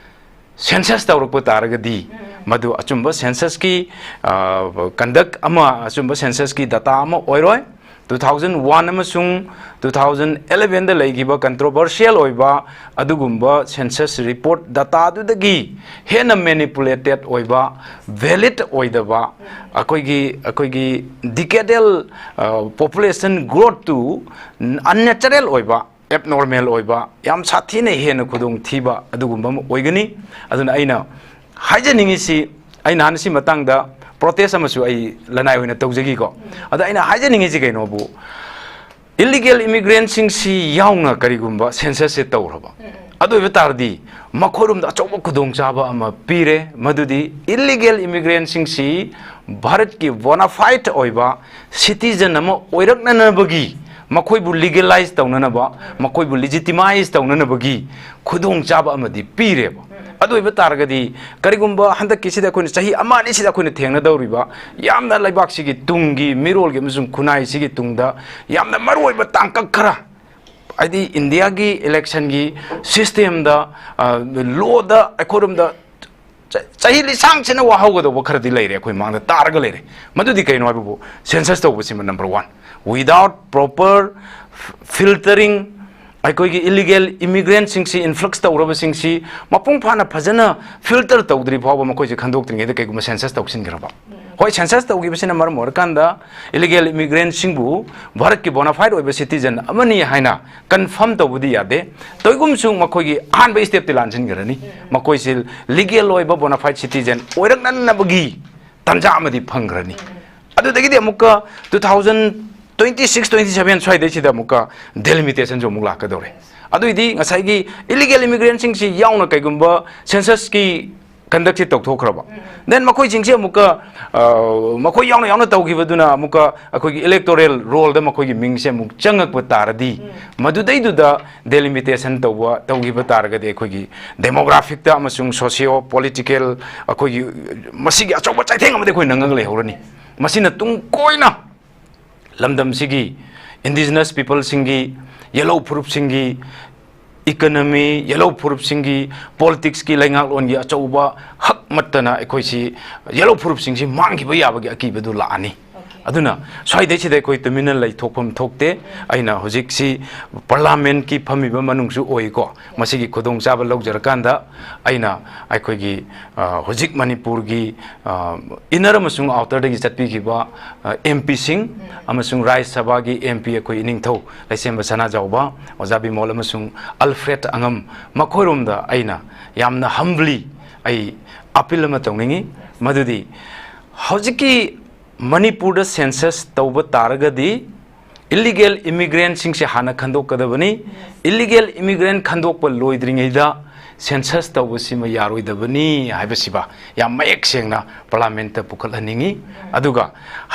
ꯁꯦꯟꯁꯁ ꯇꯧꯔꯛꯄ ꯇꯥꯔꯒꯗꯤ, ꯃꯗꯨ ꯑꯆꯨꯝꯕ ꯁꯦꯟꯁꯁꯀꯤ, ꯑ, ꯀꯟꯗꯛ ꯑꯃ, ꯑꯆꯨꯝꯕ ꯁꯦꯟꯁꯁꯀꯤ ꯗꯇꯥ ꯑꯃ ꯑꯣꯏꯔꯣꯏ꯫ ꯇꯨ ꯊꯥꯎꯖꯟ ꯋꯥꯟ ꯑꯃꯁꯨꯡ ꯇꯨ ꯊꯥꯎꯖꯟ ꯑꯦꯂꯦꯚꯦꯟꯗ ꯂꯩꯈꯤꯕ ꯀꯟꯇ꯭ꯔꯣꯚꯔꯁꯤꯌꯦꯜ ꯑꯣꯏꯕ ꯑꯗꯨꯒꯨꯝꯕ ꯁꯦꯟꯁꯁ ꯔꯤꯄꯣꯔꯠ ꯗꯇꯥꯗꯨꯗꯒꯤ ꯍꯦꯟꯅ ꯃꯦꯅꯤꯄꯨꯂꯦꯇꯦꯠ ꯑꯣꯏꯕ, ꯚꯦꯂꯤꯗ ꯑꯣꯏꯗꯕ, ꯑꯩꯈꯣꯏꯒꯤ, ꯑꯩꯈꯣꯏꯒꯤ ꯗꯤꯀꯦꯗꯦꯜ, ꯑ, ꯄꯣꯄꯨꯂꯦꯁꯟ ꯒ꯭ꯔꯣꯠꯇꯨ ꯑꯟꯅꯦꯆꯔꯦꯜ ꯑꯣꯏꯕ, ꯑꯦꯕꯅꯣꯔꯃꯦꯜ ꯑꯣꯏꯕ, ꯌꯥꯝ ꯁꯥꯊꯤꯅ ꯍꯦꯟꯅ ꯈꯨꯗꯣꯡꯊꯤꯕ ꯑꯗꯨꯒꯨꯝꯕ ꯑꯃ ꯑꯣꯏꯒꯅꯤ꯫ ꯑꯗꯨꯅ ꯑꯩꯅ ꯍꯥꯏꯖꯅꯤꯡꯉꯤꯁꯤ, ꯑꯩ ꯅꯍꯥꯟ ꯁꯤ ꯃꯇꯥꯡꯗ ꯄ꯭ꯔꯣꯇꯦꯁ ꯑꯃꯁꯨ ꯑꯩ ꯂꯅꯥꯏ ꯑꯣꯏꯅ ꯇꯧꯖꯈꯤꯀꯣ꯫ ꯑꯗ ꯑꯩꯅ ꯍꯥꯏꯖꯅꯤꯡꯉꯤꯁꯤ ꯀꯩꯅꯣꯕꯨ, ꯏꯂꯤꯒꯦꯜ ꯏꯃꯤꯒ꯭ꯔꯦꯟꯁꯤꯡꯁꯤ ꯌꯥꯎꯅ ꯀꯔꯤꯒꯨꯝꯕ ꯁꯦꯟꯁꯁꯁꯦ ꯇꯧꯔꯕ, ꯑꯗꯨ ꯑꯣꯏꯕ ꯇꯥꯔꯗꯤ ꯃꯈꯣꯏꯔꯣꯝꯗ ꯑꯆꯧꯕ ꯈꯨꯗꯣꯡꯆꯥꯕ ꯑꯃ ꯄꯤꯔꯦ, ꯃꯗꯨꯗꯤ illegal immigrantꯁꯤꯡꯁꯤ ꯚꯥꯔꯠꯀꯤ bona fide ꯑꯣꯏꯕ citizen ꯑꯃ ꯑꯣꯏꯔꯛꯅꯅꯕꯒꯤ, ꯃꯈꯣꯏꯕꯨ legalize ꯇꯧꯅꯅꯕ, ꯃꯈꯣꯏꯕꯨ legitimize ꯇꯧꯅꯅꯕꯒꯤ ꯈꯨꯗꯣꯡꯆꯥꯕ ꯑꯃꯗꯤ ꯄꯤꯔꯦꯕ꯫ ꯑꯗꯨ ꯑꯣꯏꯕ ꯇꯥꯔꯒꯗꯤ, ꯀꯔꯤꯒꯨꯝꯕ ꯍꯟꯗꯛꯀꯤꯁꯤꯗ ꯑꯩꯈꯣꯏꯅ ꯆꯍꯤ ꯑꯃ ꯑꯅꯤꯁꯤꯗ ꯑꯩꯈꯣꯏꯅ ꯊꯦꯡꯅꯗꯧꯔꯤꯕ ꯌꯥꯝꯅ ꯂꯩꯕꯥꯛꯁꯤꯒꯤ ꯇꯨꯡꯒꯤ ꯃꯤꯔꯣꯜꯒꯤ ꯑꯃꯁꯨꯡ ꯈꯨꯟꯅꯥꯏꯁꯤꯒꯤ ꯇꯨꯡꯗ ꯌꯥꯝꯅ ꯃꯔꯨꯑꯣꯏꯕ ꯇꯥꯡꯀꯛ ꯈꯔ, ꯍꯥꯏꯗꯤ ꯏꯟꯗꯤꯌꯥꯒꯤ electionꯒꯤ systemꯗ, ꯑ, lawꯗ ꯑꯩꯈꯣꯏꯔꯣꯝꯗ ꯆ-, ꯆꯍꯤ ꯂꯤꯁꯥꯡꯁꯤꯟꯅ ꯋꯥꯍꯧꯒꯗꯧꯕ ꯈꯔꯗꯤ ꯂꯩꯔꯦ, ꯑꯩꯈꯣꯏ ꯃꯥꯡꯗ ꯇꯥꯔꯒ ꯂꯩꯔꯦ꯫ ꯃꯗꯨꯗꯤ ꯀꯩꯅꯣ ꯍꯥꯏꯕꯕꯨ, census ꯇꯧꯕꯁꯤꯃ number one꯫ Without proper f-, filtering, ꯑꯩꯈꯣꯏꯒꯤ illegal immigrantꯁꯤꯡꯁꯤ, influx ꯇꯧꯔꯕꯁꯤꯡꯁꯤ ꯃꯄꯨꯡ ꯐꯥꯅ ꯐꯖꯅ filter ꯇꯧꯗ꯭ꯔꯤ ꯐꯥꯎꯕ, ꯃꯈꯣꯏꯁꯦ ꯈꯟꯗꯣꯛꯇ꯭ꯔꯤꯉꯩꯗ ꯀꯩꯒꯨꯝꯕ census ꯇꯧꯁꯤꯟꯈ꯭ꯔꯕ, ꯍꯣꯏ, census ꯇꯧꯈꯤꯕꯁꯤꯅ ꯃꯔꯝ ꯑꯣꯏꯔꯀꯥꯟꯗ illegal immigrantꯁꯤꯡꯕꯨ ꯚꯥꯔꯠꯀꯤ bona fide ꯑꯣꯏꯕ citizen ꯑꯃꯅꯤ ꯍꯥꯏꯅ confirm ꯇꯧꯕꯗꯤ ꯌꯥꯗꯦ꯫ ꯇꯧꯏꯒꯨꯝꯁꯨ ꯃꯈꯣꯏꯒꯤ ꯑꯍꯥꯟꯕ stepꯇꯤ ꯂꯥꯟꯁꯤꯟꯈ꯭ꯔꯅꯤ꯫ ꯃꯈꯣꯏꯁꯤ legal ꯑꯣꯏꯕ bona fide citizen ꯑꯣꯏꯔꯛꯅꯅꯕꯒꯤ ꯇꯥꯟꯖꯥ ꯑꯃꯗꯤ ꯐꯪꯈ꯭ꯔꯅꯤ꯫ ꯑꯗꯨꯗꯒꯤꯗꯤ ꯑꯃꯨꯛꯀ two thousand twenty six, twenty seven ꯁ꯭ꯋꯥꯏꯗꯩꯁꯤꯗ ꯑꯃꯨꯛꯀ delimitationꯁꯨ ꯑꯃꯨꯛ ꯂꯥꯛꯀꯗꯧꯔꯦ꯫ ꯑꯗꯨꯏꯗꯤ ꯉꯁꯥꯏꯒꯤ illegal immigrantꯁꯤꯡꯁꯤ ꯌꯥꯎꯅ ꯀꯩꯒꯨꯝꯕ censusꯀꯤ conductꯁꯤ ꯇꯧꯊꯣꯛꯈ꯭ꯔꯕ, then ꯃꯈꯣꯏꯁꯤꯡꯁꯤ ꯑꯃꯨꯛꯀ, ꯑ, ꯃꯈꯣꯏ ꯌꯥꯎꯅ ꯌꯥꯎꯅ ꯇꯧꯈꯤꯕꯗꯨꯅ ꯑꯃꯨꯛꯀ ꯑꯩꯈꯣꯏꯒꯤ electoral rollꯗ ꯃꯈꯣꯏꯒꯤ ꯃꯤꯡꯁꯦ ꯑꯃꯨꯛ ꯆꯪꯉꯛꯄ ꯇꯥꯔꯗꯤ, ꯃꯗꯨꯗꯩꯗꯨꯗ delimitation ꯇꯧꯕ, ꯇꯧꯈꯤꯕ ꯇꯥꯔꯒꯗꯤ ꯑꯩꯈꯣꯏꯒꯤ demographicꯇ ꯑꯃꯁꯨꯡ socio political ꯑꯩꯈꯣꯏꯒꯤ ꯃꯁꯤꯒꯤ ꯑꯆꯧꯕ ꯆꯩꯊꯦꯡ ꯑꯃꯗꯤ ꯑꯩꯈꯣꯏ ꯅꯪꯉꯒ ꯂꯩꯍꯧꯔꯅꯤ꯫ ꯃꯁꯤꯅ ꯇꯨꯡ ꯀꯣꯏꯅ ꯂꯝꯗꯝꯁꯤꯒꯤ indigenous peopleꯁꯤꯡꯒꯤ, ꯌꯦꯜꯍꯧ ꯐꯨꯔꯨꯞꯁꯤꯡꯒꯤ economy, ꯌꯦꯜꯍꯧ ꯐꯨꯔꯨꯞꯁꯤꯡꯒꯤ politicsꯀꯤ, ꯂꯩꯉꯥꯛꯂꯣꯟꯒꯤ ꯑꯆꯧꯕ ꯍꯛꯃꯠꯇꯅ ꯑꯩꯈꯣꯏꯁꯤ, ꯌꯦꯜꯍꯧ ꯐꯨꯔꯨꯞꯁꯤꯡꯁꯤ ꯃꯥꯡꯈꯤꯕ ꯌꯥꯕꯒꯤ ꯑꯀꯤꯕꯗꯨ ꯂꯥꯛꯑꯅꯤ꯫ ꯑꯗꯨꯅ ꯁ꯭ꯋꯥꯏꯗꯩꯁꯤꯗ ꯑꯩꯈꯣꯏ ꯇꯨꯃꯤꯟꯅ ꯂꯩꯊꯣꯛꯐꯝ ꯊꯣꯛꯇꯦ꯫ ꯑꯩꯅ ꯍꯧꯖꯤꯛꯁꯤ parliamentꯀꯤ ꯐꯝꯃꯤꯕ ꯃꯅꯨꯡꯁꯨ ꯑꯣꯏꯀꯣ, ꯃꯁꯤꯒꯤ ꯈꯨꯗꯣꯡꯆꯥꯕ ꯂꯧꯖꯔꯀꯥꯟꯗ ꯑꯩꯅ ꯑꯩꯈꯣꯏꯒꯤ, ꯑ, ꯍꯧꯖꯤꯛ ꯃꯅꯤꯄꯨꯔꯒꯤ, ꯑ, inner ꯑꯃꯁꯨꯡ outerꯗꯒꯤ ꯆꯠꯄꯤꯈꯤꯕ, ꯑ, MPꯁꯤꯡ ꯑꯃꯁꯨꯡ ꯔꯥꯖ꯭ꯌ ꯁꯚꯥꯒꯤ MP ꯑꯩꯈꯣꯏ ꯏꯅꯤꯡꯊꯧ ꯂꯩꯁꯦꯝꯕ ꯁꯅꯥꯖꯥꯎꯕ, ꯑꯣꯖꯥ ꯕꯤꯃꯣꯜ ꯑꯃꯁꯨꯡ Alfred ꯑꯉꯝ, ꯃꯈꯣꯏꯔꯣꯝꯗ ꯑꯩꯅ ꯌꯥꯝꯅ humbly ꯑꯩ appeal ꯑꯃ ꯇꯧꯅꯤꯡꯏ, ꯃꯗꯨꯗꯤ ꯍꯧꯖꯤꯛꯀꯤ ꯃꯅꯤꯄꯨꯔꯗ census ꯇꯧꯕ ꯇꯥꯔꯒꯗꯤ ꯏꯂꯤꯒꯦꯜ ꯏꯃꯤꯒ꯭ꯔꯦꯟꯁꯤꯡꯁꯦ ꯍꯥꯟꯅ ꯈꯟꯗꯣꯛꯀꯗꯕꯅꯤ꯫ ꯏꯂꯤꯒꯦꯜ ꯏꯃꯤꯒ꯭ꯔꯦꯟ ꯈꯟꯗꯣꯛꯄ ꯂꯣꯏꯗ꯭ꯔꯤꯉꯩꯗ ꯁꯦꯟꯁꯁ ꯇꯧꯕꯁꯤꯃ ꯌꯥꯔꯣꯏꯗꯕꯅꯤ ꯍꯥꯏꯕꯁꯤꯃ ꯌꯥꯝ ꯃꯌꯦꯛ ꯁꯦꯡꯅ ꯄꯥꯔꯂꯥꯃꯦꯟꯠꯇ ꯄꯨꯈꯠꯍꯟꯅꯤꯡꯉꯤ꯫ ꯑꯗꯨꯒ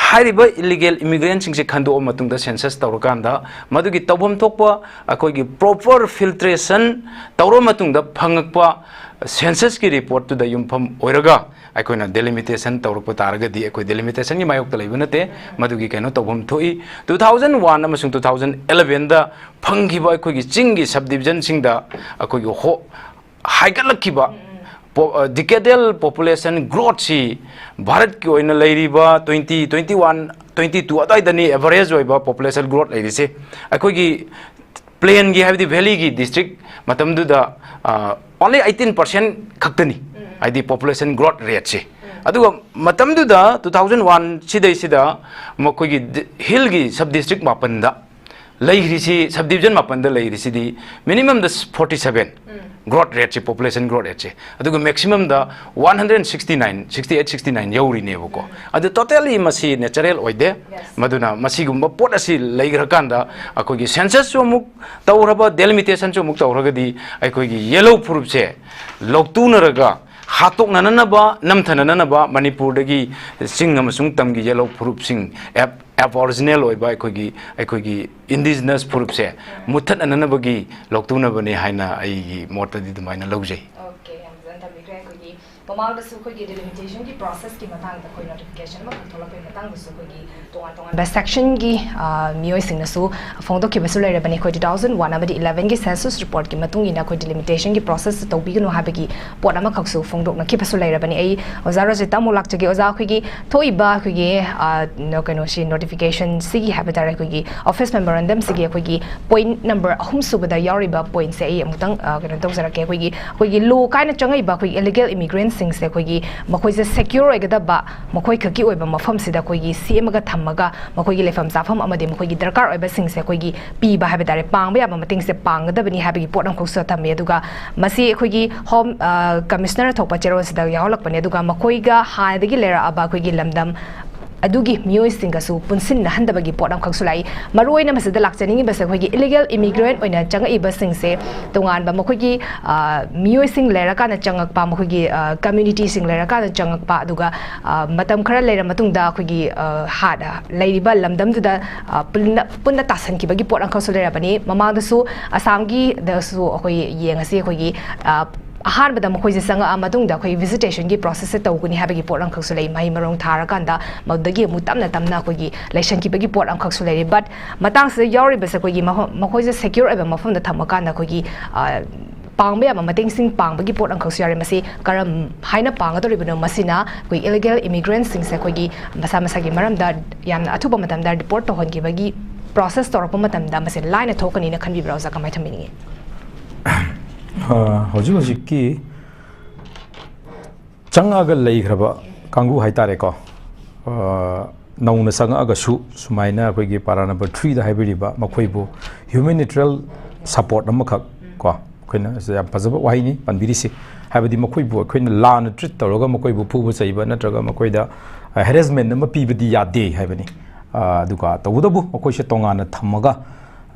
ꯍꯥꯏꯔꯤꯕ ꯏꯂꯤꯒꯦꯜ ꯏꯃꯤꯒ꯭ꯔꯦꯟꯁꯤꯡꯁꯦ ꯈꯟꯗꯣꯛꯑ ꯃꯇꯨꯡꯗ ꯁꯦꯟꯁꯁ ꯇꯧꯔꯀꯥꯟꯗ ꯃꯗꯨꯒꯤ ꯇꯧꯐꯝ ꯊꯣꯛꯄ ꯑꯩꯈꯣꯏꯒꯤ ꯄ꯭ꯔꯣꯄꯔ ꯐꯤꯜꯇ꯭ꯔꯦꯁꯟ ꯇꯧꯔ ꯃꯇꯨꯡꯗ ꯐꯪꯉꯛꯄ ꯁꯦꯟꯁꯁꯀꯤ ꯔꯤꯄꯣꯔꯠꯇꯨꯗ ꯌꯨꯝꯐꯝ ꯑꯣꯏꯔꯒ ꯑꯩꯈꯣꯏꯅ ꯗꯦꯂꯤꯃꯤꯇꯦꯁꯟ ꯇꯧꯔꯛꯄ ꯇꯥꯔꯒꯗꯤ, ꯑꯩꯈꯣꯏ ꯗꯦꯂꯤꯃꯤꯇꯦꯁꯟꯒꯤ ꯃꯥꯌꯣꯛꯇ ꯂꯩꯕ ꯅꯠꯇꯦ, ꯃꯗꯨꯒꯤ ꯀꯩꯅꯣ ꯇꯧꯐꯝ ꯊꯣꯛꯏ꯫ ꯇꯨ ꯊꯥꯎꯖꯟ ꯋꯥꯟ ꯑꯃꯁꯨꯡ ꯇꯨ ꯊꯥꯎꯖꯟ ꯑꯦꯂꯚꯦꯟꯗ ꯐꯪꯈꯤꯕ ꯑꯩꯈꯣꯏꯒꯤ ꯆꯤꯡꯒꯤ ꯁꯕ ꯗꯤꯕꯤꯖꯟꯁꯤꯡꯗ ꯑꯩꯈꯣꯏꯒꯤ ꯍꯣ-, ꯍꯥꯏꯒꯠꯂꯛꯈꯤꯕ ꯄꯣ-, ꯑ, ꯗꯤꯀꯦꯗꯦꯜ ꯄꯣꯄꯨꯂꯦꯁꯟ ꯒ꯭ꯔꯣꯠꯁꯤ ꯚꯥꯔꯠꯀꯤ ꯑꯣꯏꯅ ꯂꯩꯔꯤꯕ twenty, twenty one, twenty two ꯑꯗꯨꯋꯥꯏꯗꯅꯤ ꯑꯦꯚꯔꯦꯖ ꯑꯣꯏꯕ ꯄꯣꯄꯨꯂꯦꯁꯟ ꯒ꯭ꯔꯣꯠ ꯂꯩꯔꯤꯁꯦ꯫ ꯑꯩꯈꯣꯏꯒꯤ ꯄ꯭ꯂꯦꯟꯒꯤ, ꯍꯥꯏꯕꯗꯤ ꯚꯦꯂꯤꯒꯤ ꯗꯤꯁꯇ꯭ꯔꯤꯛ ꯃꯇꯝꯗꯨꯗ, ꯑ, only eighteen percent ꯈꯛꯇꯅꯤ, ꯍꯥꯏꯗꯤ ꯄꯣꯄꯨꯂꯦꯁꯟ ꯒ꯭ꯔꯣꯠ ꯔꯦꯠꯁꯦ꯫ ꯑꯗꯨꯒ ꯃꯇꯝꯗꯨꯗ ꯇꯨ ꯊꯥꯎꯖꯟ ꯋꯥꯟ ꯁꯤꯗꯩꯁꯤꯗ ꯃꯈꯣꯏꯒꯤ ꯗꯤ-, ꯍꯤꯜꯒꯤ ꯁꯕ ꯗꯤꯁꯇ꯭ꯔꯤꯛ ꯃꯥꯄꯟꯗ ꯂꯩꯈ꯭ꯔꯤꯁꯤ, ꯁꯕ ꯗꯤꯕꯤꯖꯟ ꯃꯥꯄꯟꯗ ꯂꯩꯈ꯭ꯔꯤꯁꯤꯗꯤ ꯃꯤꯅꯤꯃꯝꯗ ꯐꯣꯔꯇꯤ ꯁꯚꯦꯟ ꯒ꯭ꯔꯣꯠ ꯔꯦꯠꯁꯦ, ꯄꯣꯄꯨꯂꯦꯁꯟ ꯒ꯭ꯔꯣꯠ ꯔꯦꯠꯁꯦ꯫ ꯑꯗꯨꯒ ꯃꯦꯛꯁꯤꯃꯝꯗ one hundred sixty nine, sixty eight, sixty nine ꯌꯧꯔꯤꯅꯦꯕꯀꯣ꯫ ꯑꯗꯨ ꯇꯣꯇꯦꯜꯂꯤ ꯃꯁꯤ ꯅꯦꯆꯔꯦꯜ ꯑꯣꯏꯗꯦ꯫ ꯃꯗꯨꯅ ꯃꯁꯤꯒꯨꯝꯕ ꯄꯣꯠ ꯑꯁꯤ ꯂꯩꯈ꯭ꯔꯀꯥꯟꯗ ꯑꯩꯈꯣꯏꯒꯤ ꯁꯦꯟꯁꯁꯁꯨ ꯑꯃꯨꯛ ꯇꯧꯔꯕ, ꯗꯦꯂꯤꯃꯤꯇꯦꯁꯟꯁꯨ ꯑꯃꯨꯛ ꯇꯧꯔꯒꯗꯤ ꯑꯩꯈꯣꯏꯒꯤ ꯌꯦꯜꯂꯧ ꯐꯨꯔꯨꯞꯁꯦ ꯂꯧꯇꯨꯅꯔꯒ ꯍꯥꯠꯇꯣꯛꯅꯅꯅꯕ, ꯅꯝꯊꯅꯅꯅꯕ ꯃꯅꯤꯄꯨꯔꯗꯒꯤ ꯆꯤꯡ ꯑꯃꯁꯨꯡ ꯇꯝꯒꯤ ꯌꯦꯜꯂꯧ ꯐꯨꯔꯨꯞꯁꯤꯡ, ꯑꯦꯞ-, ꯑꯦꯕꯣꯔꯤꯖꯤꯅꯦꯜ ꯑꯣꯏꯕ ꯑꯩꯈꯣꯏꯒꯤ, ꯑꯩꯈꯣꯏꯒꯤ ꯏꯟꯗꯤꯖꯤꯅꯁ ꯐꯨꯔꯨꯞꯁꯦ ꯃꯨꯠꯊꯠꯅꯅꯕꯒꯤ ꯂꯧꯇꯨꯅꯕꯅꯤ ꯍꯥꯏꯅ ꯑꯩꯒꯤ ꯃꯣꯠꯇꯗꯤ ꯑꯗꯨꯃꯥꯏꯅ ꯂꯧꯖꯩ꯫ ꯑꯣꯀꯦ, ꯌꯥꯝ ꯐꯖꯅ ꯊꯝꯕꯤꯈ꯭ꯔꯦ꯫ ꯑꯩꯈꯣꯏꯒꯤ ꯃꯃꯥꯡꯗꯁꯨ ꯑꯩꯈꯣꯏꯒꯤ ꯗꯤꯂꯤꯃꯤꯇꯦꯁꯟꯒꯤ ꯄ꯭ꯔꯣꯁꯦꯁꯀꯤ ꯃꯇꯥꯡꯗ ꯑꯩꯈꯣꯏ ꯅꯣꯇꯤꯐꯤꯀꯦꯁꯟ ꯑꯃꯈꯛ ꯊꯣꯛꯂꯛꯄꯒꯤ ꯃꯇꯥꯡꯗꯁꯨ ꯑꯩꯈꯣꯏꯒꯤ ꯇꯣꯉꯥꯟ ꯇꯣꯉꯥꯟꯕ ꯁꯦꯛꯁꯟꯒꯤ, ꯑ, ꯃꯤꯑꯣꯏꯁꯤꯡꯅꯁꯨ ꯐꯣꯡꯗꯣꯛꯈꯤꯕꯁꯨ ꯂꯩꯔꯕꯅꯤ꯫ ꯑꯩꯈꯣꯏ ꯇꯨ ꯊꯥꯎꯖꯟ ꯋꯥꯟ ꯑꯃꯗꯤ ꯏꯂꯚꯦꯟꯒꯤ ꯁꯦꯟꯁꯁ ꯔꯤꯄꯣꯔꯠꯀꯤ ꯃꯇꯨꯡ ꯏꯟꯅ ꯑꯩꯈꯣꯏ ꯗꯤꯂꯤꯃꯤꯇꯦꯁꯟꯒꯤ ꯄ꯭ꯔꯣꯁꯦꯁ ꯇꯧꯕꯤꯒꯅꯨ ꯍꯥꯏꯕꯒꯤ ꯄꯣꯠ ꯑꯃꯈꯛꯁꯨ ꯐꯣꯡꯗꯣꯛꯅꯈꯤꯕꯁꯨ ꯂꯩꯔꯕꯅꯤ꯫ ꯑꯩ ꯑꯣꯖꯥ ꯔꯣꯖꯤꯇꯥ ꯑꯃꯨꯛ ꯂꯥꯛꯆꯒꯦ꯫ ꯑꯣꯖꯥ, ꯑꯩꯈꯣꯏꯒꯤ ꯊꯣꯛꯏꯕ ꯑꯩꯈꯣꯏꯒꯤ, ꯑ, ꯅ-, ꯀꯩꯅꯣꯁꯤ, ꯅꯣꯇꯤꯐꯤꯀꯦꯁꯟꯁꯤꯒꯤ ꯍꯥꯏꯕ ꯇꯥꯔꯦ, ꯑꯩꯈꯣꯏꯒꯤ ꯑꯣꯐꯤꯁ ꯃꯦꯃꯣꯔꯦꯟꯗꯝꯁꯤꯒꯤ ꯑꯩꯈꯣꯏꯒꯤ ꯄꯣꯏꯟꯠ ꯅꯝꯕꯔ ꯑꯍꯨꯝ ꯁꯨꯕꯗ ꯌꯥꯎꯔꯤꯕ ꯄꯣꯏꯟꯠꯁꯦ ꯑꯩ ꯑꯃꯨꯛꯇꯪ, ꯑ, ꯀꯩꯅꯣ ꯇꯧꯖꯔꯛꯀꯦ꯫ ꯑꯩꯈꯣꯏꯒꯤ, ꯑꯩꯈꯣꯏꯒꯤ ꯂꯣ ꯀꯥꯏꯅ ꯆꯪꯉꯛꯏꯕ ꯑꯩꯈꯣꯏꯒꯤ ꯏꯂꯤꯒꯦꯜ ꯏꯃꯤꯒ꯭ꯔꯦꯟꯠꯁꯤꯡꯁꯦ ꯑꯩꯈꯣꯏꯒꯤ ꯃꯈꯣꯏꯁꯦ ꯁꯦꯀ꯭ꯌꯣꯔ ꯑꯣꯏꯒꯗꯕ, ꯃꯈꯣꯏ ꯈꯛꯀꯤ ꯑꯣꯏꯕ ꯃꯐꯝꯁꯤꯗ ꯑꯩꯈꯣꯏꯒꯤ ꯁꯦꯝꯃꯒ ꯊꯝꯃꯒ ꯃꯈꯣꯏꯒꯤ ꯂꯩꯐꯝ ꯆꯥꯐꯝ ꯑꯃꯗꯤ ꯃꯈꯣꯏꯒꯤ ꯗꯔꯀꯥꯔ ꯑꯣꯏꯕꯁꯤꯡꯁꯦ ꯑꯩꯈꯣꯏꯒꯤ ꯄꯤꯕ ꯍꯥꯏꯕ ꯇꯥꯔꯦ, ꯄꯥꯡꯕ ꯌꯥꯕ ꯃꯇꯦꯡꯁꯦ ꯄꯥꯡꯒꯗꯕꯅꯤ ꯍꯥꯏꯕꯒꯤ ꯄꯣꯠ ꯑꯃꯈꯛꯁꯨ ꯊꯝꯃꯤ꯫ ꯑꯗꯨꯒ ꯃꯁꯤ ꯑꯩꯈꯣꯏꯒꯤ ꯍꯣꯝ, ꯑ, ꯀꯃꯤꯁꯅꯔ ꯊꯣꯛꯄ ꯆꯦꯔꯣꯜꯁꯤꯗ ꯌꯥꯎꯍꯜꯂꯛꯄꯅꯦ꯫ ꯑꯗꯨꯒ ꯃꯈꯣꯏꯒ ꯍꯥꯟꯅꯗꯒꯤ ꯂꯩꯔꯛꯑꯕ ꯑꯩꯈꯣꯏꯒꯤ ꯂꯝꯗꯝ ꯑꯗꯨꯒꯤ ꯃꯤꯑꯣꯏꯁꯤꯡꯒꯁꯨ ꯄꯨꯟꯁꯤꯟꯅꯍꯟꯗꯕꯒꯤ ꯄꯣꯠ ꯑꯃꯈꯛꯁꯨ ꯂꯥꯛꯏ꯫ ꯃꯔꯨꯑꯣꯏꯅ ꯃꯁꯤꯗ ꯂꯥꯛꯆꯅꯤꯡꯉꯤꯕꯁꯦ ꯑꯩꯈꯣꯏꯒꯤ ꯏꯂꯤꯒꯦꯜ ꯏꯃꯤꯒ꯭ꯔꯦꯟꯠ ꯑꯣꯏꯅ ꯆꯪꯉꯛꯏꯕꯁꯤꯡꯁꯦ ꯇꯣꯉꯥꯟꯕ ꯃꯈꯣꯏꯒꯤ, ꯑ, ꯃꯤꯑꯣꯏꯁꯤꯡ ꯂꯩꯔꯀꯥꯟꯗ ꯆꯪꯉꯛꯄ, ꯃꯈꯣꯏꯒꯤ, ꯑ, ꯀꯝꯃ꯭ꯌꯨꯅꯤꯇꯤꯁꯤꯡ ꯂꯩꯔꯀꯥꯟꯗ ꯆꯪꯉꯛꯄ, ꯑꯗꯨꯒ, ꯑ, ꯃꯇꯝ ꯈꯔ ꯂꯩꯔ ꯃꯇꯨꯡꯗ ꯑꯩꯈꯣꯏꯒꯤ, ꯑ, ꯍꯥꯟꯅ ꯂꯩꯔꯤꯕ ꯂꯝꯗꯝꯗꯨꯗ, ꯑ, ꯄꯨꯟꯅ, ꯄꯨꯟꯅ ꯇꯥꯁꯟꯈꯤꯕꯒꯤ ꯄꯣꯠ ꯑꯃꯈꯛꯁꯨ ꯂꯩꯔꯕꯅꯤ꯫ ꯃꯃꯥꯡꯗꯁꯨ ꯑꯁꯥꯝꯒꯤꯗꯁꯨ ꯑꯩꯈꯣꯏ ꯌꯦꯡꯉꯁꯤ, ꯑꯩꯈꯣꯏꯒꯤ, ꯑ, ꯑꯍꯥꯟꯕꯗ ꯃꯈꯣꯏꯁꯦ ꯆꯪꯉꯛꯑ ꯃꯇꯨꯡꯗ ꯑꯩꯈꯣꯏ ꯚꯤꯖꯤꯇꯦꯁꯟꯒꯤ ꯄ꯭ꯔꯣꯁꯦꯁꯁꯦ ꯇꯧꯒꯅꯤ ꯍꯥꯏꯕꯒꯤ ꯄꯣꯠ ꯑꯃꯈꯛꯁꯨ ꯂꯩ꯫ ꯃꯍꯩ ꯃꯔꯣꯡ ꯊꯥꯔꯀꯥꯟꯗ ꯃꯗꯨꯗꯒꯤ ꯑꯃꯨꯛ ꯇꯞꯅ ꯇꯞꯅ ꯑꯩꯈꯣꯏꯒꯤ ꯂꯩꯁꯟꯈꯤꯕꯒꯤ ꯄꯣꯠ ꯑꯃꯈꯛꯁꯨ ꯂꯩꯔꯤ꯫ But ꯃꯇꯥꯡꯁꯤꯗ ꯌꯥꯎꯔꯤꯕꯁꯦ ꯑꯩꯈꯣꯏꯒꯤ ꯃꯐꯝ, ꯃꯈꯣꯏꯁꯦ ꯁꯦꯀ꯭ꯌꯣꯔ ꯑꯣꯏꯕ ꯃꯐꯝꯗ ꯊꯝꯃꯀꯥꯟꯗ ꯑꯩꯈꯣꯏꯒꯤ, ꯑ, ꯄꯥꯡꯕ ꯌꯥꯕ ꯃꯇꯦꯡꯁꯤꯡ ꯄꯥꯡꯕꯒꯤ ꯄꯣꯠ ꯑꯃꯈꯛꯁꯨ ꯌꯥꯎꯔꯤ꯫ ꯃꯁꯤ ꯀꯔꯝ ꯍꯥꯏꯅ ꯄꯥꯡꯒꯗꯧꯔꯤꯕꯅꯣ? ꯃꯁꯤꯅ ꯑꯩꯈꯣꯏ ꯏꯂꯤꯒꯦꯜ ꯏꯃꯤꯒ꯭ꯔꯦꯟꯁꯤꯡꯁꯦ ꯑꯩꯈꯣꯏꯒꯤ ꯃꯁꯥ ꯃꯁꯥꯒꯤ ꯃꯔꯝꯗ ꯌꯥꯝꯅ ꯑꯊꯨꯕ ꯃꯇꯝꯗ ꯔꯤꯄꯣꯔꯠ ꯇꯧꯍꯟꯈꯤꯕꯒꯤ ꯄ꯭ꯔꯣꯁꯦꯁ ꯇꯧꯔꯛꯄ ꯃꯇꯝꯗ ꯃꯁꯤ ꯂꯥꯏꯅ ꯊꯣꯛꯀꯅꯤꯅ ꯈꯟꯕꯤꯕ꯭ꯔꯥ, ꯑꯣꯖꯥ? ꯀꯃꯥꯏꯅ ꯊꯝꯕꯤꯅꯤꯡꯉꯤ? ꯑ, ꯍꯧꯖꯤꯛ ꯍꯧꯖꯤꯛꯀꯤ ꯆꯪꯉꯛꯑꯒ ꯂꯩꯈ꯭ꯔꯕ ꯀꯥꯡꯕꯨ ꯍꯥꯏꯇꯥꯔꯦꯀꯣ, ꯑ, ꯅꯧꯅ ꯆꯪꯉꯛꯑꯒꯁꯨ ꯁꯨꯃꯥꯏꯅ ꯑꯩꯈꯣꯏꯒꯤ ꯄꯥꯔꯥ ꯅꯝꯕꯔ ꯊ꯭ꯔꯤꯗ ꯍꯥꯏꯕꯤꯔꯤꯕ ꯃꯈꯣꯏꯕꯨ ꯍ꯭ꯌꯨꯃꯦꯅꯤꯇꯔꯤꯌꯦꯜ ꯁꯄꯣꯔꯠ ꯑꯃꯈꯛ ꯀꯣ, ꯑꯩꯈꯣꯏꯅ ꯁꯤ ꯌꯥꯝ ꯐꯖꯕ ꯋꯥꯍꯩꯅꯤ ꯄꯟꯕꯤꯔꯤꯁꯤ꯫ ꯍꯥꯏꯕꯗꯤ ꯃꯈꯣꯏꯕꯨ ꯑꯩꯈꯣꯏꯅ ꯂꯥꯟꯅ ꯇ꯭ꯔꯤꯠ ꯇꯧꯔꯒ ꯃꯈꯣꯏꯕꯨ ꯐꯨꯕ ꯆꯩꯕ ꯅꯠꯇ꯭ꯔꯒ ꯃꯈꯣꯏꯗ ꯍꯦꯔꯦꯁꯃꯦꯟ ꯑꯃ ꯄꯤꯕꯗꯤ ꯌꯥꯗꯦ ꯍꯥꯏꯕꯅꯤ꯫ ꯑ, ꯑꯗꯨꯒ ꯇꯧꯕꯇꯕꯨ ꯃꯈꯣꯏꯁꯦ ꯇꯣꯉꯥꯟꯅ ꯊꯝꯃꯒ,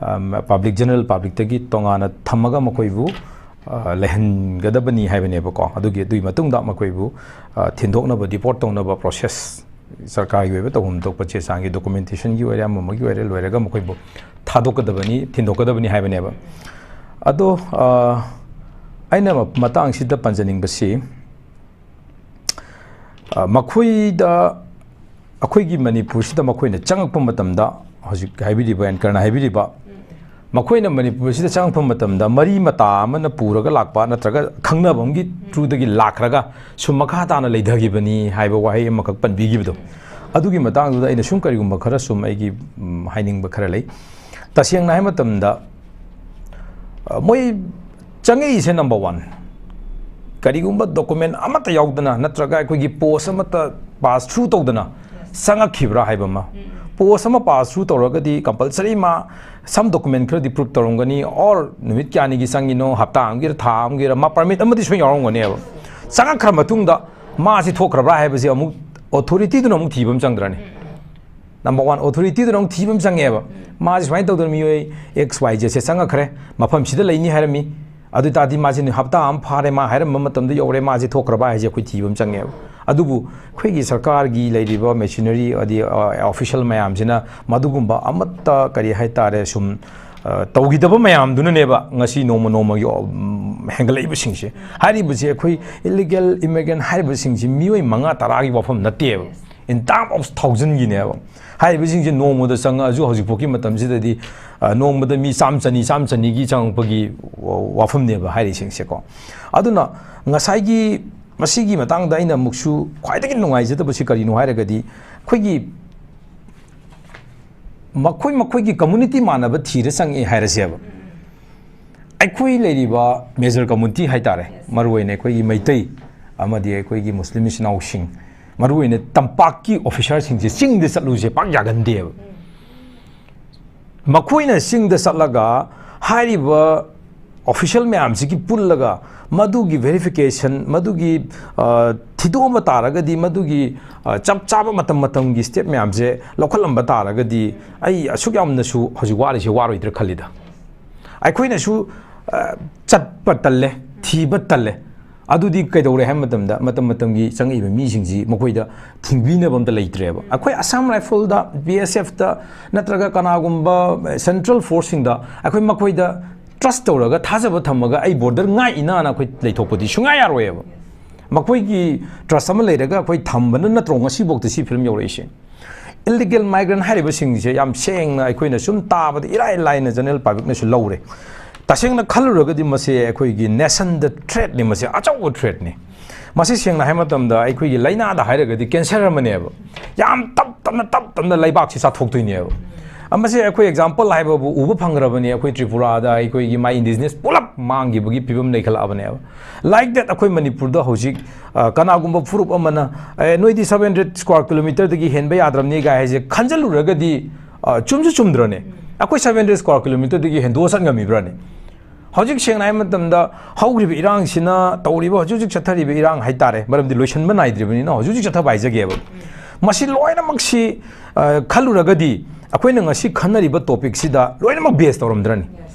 ꯑ, ꯄꯕ꯭ꯂꯤꯛ, ꯖꯦꯅꯔꯦꯜ ꯄꯕ꯭ꯂꯤꯛꯇꯒꯤ ꯇꯣꯉꯥꯟꯅ ꯊꯝꯃꯒ ꯃꯈꯣꯏꯕꯨ, ꯑ, ꯂꯩꯍꯟꯒꯗꯕꯅꯤ ꯍꯥꯏꯕꯅꯦꯕꯀꯣ꯫ ꯑꯗꯨꯒꯤ, ꯑꯗꯨꯒꯤ ꯃꯇꯨꯡꯗ ꯃꯈꯣꯏꯕꯨ, ꯑ, ꯊꯤꯟꯗꯣꯛꯅꯕ, ꯗꯤꯄꯣꯔꯠ ꯇꯧꯅꯕ ꯄ꯭ꯔꯣꯁꯦꯁ ꯁꯔꯀꯥꯔꯒꯤ ꯑꯣꯏꯕ ꯇꯧꯐꯝ ꯊꯣꯛꯄ ꯆꯦ ꯆꯥꯡꯒꯤ ꯗꯣꯀꯨꯃꯦꯟꯇꯦꯁꯟꯒꯤ ꯑꯣꯏꯔꯦ, ꯑꯃ ꯑꯃꯒꯤ ꯑꯣꯏꯔꯦ, ꯂꯣꯏꯔꯒ ꯃꯈꯣꯏꯕꯨ ꯊꯥꯗꯣꯛꯀꯗꯕꯅꯤ, ꯊꯤꯟꯗꯣꯛꯀꯗꯕꯅꯤ ꯍꯥꯏꯕꯅꯦꯕ꯫ ꯑꯗꯣ, ꯑ, ꯑꯩꯅ ꯃ-, ꯃꯇꯥꯡꯁꯤꯗ ꯄꯟꯖꯅꯤꯡꯕꯁꯤ, ꯑ, ꯃꯈꯣꯏꯗ, ꯑꯩꯈꯣꯏꯒꯤ ꯃꯅꯤꯄꯨꯔꯁꯤꯗ ꯃꯈꯣꯏꯅ ꯆꯪꯉꯛꯄ ꯃꯇꯝꯗ, ꯍꯧꯖꯤꯛ ꯍꯥꯏꯕꯤꯔꯤꯕ, ꯑꯦꯡꯀꯔꯅ ꯍꯥꯏꯕꯤꯔꯤꯕ, ꯃꯈꯣꯏꯅ ꯃꯅꯤꯄꯨꯔꯁꯤꯗ ꯆꯪꯉꯛꯄ ꯃꯇꯝꯗ ꯃꯔꯤ ꯃꯇꯥ ꯑꯃꯅ ꯄꯨꯔꯒ ꯂꯥꯛꯄ ꯅꯠꯇ꯭ꯔꯒ ꯈꯪꯅꯕ ꯑꯃꯒꯤ ꯊ꯭ꯔꯨꯗꯒꯤ ꯂꯥꯛꯈ꯭ꯔꯒ ꯁꯨꯝ ꯃꯈꯥ ꯇꯥꯅ ꯂꯩꯊꯈꯤꯕꯅꯤ ꯍꯥꯏꯕ ꯋꯥꯍꯩ ꯑꯃꯈꯛ ꯄꯟꯕꯤꯈꯤꯕꯗꯣ, ꯑꯗꯨꯒꯤ ꯃꯇꯥꯡꯗꯨꯗ ꯑꯩꯅ ꯁꯨꯝ ꯀꯔꯤꯒꯨꯝꯕ ꯈꯔ ꯁꯨꯝ ꯑꯩꯒꯤ, ꯎꯝ, ꯍꯥꯏꯅꯤꯡꯕ ꯈꯔ ꯂꯩ꯫ ꯇꯁꯦꯡꯅ ꯍꯥꯏꯕ ꯃꯇꯝꯗ, ꯑ, ꯃꯣꯏ ꯆꯪꯉꯛꯏꯁꯦ, ꯅꯝꯕꯔ ꯋꯥꯟ, ꯀꯔꯤꯒꯨꯝꯕ ꯗꯣꯀꯨꯃꯦꯟ ꯑꯃꯠꯇ ꯌꯥꯎꯗꯅ ꯅꯠꯇ꯭ꯔꯒ ꯑꯩꯈꯣꯏꯒꯤ ꯄꯣꯁ ꯑꯃꯠꯇ ꯄꯥꯁ ꯊ꯭ꯔꯨ ꯇꯧꯗꯅ ꯆꯪꯉꯛꯈꯤꯕ꯭ꯔꯥ ꯍꯥꯏꯕ ꯑꯃ꯫ ꯄꯣꯁ ꯑꯃ ꯄꯥꯁ ꯊ꯭ꯔꯨ ꯇꯧꯔꯒꯗꯤ ꯀꯝꯄꯜꯁꯔꯤ ꯃꯥ ꯁꯝ ꯗꯣꯀꯨꯃꯦꯟ ꯈꯔꯗꯤ ꯄ꯭ꯔꯨꯞ ꯇꯧꯔꯝꯒꯅꯤ, ꯑꯣꯔ ꯅꯨꯃꯤꯠ ꯀꯌꯥꯅꯤꯒꯤ ꯆꯪꯉꯤꯅꯣ, ꯍꯞꯇꯥ ꯑꯃꯒꯤꯔ ꯊꯥ ꯑꯃꯒꯤꯔ, ꯃꯥ ꯄꯔꯃꯤꯠ ꯑꯃꯗꯤ ꯁꯣꯏꯅ ꯌꯥꯎꯔꯝꯒꯅꯦꯕ꯫ ꯆꯪꯉꯛꯈ꯭ꯔ ꯃꯇꯨꯡꯗ ꯃꯥꯁꯤ ꯊꯣꯛꯈ꯭ꯔꯕ꯭ꯔꯥ ꯍꯥꯏꯕꯁꯤ ꯑꯃꯨꯛ ꯑꯣꯊꯣꯔꯤꯇꯤꯗꯨꯅ ꯑꯃꯨꯛ ꯊꯤꯕ ꯑꯃ ꯆꯪꯗ꯭ꯔꯅꯤ? ꯅꯝꯕꯔ ꯋꯥꯟ, ꯑꯣꯊꯣꯔꯤꯇꯤꯗꯨꯅ ꯑꯃꯨꯛ ꯊꯤꯕ ꯑꯃ ꯆꯪꯉꯦꯕ꯫ ꯃꯥꯁꯦ ꯁꯨꯃꯥꯏꯅ ꯇꯧꯗꯅ ꯃꯤꯑꯣꯏ ꯑꯦꯛꯁ ꯋꯥꯏ ꯖꯦꯠꯁꯦ ꯆꯪꯉꯛꯈ꯭ꯔꯦ, ꯃꯐꯝꯁꯤꯗ ꯂꯩꯅꯤ ꯍꯥꯏꯔꯝꯃꯤ꯫ ꯑꯗꯨ ꯑꯣꯏ ꯇꯥꯔꯗꯤ ꯃꯥꯁꯦ ꯍꯞꯇꯥ ꯑꯃ ꯐꯥꯔꯦ, ꯃꯥ ꯍꯥꯏꯔꯝꯕ ꯃꯇꯝꯗ ꯌꯧꯔꯦ, ꯃꯥꯁꯦ ꯊꯣꯛꯈ꯭ꯔꯕ ꯍꯥꯏꯁꯦ ꯑꯩꯈꯣꯏ ꯊꯤꯕ ꯑꯃ ꯆꯪꯉꯦꯕ꯫ ꯑꯗꯨꯕꯨ ꯑꯩꯈꯣꯏꯒꯤ ꯁꯔꯀꯥꯔꯒꯤ ꯂꯩꯔꯤꯕ ꯃꯦꯁꯤꯅꯔꯤ ꯑꯗꯤ ꯑꯣꯐꯤꯁꯤꯌꯦꯜ ꯃꯌꯥꯝꯁꯤꯅ ꯃꯗꯨꯒꯨꯝꯕ ꯑꯃꯠꯇ, ꯀꯔꯤ ꯍꯥꯏꯇꯥꯔꯦ, ꯁꯨꯝ ꯇꯧꯈꯤꯗꯕ ꯃꯌꯥꯝꯗꯨꯅꯅꯦꯕ ꯉꯁꯤ ꯅꯣꯡꯃ ꯅꯣꯡꯃꯒꯤ ꯍꯦꯟꯒꯠꯂꯛꯏꯕꯁꯤꯡꯁꯦ꯫ ꯍꯥꯏꯔꯤꯕꯁꯦ ꯑꯩꯈꯣꯏ ꯏꯂꯤꯒꯦꯜ ꯏꯃꯤꯒ꯭ꯔꯦꯟ ꯍꯥꯏꯔꯤꯕꯁꯤꯡꯁꯤ ꯃꯤꯑꯣꯏ ꯃꯉꯥ ꯇꯔꯥꯒꯤ ꯋꯥꯐꯝ ꯅꯠꯇꯦꯕ, in term of thousandꯒꯤꯅꯦꯕ꯫ ꯍꯥꯏꯔꯤꯕꯁꯤꯡꯁꯦ ꯅꯣꯡꯃꯗ ꯆꯪꯉꯛꯑꯁꯨ ꯍꯧꯖꯤꯛꯐꯥꯎꯒꯤ ꯃꯇꯝꯁꯤꯗꯗꯤ ꯅꯣꯡꯃꯗ ꯃꯤ ꯆꯥꯝ ꯆꯅꯤ, ꯆꯥꯝ ꯆꯅꯤꯒꯤ ꯆꯪꯉꯛꯄꯒꯤ ꯋꯥꯐꯝꯅꯦꯕ ꯍꯥꯏꯔꯤꯁꯤꯡꯁꯦꯀꯣ꯫ ꯑꯗꯨꯅ ꯉꯁꯥꯏꯒꯤ ꯃꯁꯤꯒꯤ ꯃꯇꯥꯡꯗ ꯑꯩꯅ ꯑꯃꯨꯛꯁꯨ ꯈ꯭ꯋꯥꯏꯗꯒꯤ ꯅꯨꯡꯉꯥꯏꯖꯗꯕꯁꯤ ꯀꯔꯤꯅꯣ ꯍꯥꯏꯔꯒꯗꯤ, ꯑꯩꯈꯣꯏꯒꯤ ꯃꯈꯣꯏ ꯃꯈꯣꯏꯒꯤ ꯀꯝꯃꯨꯅꯤꯇꯤ ꯃꯥꯟꯅꯕ ꯊꯤꯔ ꯆꯪꯉꯛꯑꯦ ꯍꯥꯏꯔꯁꯦꯕ꯫ ꯑꯩꯈꯣꯏ ꯂꯩꯔꯤꯕ ꯃꯦꯖꯔ ꯀꯝꯃꯨꯅꯤꯇꯤ ꯍꯥꯏꯇꯥꯔꯦ, ꯃꯔꯨꯑꯣꯏꯅ ꯑꯩꯈꯣꯏꯒꯤ ꯃꯩꯇꯩ ꯑꯃꯗꯤ ꯑꯩꯈꯣꯏꯒꯤ ꯃꯨꯁꯂꯤꯝ ꯏꯆꯤꯟ ꯏꯅꯥꯎꯁꯤꯡ, ꯃꯔꯨꯑꯣꯏꯅ ꯇꯝꯄꯥꯛꯀꯤ ꯑꯣꯐꯤꯁꯥꯔꯁꯤꯡꯁꯦ ꯆꯤꯡꯗ ꯆꯠꯂꯨꯁꯦ ꯄꯥꯛ ꯌꯥꯒꯟꯗꯦꯕ꯫ ꯃꯈꯣꯏꯅ ꯆꯤꯡꯗ ꯆꯠꯂꯒ ꯍꯥꯏꯔꯤꯕ ꯑꯣꯐꯤꯁꯤꯌꯦꯜ ꯃꯌꯥꯝꯁꯤꯒꯤ ꯄꯨꯜꯂꯒ ꯃꯗꯨꯒꯤ ꯚꯦꯔꯤꯐꯤꯀꯦꯁꯟ, ꯃꯗꯨꯒꯤ ꯊꯤꯗꯣꯛꯑꯝꯕ ꯇꯥꯔꯒꯗꯤ, ꯃꯗꯨꯒꯤ ꯆꯞ ꯆꯥꯕ ꯃꯇꯝ ꯃꯇꯝꯒꯤ ꯁ꯭ꯇꯦꯞ ꯃꯌꯥꯝꯁꯦ ꯂꯧꯈꯠꯂꯝꯕ ꯇꯥꯔꯒꯗꯤ ꯑꯩ ꯑꯁꯨꯛ ꯌꯥꯝꯅꯁꯨ ꯍꯧꯖꯤꯛ ꯋꯥꯔꯤꯁꯦ ꯋꯥꯔꯣꯏꯗ꯭ꯔꯥ ꯈꯜꯂꯤꯗ꯫ ꯑꯩꯈꯣꯏꯅꯁꯨ ꯆꯠꯄ ꯇꯜꯂꯦ, ꯊꯤꯕ ꯇꯜꯂꯦ꯫ ꯑꯗꯨꯗꯤ ꯀꯩꯗꯧꯔꯦ ꯍꯥꯏꯕ ꯃꯇꯝꯗ, ꯃꯇꯝ ꯃꯇꯝꯒꯤ ꯆꯪꯉꯛꯏꯕ ꯃꯤꯁꯤꯡꯁꯤ ꯃꯈꯣꯏꯗ ꯊꯤꯡꯕꯤꯅꯕ ꯑꯝꯇ ꯂꯩꯇ꯭ꯔꯦꯕ꯫ ꯑꯩꯈꯣꯏ ꯑꯁꯥꯝ ꯔꯥꯏꯐꯜꯗ, ꯕꯤ ꯑꯦꯁ ꯑꯦꯐꯇ, ꯅꯠꯇ꯭ꯔꯒ ꯀꯅꯥꯒꯨꯝꯕ ꯁꯦꯟꯇ꯭ꯔꯦꯜ ꯐꯣꯔꯁꯁꯤꯡꯗ ꯑꯩꯈꯣꯏ ꯃꯈꯣꯏꯗ ꯇ꯭ꯔꯁ ꯇꯧꯔꯒ, ꯊꯥꯖꯕ ꯊꯝꯃꯒ ꯑꯩ ꯕꯣꯔꯗꯔ ꯉꯥꯛꯏꯅꯥꯅ ꯑꯩꯈꯣꯏ ꯂꯩꯊꯣꯛꯄꯗꯤ ꯁꯨꯡꯌꯥ ꯌꯥꯔꯣꯏꯑꯕ꯫ ꯃꯈꯣꯏꯒꯤ ꯇ꯭ꯔꯁ ꯑꯃ ꯂꯩꯔꯒ ꯑꯩꯈꯣꯏ ꯊꯝꯕꯅ ꯅꯠꯇ꯭ꯔꯣ ꯉꯁꯤꯐꯥꯎꯗ ꯁꯤ ꯐꯤꯕꯝ ꯌꯧꯔꯛꯏꯁꯦ? ꯏꯂꯤꯒꯦꯜ ꯃꯥꯏꯒ꯭ꯔꯦꯟ ꯍꯥꯏꯔꯤꯕꯁꯤꯡꯁꯦ ꯌꯥꯝ ꯁꯦꯡꯅ ꯑꯩꯈꯣꯏꯅ ꯁꯨꯝ ꯇꯥꯕꯗ ꯏꯔꯥꯏ ꯂꯥꯏꯅ ꯖꯦꯅꯔꯦꯜ ꯄꯕ꯭ꯂꯤꯛꯅꯁꯨ ꯂꯧꯔꯦ꯫ ꯇꯁꯦꯡꯅ ꯈꯜꯂꯨꯔꯒꯗꯤ ꯃꯁꯤ ꯑꯩꯈꯣꯏꯒꯤ ꯅꯦꯁꯟꯗ ꯊ꯭ꯔꯦꯠꯅꯤ, ꯃꯁꯤ ꯑꯆꯧꯕ ꯊ꯭ꯔꯦꯠꯅꯤ꯫ ꯃꯁꯤ ꯁꯦꯡꯅ ꯍꯥꯏꯕ ꯃꯇꯝꯗ ꯑꯩꯈꯣꯏꯒꯤ ꯂꯥꯏꯅꯥꯗ ꯍꯥꯏꯔꯒꯗꯤ ꯀꯦꯟꯁꯔ ꯑꯃꯅꯦꯕ꯫ ꯌꯥꯝ ꯇꯞ ꯇꯞꯅ, ꯇꯞ ꯇꯞꯅ ꯂꯩꯕꯥꯛꯁꯤ ꯆꯥꯊꯣꯛꯇꯣꯏꯅꯦꯕ꯫ ꯃꯁꯤ ꯑꯩꯈꯣꯏ ꯑꯦꯛꯖꯥꯝꯄꯜ ꯍꯥꯏꯕꯕꯨ ꯎꯕ ꯐꯪꯈ꯭ꯔꯕꯅꯤ, ꯑꯩꯈꯣꯏ ꯇ꯭ꯔꯤꯄꯨꯔꯥꯗ ꯑꯩꯈꯣꯏꯒꯤ ꯃꯥꯏ ꯏꯟꯗꯤꯖꯤꯅꯁ ꯄꯨꯂꯞ ꯃꯥꯡꯈꯤꯕꯒꯤ ꯐꯤꯕꯝ ꯂꯩꯈꯠꯂꯛꯑꯕꯅꯦꯕ꯫ Like that, ꯑꯩꯈꯣꯏ ꯃꯅꯤꯄꯨꯔꯗ ꯍꯧꯖꯤꯛ, ꯑ, ꯀꯅꯥꯒꯨꯝꯕ ꯐꯨꯔꯨꯞ ꯑꯃꯅ, "ꯑꯦ, ꯅꯣꯏꯗꯤ seven hundred square kilometerꯗꯒꯤ ꯍꯦꯟꯕ ꯌꯥꯗ꯭ꯔꯕꯅꯤ" ꯀꯥꯏ ꯍꯥꯏꯁꯦ ꯈꯟꯖꯜꯂꯨꯔꯒꯗꯤ, ꯑ, ꯆꯨꯝꯁꯨ ꯆꯨꯝꯗ꯭ꯔꯅꯦ? ꯑꯩꯈꯣꯏ seven hundred square kilometerꯗꯒꯤ ꯍꯦꯟꯗꯣꯛꯑ ꯆꯠ ꯉꯝꯃꯤꯕ꯭ꯔꯅꯦ? ꯍꯧꯖꯤꯛ ꯁꯦꯡꯅ ꯍꯥꯏꯕ ꯃꯇꯝꯗ ꯍꯧꯈ꯭ꯔꯤꯕ ꯏꯔꯥꯡꯁꯤꯅ ꯇꯧꯔꯤꯕ ꯍꯧꯖꯤꯛ ꯍꯧꯖꯤꯛ ꯆꯠꯊꯔꯤꯕ ꯏꯔꯥꯡ ꯍꯥꯏꯇꯥꯔꯦ, ꯃꯔꯝꯗꯤ ꯂꯣꯏꯁꯤꯟꯕ ꯅꯥꯏꯗ꯭ꯔꯤꯕꯅꯤꯅ ꯍꯧꯖꯤꯛ ꯍꯧꯖꯤꯛ ꯆꯠꯊꯕ ꯍꯥꯏꯖꯒꯦꯕ꯫ ꯃꯁꯤ ꯂꯣꯏꯅꯃꯛꯁꯤ, ꯑ, ꯈꯜꯂꯨꯔꯒꯗꯤ ꯑꯩꯈꯣꯏꯅ ꯉꯁꯤ ꯈꯟꯅꯔꯤꯕ topicꯁꯤꯗ ꯂꯣꯏꯅꯃꯛ base ꯇꯧꯔꯝꯗ꯭ꯔꯅꯤ?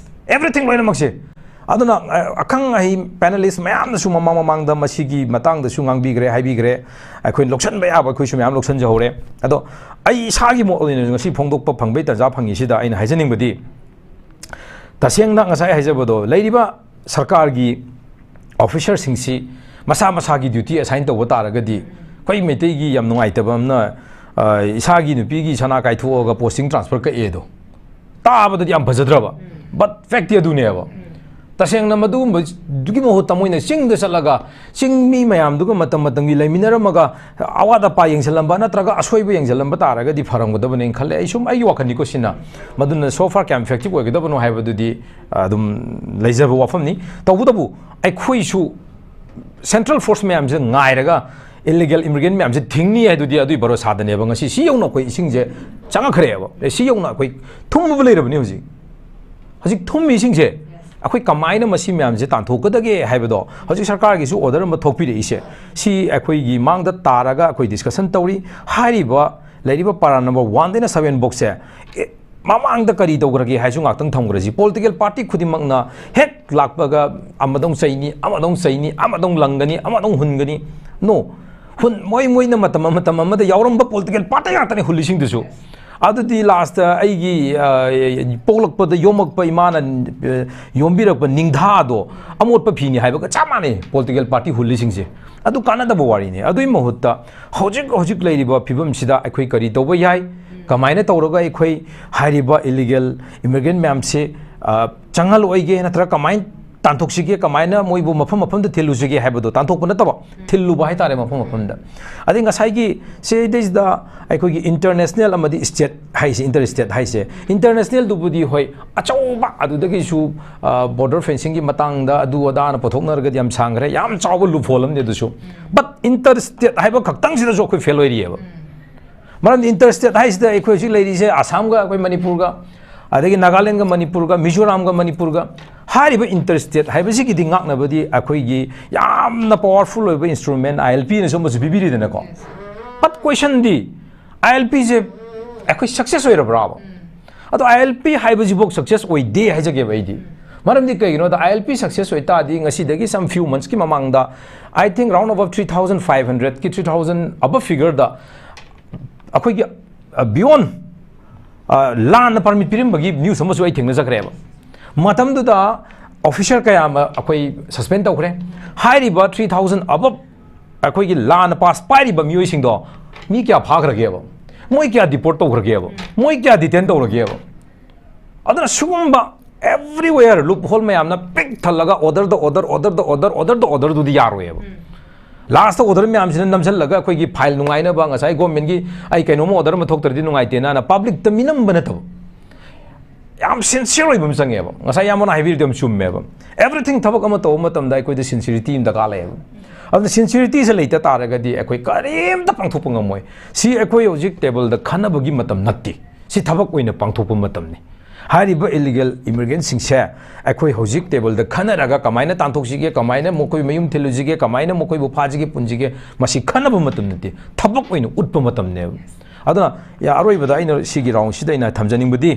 Everything ꯂꯣꯏꯅꯃꯛꯁꯦ꯫ ꯑꯗꯨꯅ, ꯑ, ꯑꯈꯪ ꯑꯍꯩ panelist ꯃꯌꯥꯝꯅꯁꯨ ꯃꯃꯥꯡ ꯃꯃꯥꯡꯗ ꯃꯁꯤꯒꯤ ꯃꯇꯥꯡꯗꯁꯨ ꯉꯥꯡꯕꯤꯈ꯭ꯔꯦ, ꯍꯥꯏꯕꯤꯈ꯭ꯔꯦ꯫ ꯑꯩꯈꯣꯏꯅ ꯂꯧꯁꯤꯟꯕ ꯌꯥꯕ ꯑꯩꯈꯣꯏꯁꯨ ꯃꯌꯥꯝ ꯂꯧꯁꯤꯟꯖꯍꯧꯔꯦ꯫ ꯑꯗꯣ ꯑꯩ ꯏꯁꯥꯒꯤ ꯃꯣꯠ ꯑꯣꯏꯅ ꯉꯁꯤ ꯐꯣꯡꯗꯣꯛꯄ ꯐꯪꯕꯒꯤ ꯇꯥꯟꯖꯥ ꯐꯪꯉꯤꯁꯤꯗ ꯑꯩꯅ ꯍꯥꯏꯖꯅꯤꯡꯕꯗꯤ, ꯇꯁꯦꯡꯅ ꯉꯁꯥꯏ ꯍꯥꯏꯖꯕꯗꯣ, ꯂꯩꯔꯤꯕ ꯁꯔꯀꯥꯔꯒꯤ officerꯁꯤꯡꯁꯤ ꯃꯁꯥ ꯃꯁꯥꯒꯤ duty assign ꯇꯧꯕ ꯇꯥꯔꯒꯗꯤ, ꯑꯩꯈꯣꯏ ꯃꯩꯇꯩꯒꯤ ꯌꯥꯝ ꯅꯨꯡꯉꯥꯏꯇꯕ ꯑꯃꯅ, ꯑ, ꯏꯁꯥꯒꯤ ꯅꯨꯄꯤꯒꯤ ꯁꯅꯥ ꯀꯥꯏꯊꯣꯛꯑꯒ posting transfer ꯀꯛꯑꯦꯗꯣ ꯇꯥꯕꯗꯗꯤ ꯌꯥꯝ ꯐꯖꯗ꯭ꯔꯕ, but factꯇꯤ ꯑꯗꯨꯅꯦꯕ꯫ ꯇꯁꯦꯡꯅ ꯃꯗꯨꯒꯨꯝꯕꯗꯨꯒꯤ ꯃꯍꯨꯠꯇ ꯃꯣꯏꯅ ꯆꯤꯡꯗ ꯆꯠꯂꯒ ꯆꯤꯡ ꯃꯤ ꯃꯌꯥꯝꯗꯨꯒ ꯃꯇꯝ ꯃꯇꯝꯒꯤ ꯂꯩꯃꯤꯟꯅꯔꯝꯃꯒ ꯑꯋꯥꯠ ꯑꯄꯥ ꯌꯦꯡꯁꯤꯜꯂꯝꯕ ꯅꯠꯇ꯭ꯔꯒ ꯑꯁꯣꯏꯕ ꯌꯦꯡꯁꯤꯜꯂꯝꯕ ꯇꯥꯔꯒꯗꯤ ꯐꯔꯝꯒꯗꯕꯅꯦꯅ ꯈꯜꯂꯦ꯫ ꯑꯩ ꯁꯨꯝ ꯑꯩꯒꯤ ꯋꯥꯈꯜꯅꯤꯀꯣ ꯁꯤꯅ꯫ ꯃꯗꯨꯅ so far ꯀꯌꯥꯝ effective ꯑꯣꯏꯒꯗꯕꯅꯣ ꯍꯥꯏꯕꯗꯨꯗꯤ ꯑꯗꯨꯝ ꯂꯩꯖꯕ ꯋꯥꯐꯝꯅꯤ꯫ ꯇꯧꯕꯇꯕꯨ ꯑꯩꯈꯣꯏꯁꯨ central force ꯃꯌꯥꯝꯁꯦ ꯉꯥꯏꯔꯒ illegal immigrant ꯃꯌꯥꯝꯁꯦ ꯊꯤꯡꯅꯤ ꯍꯥꯏꯗꯨꯗꯤ ꯑꯗꯨꯒꯤ ꯚꯔꯣꯁꯥꯗꯅꯦꯕ ꯉꯁꯤ ꯁꯤ ꯌꯧꯅ ꯑꯩꯈꯣꯏ ꯏꯁꯤꯡꯁꯦ ꯆꯪꯉꯛꯈ꯭ꯔꯦꯕ꯫ ꯑꯦ, ꯁꯤ ꯌꯧꯅ ꯑꯩꯈꯣꯏ ꯊꯨꯝꯃꯕ ꯂꯩꯔꯕꯅꯤ ꯍꯧꯖꯤꯛ꯫ ꯍꯧꯖꯤꯛ ꯊꯨꯝꯃꯤꯁꯤꯡꯁꯦ ꯑꯩꯈꯣꯏ ꯀꯃꯥꯏꯅ ꯃꯁꯤ ꯃꯌꯥꯝꯁꯦ ꯇꯥꯟꯊꯣꯛꯀꯗꯒꯦ ꯍꯥꯏꯕꯗꯣ ꯍꯧꯖꯤꯛ ꯁꯔꯀꯥꯔꯒꯤꯁꯨ order ꯑꯃ ꯊꯣꯛꯄꯤꯔꯛꯏꯁꯦ꯫ ꯁꯤ ꯑꯩꯈꯣꯏꯒꯤ ꯃꯥꯡꯗ ꯇꯥꯔꯒ ꯑꯩꯈꯣꯏ discussion ꯇꯧꯔꯤ꯫ ꯍꯥꯏꯔꯤꯕ ꯂꯩꯔꯤꯕ para number oneꯗꯩꯅ seven ꯐꯥꯎꯁꯦ, ꯑꯦ, ꯃꯃꯥꯡꯗ ꯀꯔꯤ ꯇꯧꯈ꯭ꯔꯒꯦ ꯍꯥꯏꯁꯨ ꯉꯥꯛꯇꯪ ꯊꯝꯈ꯭ꯔꯁꯤ꯫ Political party ꯈꯨꯗꯤꯡꯃꯛꯅ ꯍꯦꯛ ꯂꯥꯛꯄꯒ ꯑꯃꯗꯧ ꯆꯩꯅꯤ, ꯑꯃꯗꯧ ꯆꯩꯅꯤ, ꯑꯃꯗꯧ ꯂꯪꯒꯅꯤ, ꯑꯃꯗꯧ ꯍꯨꯟꯒꯅꯤ꯫ No꯫ ꯍꯨꯟ-, ꯃꯣꯏ, ꯃꯣꯏꯅ ꯃꯇꯝ, ꯃꯇꯝ ꯑꯃꯗ ꯌꯥꯎꯔꯝꯕ political party ꯉꯥꯛꯇꯅꯤ ꯍꯨꯜꯂꯤꯁꯤꯡꯗꯨꯁꯨ꯫ ꯑꯗꯨꯗꯤ lastꯇ ꯑꯩꯒꯤ, ꯑ, ꯄꯣꯛꯂꯛꯄꯗ ꯌꯣꯝꯃꯛꯄ ꯏꯃꯥꯅ, ꯑ, ꯌꯣꯝꯕꯤꯔꯛꯄ ꯅꯤꯡꯊꯥꯗꯣ ꯑꯃꯣꯠꯄ ꯐꯤꯅꯤ ꯍꯥꯏꯕꯒ ꯆꯞ ꯃꯥꯟꯅꯩ political party ꯍꯨꯜꯂꯤꯁꯤꯡꯁꯦ꯫ ꯑꯗꯨ ꯀꯥꯟꯅꯗꯕ ꯋꯥꯔꯤꯅꯤ꯫ ꯑꯗꯨꯒꯤ ꯃꯍꯨꯠꯇ ꯍꯧꯖꯤꯛ, ꯍꯧꯖꯤꯛ ꯂꯩꯔꯤꯕ ꯐꯤꯕꯝꯁꯤꯗ ꯑꯩꯈꯣꯏ ꯀꯔꯤ ꯇꯧꯕ ꯌꯥꯏ? ꯀꯃꯥꯏꯅ ꯇꯧꯔꯒ ꯑꯩꯈꯣꯏ ꯍꯥꯏꯔꯤꯕ illegal immigrant ꯃꯌꯥꯝꯁꯦ, ꯑ, ꯆꯪꯍꯜꯂꯣꯏꯒꯦ ꯅꯠꯇ꯭ꯔꯒ ꯀꯃꯥꯏꯅ ꯇꯥꯟꯊꯣꯛꯁꯤꯒꯦ, ꯀꯃꯥꯏꯅ ꯃꯣꯏꯕꯨ ꯃꯐꯝ ꯃꯐꯝꯗ ꯊꯤꯜꯂꯨꯁꯤꯒꯦ ꯍꯥꯏꯕꯗꯣ, ꯇꯥꯟꯊꯣꯛꯄ ꯅꯠꯇꯕ, ꯊꯤꯜꯂꯨꯕ ꯍꯥꯏꯇꯥꯔꯦ ꯃꯐꯝ ꯃꯐꯝꯗ꯫ ꯑꯗꯩ ꯉꯁꯥꯏꯒꯤ ꯁꯤꯗꯩꯁꯤꯗ ꯑꯩꯈꯣꯏꯒꯤ international ꯑꯃꯗꯤ state ꯍꯥꯏꯁꯦ, inter state ꯍꯥꯏꯁꯦ, internationalꯗꯨꯕꯨꯗꯤ ꯍꯣꯏ ꯑꯆꯧꯕ ꯑꯗꯨꯗꯒꯤꯁꯨ, ꯑ, border fencingꯒꯤ ꯃꯇꯥꯡꯗ ꯑꯗꯨ ꯑꯗꯥꯅ ꯄꯨꯊꯣꯛꯅꯔꯒꯗꯤ ꯌꯥꯝ ꯁꯥꯡꯈ꯭ꯔꯦ, ꯌꯥꯝ ꯆꯥꯎꯕ loophole ꯑꯃꯅꯤ ꯑꯗꯨꯁꯨ꯫ But inter state ꯍꯥꯏꯕ ꯈꯛꯇꯪꯁꯤꯗꯁꯨ ꯑꯩꯈꯣꯏ fail ꯑꯣꯏꯔꯤꯑꯕ꯫ ꯃꯔꯝꯗꯤ inter state ꯍꯥꯏꯁꯤꯗ ꯑꯩꯈꯣꯏ ꯍꯧꯖꯤꯛ ꯂꯩꯔꯤꯁꯦ ꯑꯁꯥꯝꯒ ꯑꯩꯈꯣꯏ ꯃꯅꯤꯄꯨꯔꯒ, ꯑꯗꯒꯤ ꯅꯥꯒꯥꯂꯦꯟꯒ ꯃꯅꯤꯄꯨꯔꯒ, ꯃꯤꯖꯣꯔꯥꯝꯒ ꯃꯅꯤꯄꯨꯔꯒ, ꯍꯥꯏꯔꯤꯕ ꯏꯟꯇꯔ ꯁ꯭ꯇꯦꯠ ꯍꯥꯏꯕꯁꯤꯒꯤꯗꯤ ꯉꯥꯛꯅꯕꯗꯤ ꯑꯩꯈꯣꯏꯒꯤ ꯌꯥꯝꯅ ꯄꯋꯥꯔꯐꯨꯜ ꯑꯣꯏꯕ ꯏꯟꯁꯇ꯭ꯔꯨꯃꯦꯟ ꯑꯥꯏ ꯑꯦꯜ ꯄꯤꯅꯁꯨ ꯑꯃꯁꯨ ꯄꯤꯕꯤꯔꯤꯗꯅꯀꯣ꯫ ꯕꯠ ꯀꯣꯏꯁꯟꯗꯤ, ꯑꯥꯏ ꯑꯦꯜ ꯄꯤꯁꯦ ꯑꯩꯈꯣꯏ ꯁꯛꯁꯦꯁ ꯑꯣꯏꯔꯕ꯭ꯔꯥꯕ? ꯑꯗꯣ ꯑꯥꯏ ꯑꯦꯜ ꯄꯤ ꯍꯥꯏꯕꯁꯤꯐꯥꯎ ꯁꯛꯁꯦꯁ ꯑꯣꯏꯗꯦ ꯍꯥꯏꯖꯒꯦꯕ ꯑꯩꯗꯤ꯫ ꯃꯔꯝꯗꯤ ꯀꯩꯒꯤꯅꯣꯗ, ꯑꯥꯏ ꯑꯦꯜ ꯄꯤ ꯁꯛꯁꯦꯁ ꯑꯣꯏꯇꯥꯔꯗꯤ ꯉꯁꯤꯗꯒꯤ some few months ꯀꯤ ꯃꯃꯥꯡꯗ, I think round about three thousand five hundred ꯀꯤ, three thousand above figure ꯗ ꯑꯩꯈꯣꯏꯒꯤ, ꯑ, beyond, ꯑ, ꯂꯥꯟꯅ ꯄꯔꯃꯤꯠ ꯄꯤꯔꯝꯕꯒꯤ ꯅ꯭ꯌꯨꯁ ꯑꯃꯁꯨ ꯑꯩ ꯊꯦꯡꯅꯖꯈ꯭ꯔꯦꯕ꯫ ꯃꯇꯝꯗꯨꯗ ꯑꯣꯐꯤꯁꯔ ꯀꯌꯥ ꯑꯃ ꯑꯩꯈꯣꯏ ꯁꯁꯄꯦꯟ ꯇꯧꯈ꯭ꯔꯦ꯫ ꯍꯥꯏꯔꯤꯕ three thousand above ꯑꯩꯈꯣꯏꯒꯤ ꯂꯥꯟꯅ ꯄꯥꯁ ꯄꯥꯏꯔꯤꯕ ꯃꯤꯑꯣꯏꯁꯤꯡꯗꯣ ꯃꯤ ꯀꯌꯥ ꯐꯥꯈ꯭ꯔꯒꯦꯕ? ꯃꯣꯏ ꯀꯌꯥ ꯗꯤꯄꯣꯔꯠ ꯇꯧꯈ꯭ꯔꯒꯦꯕ? ꯃꯣꯏ ꯀꯌꯥ ꯗꯤꯇꯦꯟ ꯇꯧꯔꯒꯦꯕ? ꯑꯗꯨꯅ ꯁꯤꯒꯨꯝꯕ everywhere loophole ꯃꯌꯥꯝꯅ ꯄꯤꯛ ꯊꯜꯂꯒ order ꯗ order, order ꯗ order, order ꯗ order ꯗꯨꯗꯤ ꯌꯥꯔꯣꯏꯕ꯫ ꯂꯥꯁꯇ order ꯃꯌꯥꯝꯁꯤꯅ ꯅꯝꯁꯤꯜꯂꯒ ꯑꯩꯈꯣꯏꯒꯤ ꯐꯥꯏꯜ ꯅꯨꯡꯉꯥꯏꯅꯕ, ꯉꯁꯥꯏ ꯒꯣꯔꯃꯦꯟꯒꯤ ꯑꯩ ꯀꯩꯅꯣꯝꯃ order ꯑꯃ ꯊꯣꯛꯇ꯭ꯔꯗꯤ ꯅꯨꯡꯉꯥꯏꯇꯦꯅ ꯄꯕ꯭ꯂꯤꯛꯇ ꯃꯤꯅꯝꯕ ꯅꯠꯇꯕ, ꯌꯥꯝ ꯁꯤꯟꯁꯤꯌꯔ ꯑꯣꯏꯕ ꯑꯃ ꯆꯪꯉꯦꯕ꯫ ꯉꯁꯥꯏ ꯏꯌꯥꯝꯕꯅ ꯍꯥꯏꯕꯤꯔꯤꯗꯣ ꯌꯥꯝ ꯆꯨꯝꯃꯦꯕ꯫ ꯑꯦꯚ꯭ꯔꯤꯊꯤꯡ, ꯊꯕꯛ ꯑꯃ ꯇꯧꯕ ꯃꯇꯝꯗ ꯑꯩꯈꯣꯏꯗ ꯁꯤꯟꯁꯤꯌꯔꯤꯇꯤ ꯑꯃ ꯗꯔꯀꯥꯔ ꯂꯩꯌꯦꯕ꯫ ꯑꯗꯨꯅ ꯁꯤꯟꯁꯤꯌꯔꯤꯇꯤꯁꯦ ꯂꯩꯇ ꯇꯥꯔꯒꯗꯤ ꯑꯩꯈꯣꯏ ꯀꯔꯤꯝꯇ ꯄꯥꯡꯊꯣꯛꯄ ꯉꯝꯃꯣꯏ꯫ ꯁꯤ ꯑꯩꯈꯣꯏ ꯍꯧꯖꯤꯛ ꯇꯦꯕꯜꯗ ꯈꯟꯅꯕꯒꯤ ꯃꯇꯝ ꯅꯠꯇꯦ, ꯁꯤ ꯊꯕꯛ ꯑꯣꯏꯅ ꯄꯥꯡꯊꯣꯛꯄ ꯃꯇꯝꯅꯤ꯫ ꯍꯥꯏꯔꯤꯕ ꯏꯂꯤꯒꯦꯜ ꯏꯃꯤꯒ꯭ꯔꯦꯟꯁꯤꯡꯁꯦ ꯑꯩꯈꯣꯏ ꯍꯧꯖꯤꯛ ꯇꯦꯕꯜꯗ ꯈꯟꯅꯔꯒ ꯀꯃꯥꯏꯅ ꯇꯥꯟꯊꯣꯛꯁꯤꯒꯦ, ꯀꯃꯥꯏꯅ ꯃꯈꯣꯏ ꯃꯌꯨꯝ ꯊꯤꯜꯂꯨꯁꯤꯒꯦ, ꯀꯃꯥꯏꯅ ꯃꯈꯣꯏꯕꯨ ꯐꯥꯁꯤꯒꯦ, ꯄꯨꯟꯁꯤꯒꯦ, ꯃꯁꯤ ꯈꯟꯅꯕ ꯃꯇꯝ ꯅꯠꯇꯦ, ꯊꯕꯛ ꯑꯣꯏꯅ ꯎꯠꯄ ꯃꯇꯝꯅꯦꯕ꯫ ꯑꯗꯨꯅ, ꯌꯥ-, ꯑꯔꯣꯏꯕꯗ ꯑꯩꯅ ꯁꯤꯒꯤ ꯔꯥꯎꯟꯁꯤꯗ ꯑꯩꯅ ꯊꯝꯖꯅꯤꯡꯕꯗꯤ,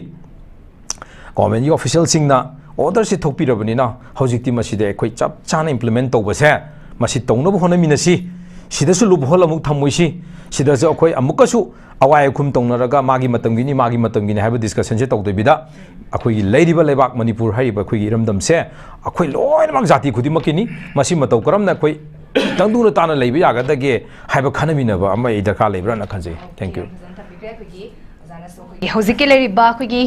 ꯒꯣꯔꯃꯦꯟꯒꯤ ꯑꯣꯐꯤꯁꯤꯌꯦꯜꯁꯤꯡꯅ order ꯁꯤ ꯊꯣꯛꯄꯤꯔꯕꯅꯤꯅ, ꯍꯧꯖꯤꯛꯇꯤ ꯃꯁꯤꯗ ꯑꯩꯈꯣꯏ ꯆꯞ ꯆꯥꯅ implement ꯇꯧꯕꯁꯦ, ꯃꯁꯤ ꯇꯧꯅꯕ ꯍꯣꯠꯅꯃꯤꯟꯅꯁꯤ꯫ ꯁꯤꯗꯁꯨ loophole ꯑꯃꯨꯛ ꯊꯝꯃꯣꯏꯁꯤ꯫ ꯁꯤꯗꯁꯨ ꯑꯩꯈꯣꯏ ꯑꯃꯨꯛꯀꯁꯨ ꯑꯋꯥꯏ ꯑꯈꯨꯝ ꯇꯧꯅꯔꯒ ꯃꯥꯒꯤ ꯃꯇꯝꯒꯤꯅꯤ, ꯃꯥꯒꯤ ꯃꯇꯝꯒꯤꯅꯤ ꯍꯥꯏꯕ discussion ꯁꯦ ꯇꯧꯗꯕꯤꯗ, ꯑꯩꯈꯣꯏꯒꯤ ꯂꯩꯔꯤꯕ ꯂꯩꯕꯥꯛ ꯃꯅꯤꯄꯨꯔ ꯍꯥꯏꯔꯤꯕ ꯑꯩꯈꯣꯏꯒꯤ ꯏꯔꯝꯗꯝꯁꯦ ꯑꯩꯈꯣꯏ ꯂꯣꯏꯅꯃꯛ ꯖꯥꯇꯤ ꯈꯨꯗꯤꯡꯃꯛꯀꯤꯅꯤ꯫ ꯃꯁꯤ ꯃꯇꯧ ꯀꯔꯝꯅ ꯑꯩꯈꯣꯏ ꯇꯪꯗꯨꯅ ꯇꯥꯅ ꯂꯩꯕ ꯌꯥꯒꯗꯒꯦ ꯍꯥꯏꯕ ꯈꯟꯅꯃꯤꯟꯅꯕ ꯑꯃ ꯑꯩ ꯗꯔꯀꯥꯔ ꯂꯩꯕ꯭ꯔꯥꯅ ꯈꯟꯖꯩ꯫ Thank you꯫ ꯐꯖꯅ ꯊꯝꯕꯤꯈ꯭ꯔꯦ꯫ ꯑꯩꯈꯣꯏꯒꯤ ꯑꯣꯖꯥꯅꯁꯨ ꯑꯩꯈꯣꯏꯒꯤ ꯍꯧꯖꯤꯛꯀꯤ ꯂꯩꯔꯤꯕ ꯑꯩꯈꯣꯏꯒꯤ,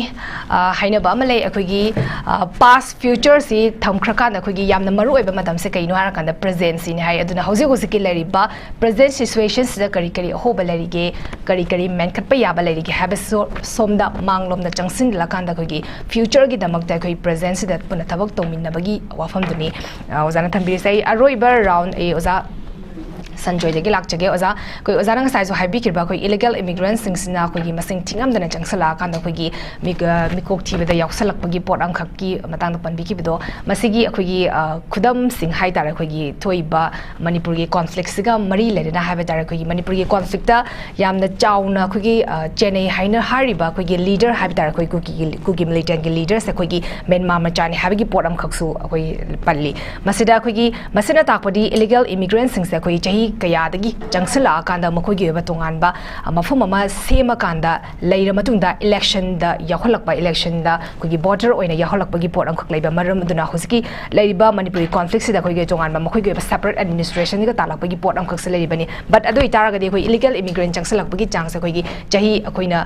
ꯑ, ꯍꯥꯏꯅꯕ ꯑꯃ ꯂꯩ, ꯑꯩꯈꯣꯏꯒꯤ, ꯑ, past future ꯁꯤ ꯊꯝꯈ꯭ꯔꯀꯥꯟꯗ ꯑꯩꯈꯣꯏꯒꯤ ꯌꯥꯝꯅ ꯃꯔꯨ ꯑꯣꯏꯕ ꯃꯇꯝꯁꯦ ꯀꯩꯅꯣ ꯍꯥꯏꯔꯀꯥꯟꯗ present ꯁꯤꯅꯤ ꯍꯥꯏ꯫ ꯑꯗꯨꯅ ꯍꯧꯖꯤꯛ ꯍꯧꯖꯤꯛꯀꯤ ꯂꯩꯔꯤꯕ present situation ꯁꯤꯗ ꯀꯔꯤ ꯀꯔꯤ ꯑꯍꯣꯕ ꯂꯩꯔꯤꯒꯦ, ꯀꯔꯤ ꯀꯔꯤ ꯃꯦꯟꯈꯠꯄ ꯌꯥꯕ ꯂꯩꯔꯤꯒꯦ ꯍꯥꯏꯕꯁꯨ ꯁꯣꯝꯗ ꯃꯥꯡꯂꯣꯝꯗ ꯆꯪꯁꯤꯜꯂꯀꯥꯟꯗ ꯑꯩꯈꯣꯏꯒꯤ future ꯒꯤꯗꯃꯛꯇ ꯑꯩꯈꯣꯏ present ꯁꯤꯗ ꯄꯨꯟꯅ ꯊꯕꯛ ꯇꯧꯃꯤꯟꯅꯕꯒꯤ ꯋꯥꯐꯝꯗꯨꯅꯤ, ꯑ, ꯑꯣꯖꯥꯅ ꯊꯝꯕꯤꯔꯤꯁꯦ꯫ ꯑꯩ ꯑꯔꯣꯏꯕ ꯔꯥꯎꯟ ꯑꯩ ꯑꯣꯖꯥ ꯁꯟꯖꯣꯏꯗꯒꯤ ꯂꯥꯛꯆꯒꯦ ꯑꯣꯖꯥ꯫ ꯑꯩꯈꯣꯏ ꯑꯣꯖꯥꯅ ꯉꯁꯥꯏꯁꯨ ꯍꯥꯏꯕꯤꯈꯤꯕ ꯑꯩꯈꯣꯏ ꯏꯂꯤꯒꯦꯜ ꯏꯃꯤꯒ꯭ꯔꯦꯟꯁꯤꯡꯁꯤꯅ ꯑꯩꯈꯣꯏꯒꯤ ꯃꯁꯤꯡ ꯊꯤꯉꯝꯗꯅ ꯆꯪꯁꯤꯜꯂꯛꯑꯀꯥꯟꯗ ꯑꯩꯈꯣꯏꯒꯤ ꯃꯤꯛ-, ꯑ, ꯃꯤꯀꯣꯛ ꯊꯤꯕꯗ ꯌꯥꯎꯁꯜꯂꯛꯄꯒꯤ ꯄꯣꯠ ꯑꯃꯈꯛꯀꯤ ꯃꯇꯥꯡꯗ ꯄꯟꯕꯤꯈꯤꯕꯗꯣ, ꯃꯁꯤꯒꯤ ꯑꯩꯈꯣꯏꯒꯤ, ꯑ, ꯈꯨꯗꯝꯁꯤꯡ ꯍꯥꯏ ꯇꯥꯔꯦ, ꯑꯩꯈꯣꯏꯒꯤ ꯊꯣꯛꯏꯕ ꯃꯅꯤꯄꯨꯔꯒꯤ ꯀꯣꯟꯐ꯭ꯂꯤꯛꯁꯤꯒ ꯃꯔꯤ ꯂꯩꯅꯅ ꯍꯥꯏꯕ ꯇꯥꯔꯦ, ꯑꯩꯈꯣꯏꯒꯤ ꯃꯅꯤꯄꯨꯔꯒꯤ ꯀꯣꯟꯐ꯭ꯂꯤꯛꯇ ꯌꯥꯝꯅ ꯆꯥꯎꯅ ꯑꯩꯈꯣꯏꯒꯤ, ꯑ, ꯆꯦꯟꯅꯩ ꯍꯥꯏꯅ ꯍꯥꯏꯔꯤꯕ ꯑꯩꯈꯣꯏꯒꯤ ꯂꯤꯗꯔ ꯍꯥꯏꯕ ꯇꯥꯔꯦ, ꯑꯩꯈꯣꯏ ꯀꯨꯀꯤꯒꯤ, ꯀꯨꯀꯤ ꯃꯤꯂꯤꯇꯦꯟꯒꯤ ꯂꯤꯗꯔꯁꯦ ꯑꯩꯈꯣꯏꯒꯤ ꯃꯦꯟꯃꯥ ꯃꯆꯥꯅꯤ ꯍꯥꯏꯕꯒꯤ ꯄꯣꯠ ꯑꯃꯈꯛꯁꯨ ꯑꯩꯈꯣꯏ ꯄꯜꯂꯤ꯫ ꯃꯁꯤꯗ ꯑꯩꯈꯣꯏꯒꯤ, ꯃꯁꯤꯅ ꯇꯥꯛꯄꯗꯤ ꯏꯂꯤꯒꯦꯜ ꯏꯃꯤꯒ꯭ꯔꯦꯟꯁꯤꯡꯁꯦ ꯑꯩꯈꯣꯏꯒꯤ ꯆꯍꯤ ꯀꯌꯥꯗꯒꯤ ꯆꯪꯁꯤꯜꯂꯛꯑꯀꯥꯟꯗ ꯃꯈꯣꯏꯒꯤ ꯑꯣꯏꯕ ꯇꯣꯉꯥꯟꯕ, ꯑ, ꯃꯐꯝ ꯑꯃ ꯁꯦꯝꯃꯀꯥꯟꯗ ꯂꯩꯔ ꯃꯇꯨꯡꯗ ꯏꯂꯦꯛꯁꯟꯗ ꯌꯥꯎꯍꯜꯂꯛꯄ, ꯏꯂꯦꯛꯁꯟꯗ ꯑꯩꯈꯣꯏꯒꯤ ꯚꯣꯇꯔ ꯑꯣꯏꯅ ꯌꯥꯎꯍꯜꯂꯛꯄꯒꯤ ꯄꯣꯠ ꯑꯃꯈꯛ ꯂꯩꯕ ꯃꯔꯝ ꯑꯗꯨꯅ ꯍꯧꯖꯤꯛꯀꯤ ꯂꯩꯔꯤꯕ ꯃꯅꯤꯄꯨꯔꯒꯤ ꯀꯣꯟꯐ꯭ꯂꯤꯛꯁꯤꯗ ꯑꯩꯈꯣꯏꯒꯤ ꯇꯣꯉꯥꯟꯕ ꯃꯈꯣꯏꯒꯤ ꯑꯣꯏꯕ ꯁꯦꯄꯔꯦꯠ ꯑꯦꯗꯃꯤꯅꯤꯁꯇ꯭ꯔꯦꯁꯟꯒ ꯇꯥꯜꯂꯛꯄꯒꯤ ꯄꯣꯠ ꯑꯃꯈꯛꯁꯨ ꯂꯩꯔꯤꯕꯅꯤ꯫ ꯕꯠ ꯑꯗꯨ ꯑꯣꯏꯇꯥꯔꯒꯗꯤ ꯑꯩꯈꯣꯏ ꯏꯂꯤꯒꯦꯜ ꯏꯃꯤꯒ꯭ꯔꯦꯟ ꯆꯪꯁꯤꯜꯂꯛꯄꯒꯤ ꯆꯥꯡꯁꯦ ꯑꯩꯈꯣꯏꯒꯤ ꯆꯍꯤ ꯑꯩꯈꯣꯏꯅ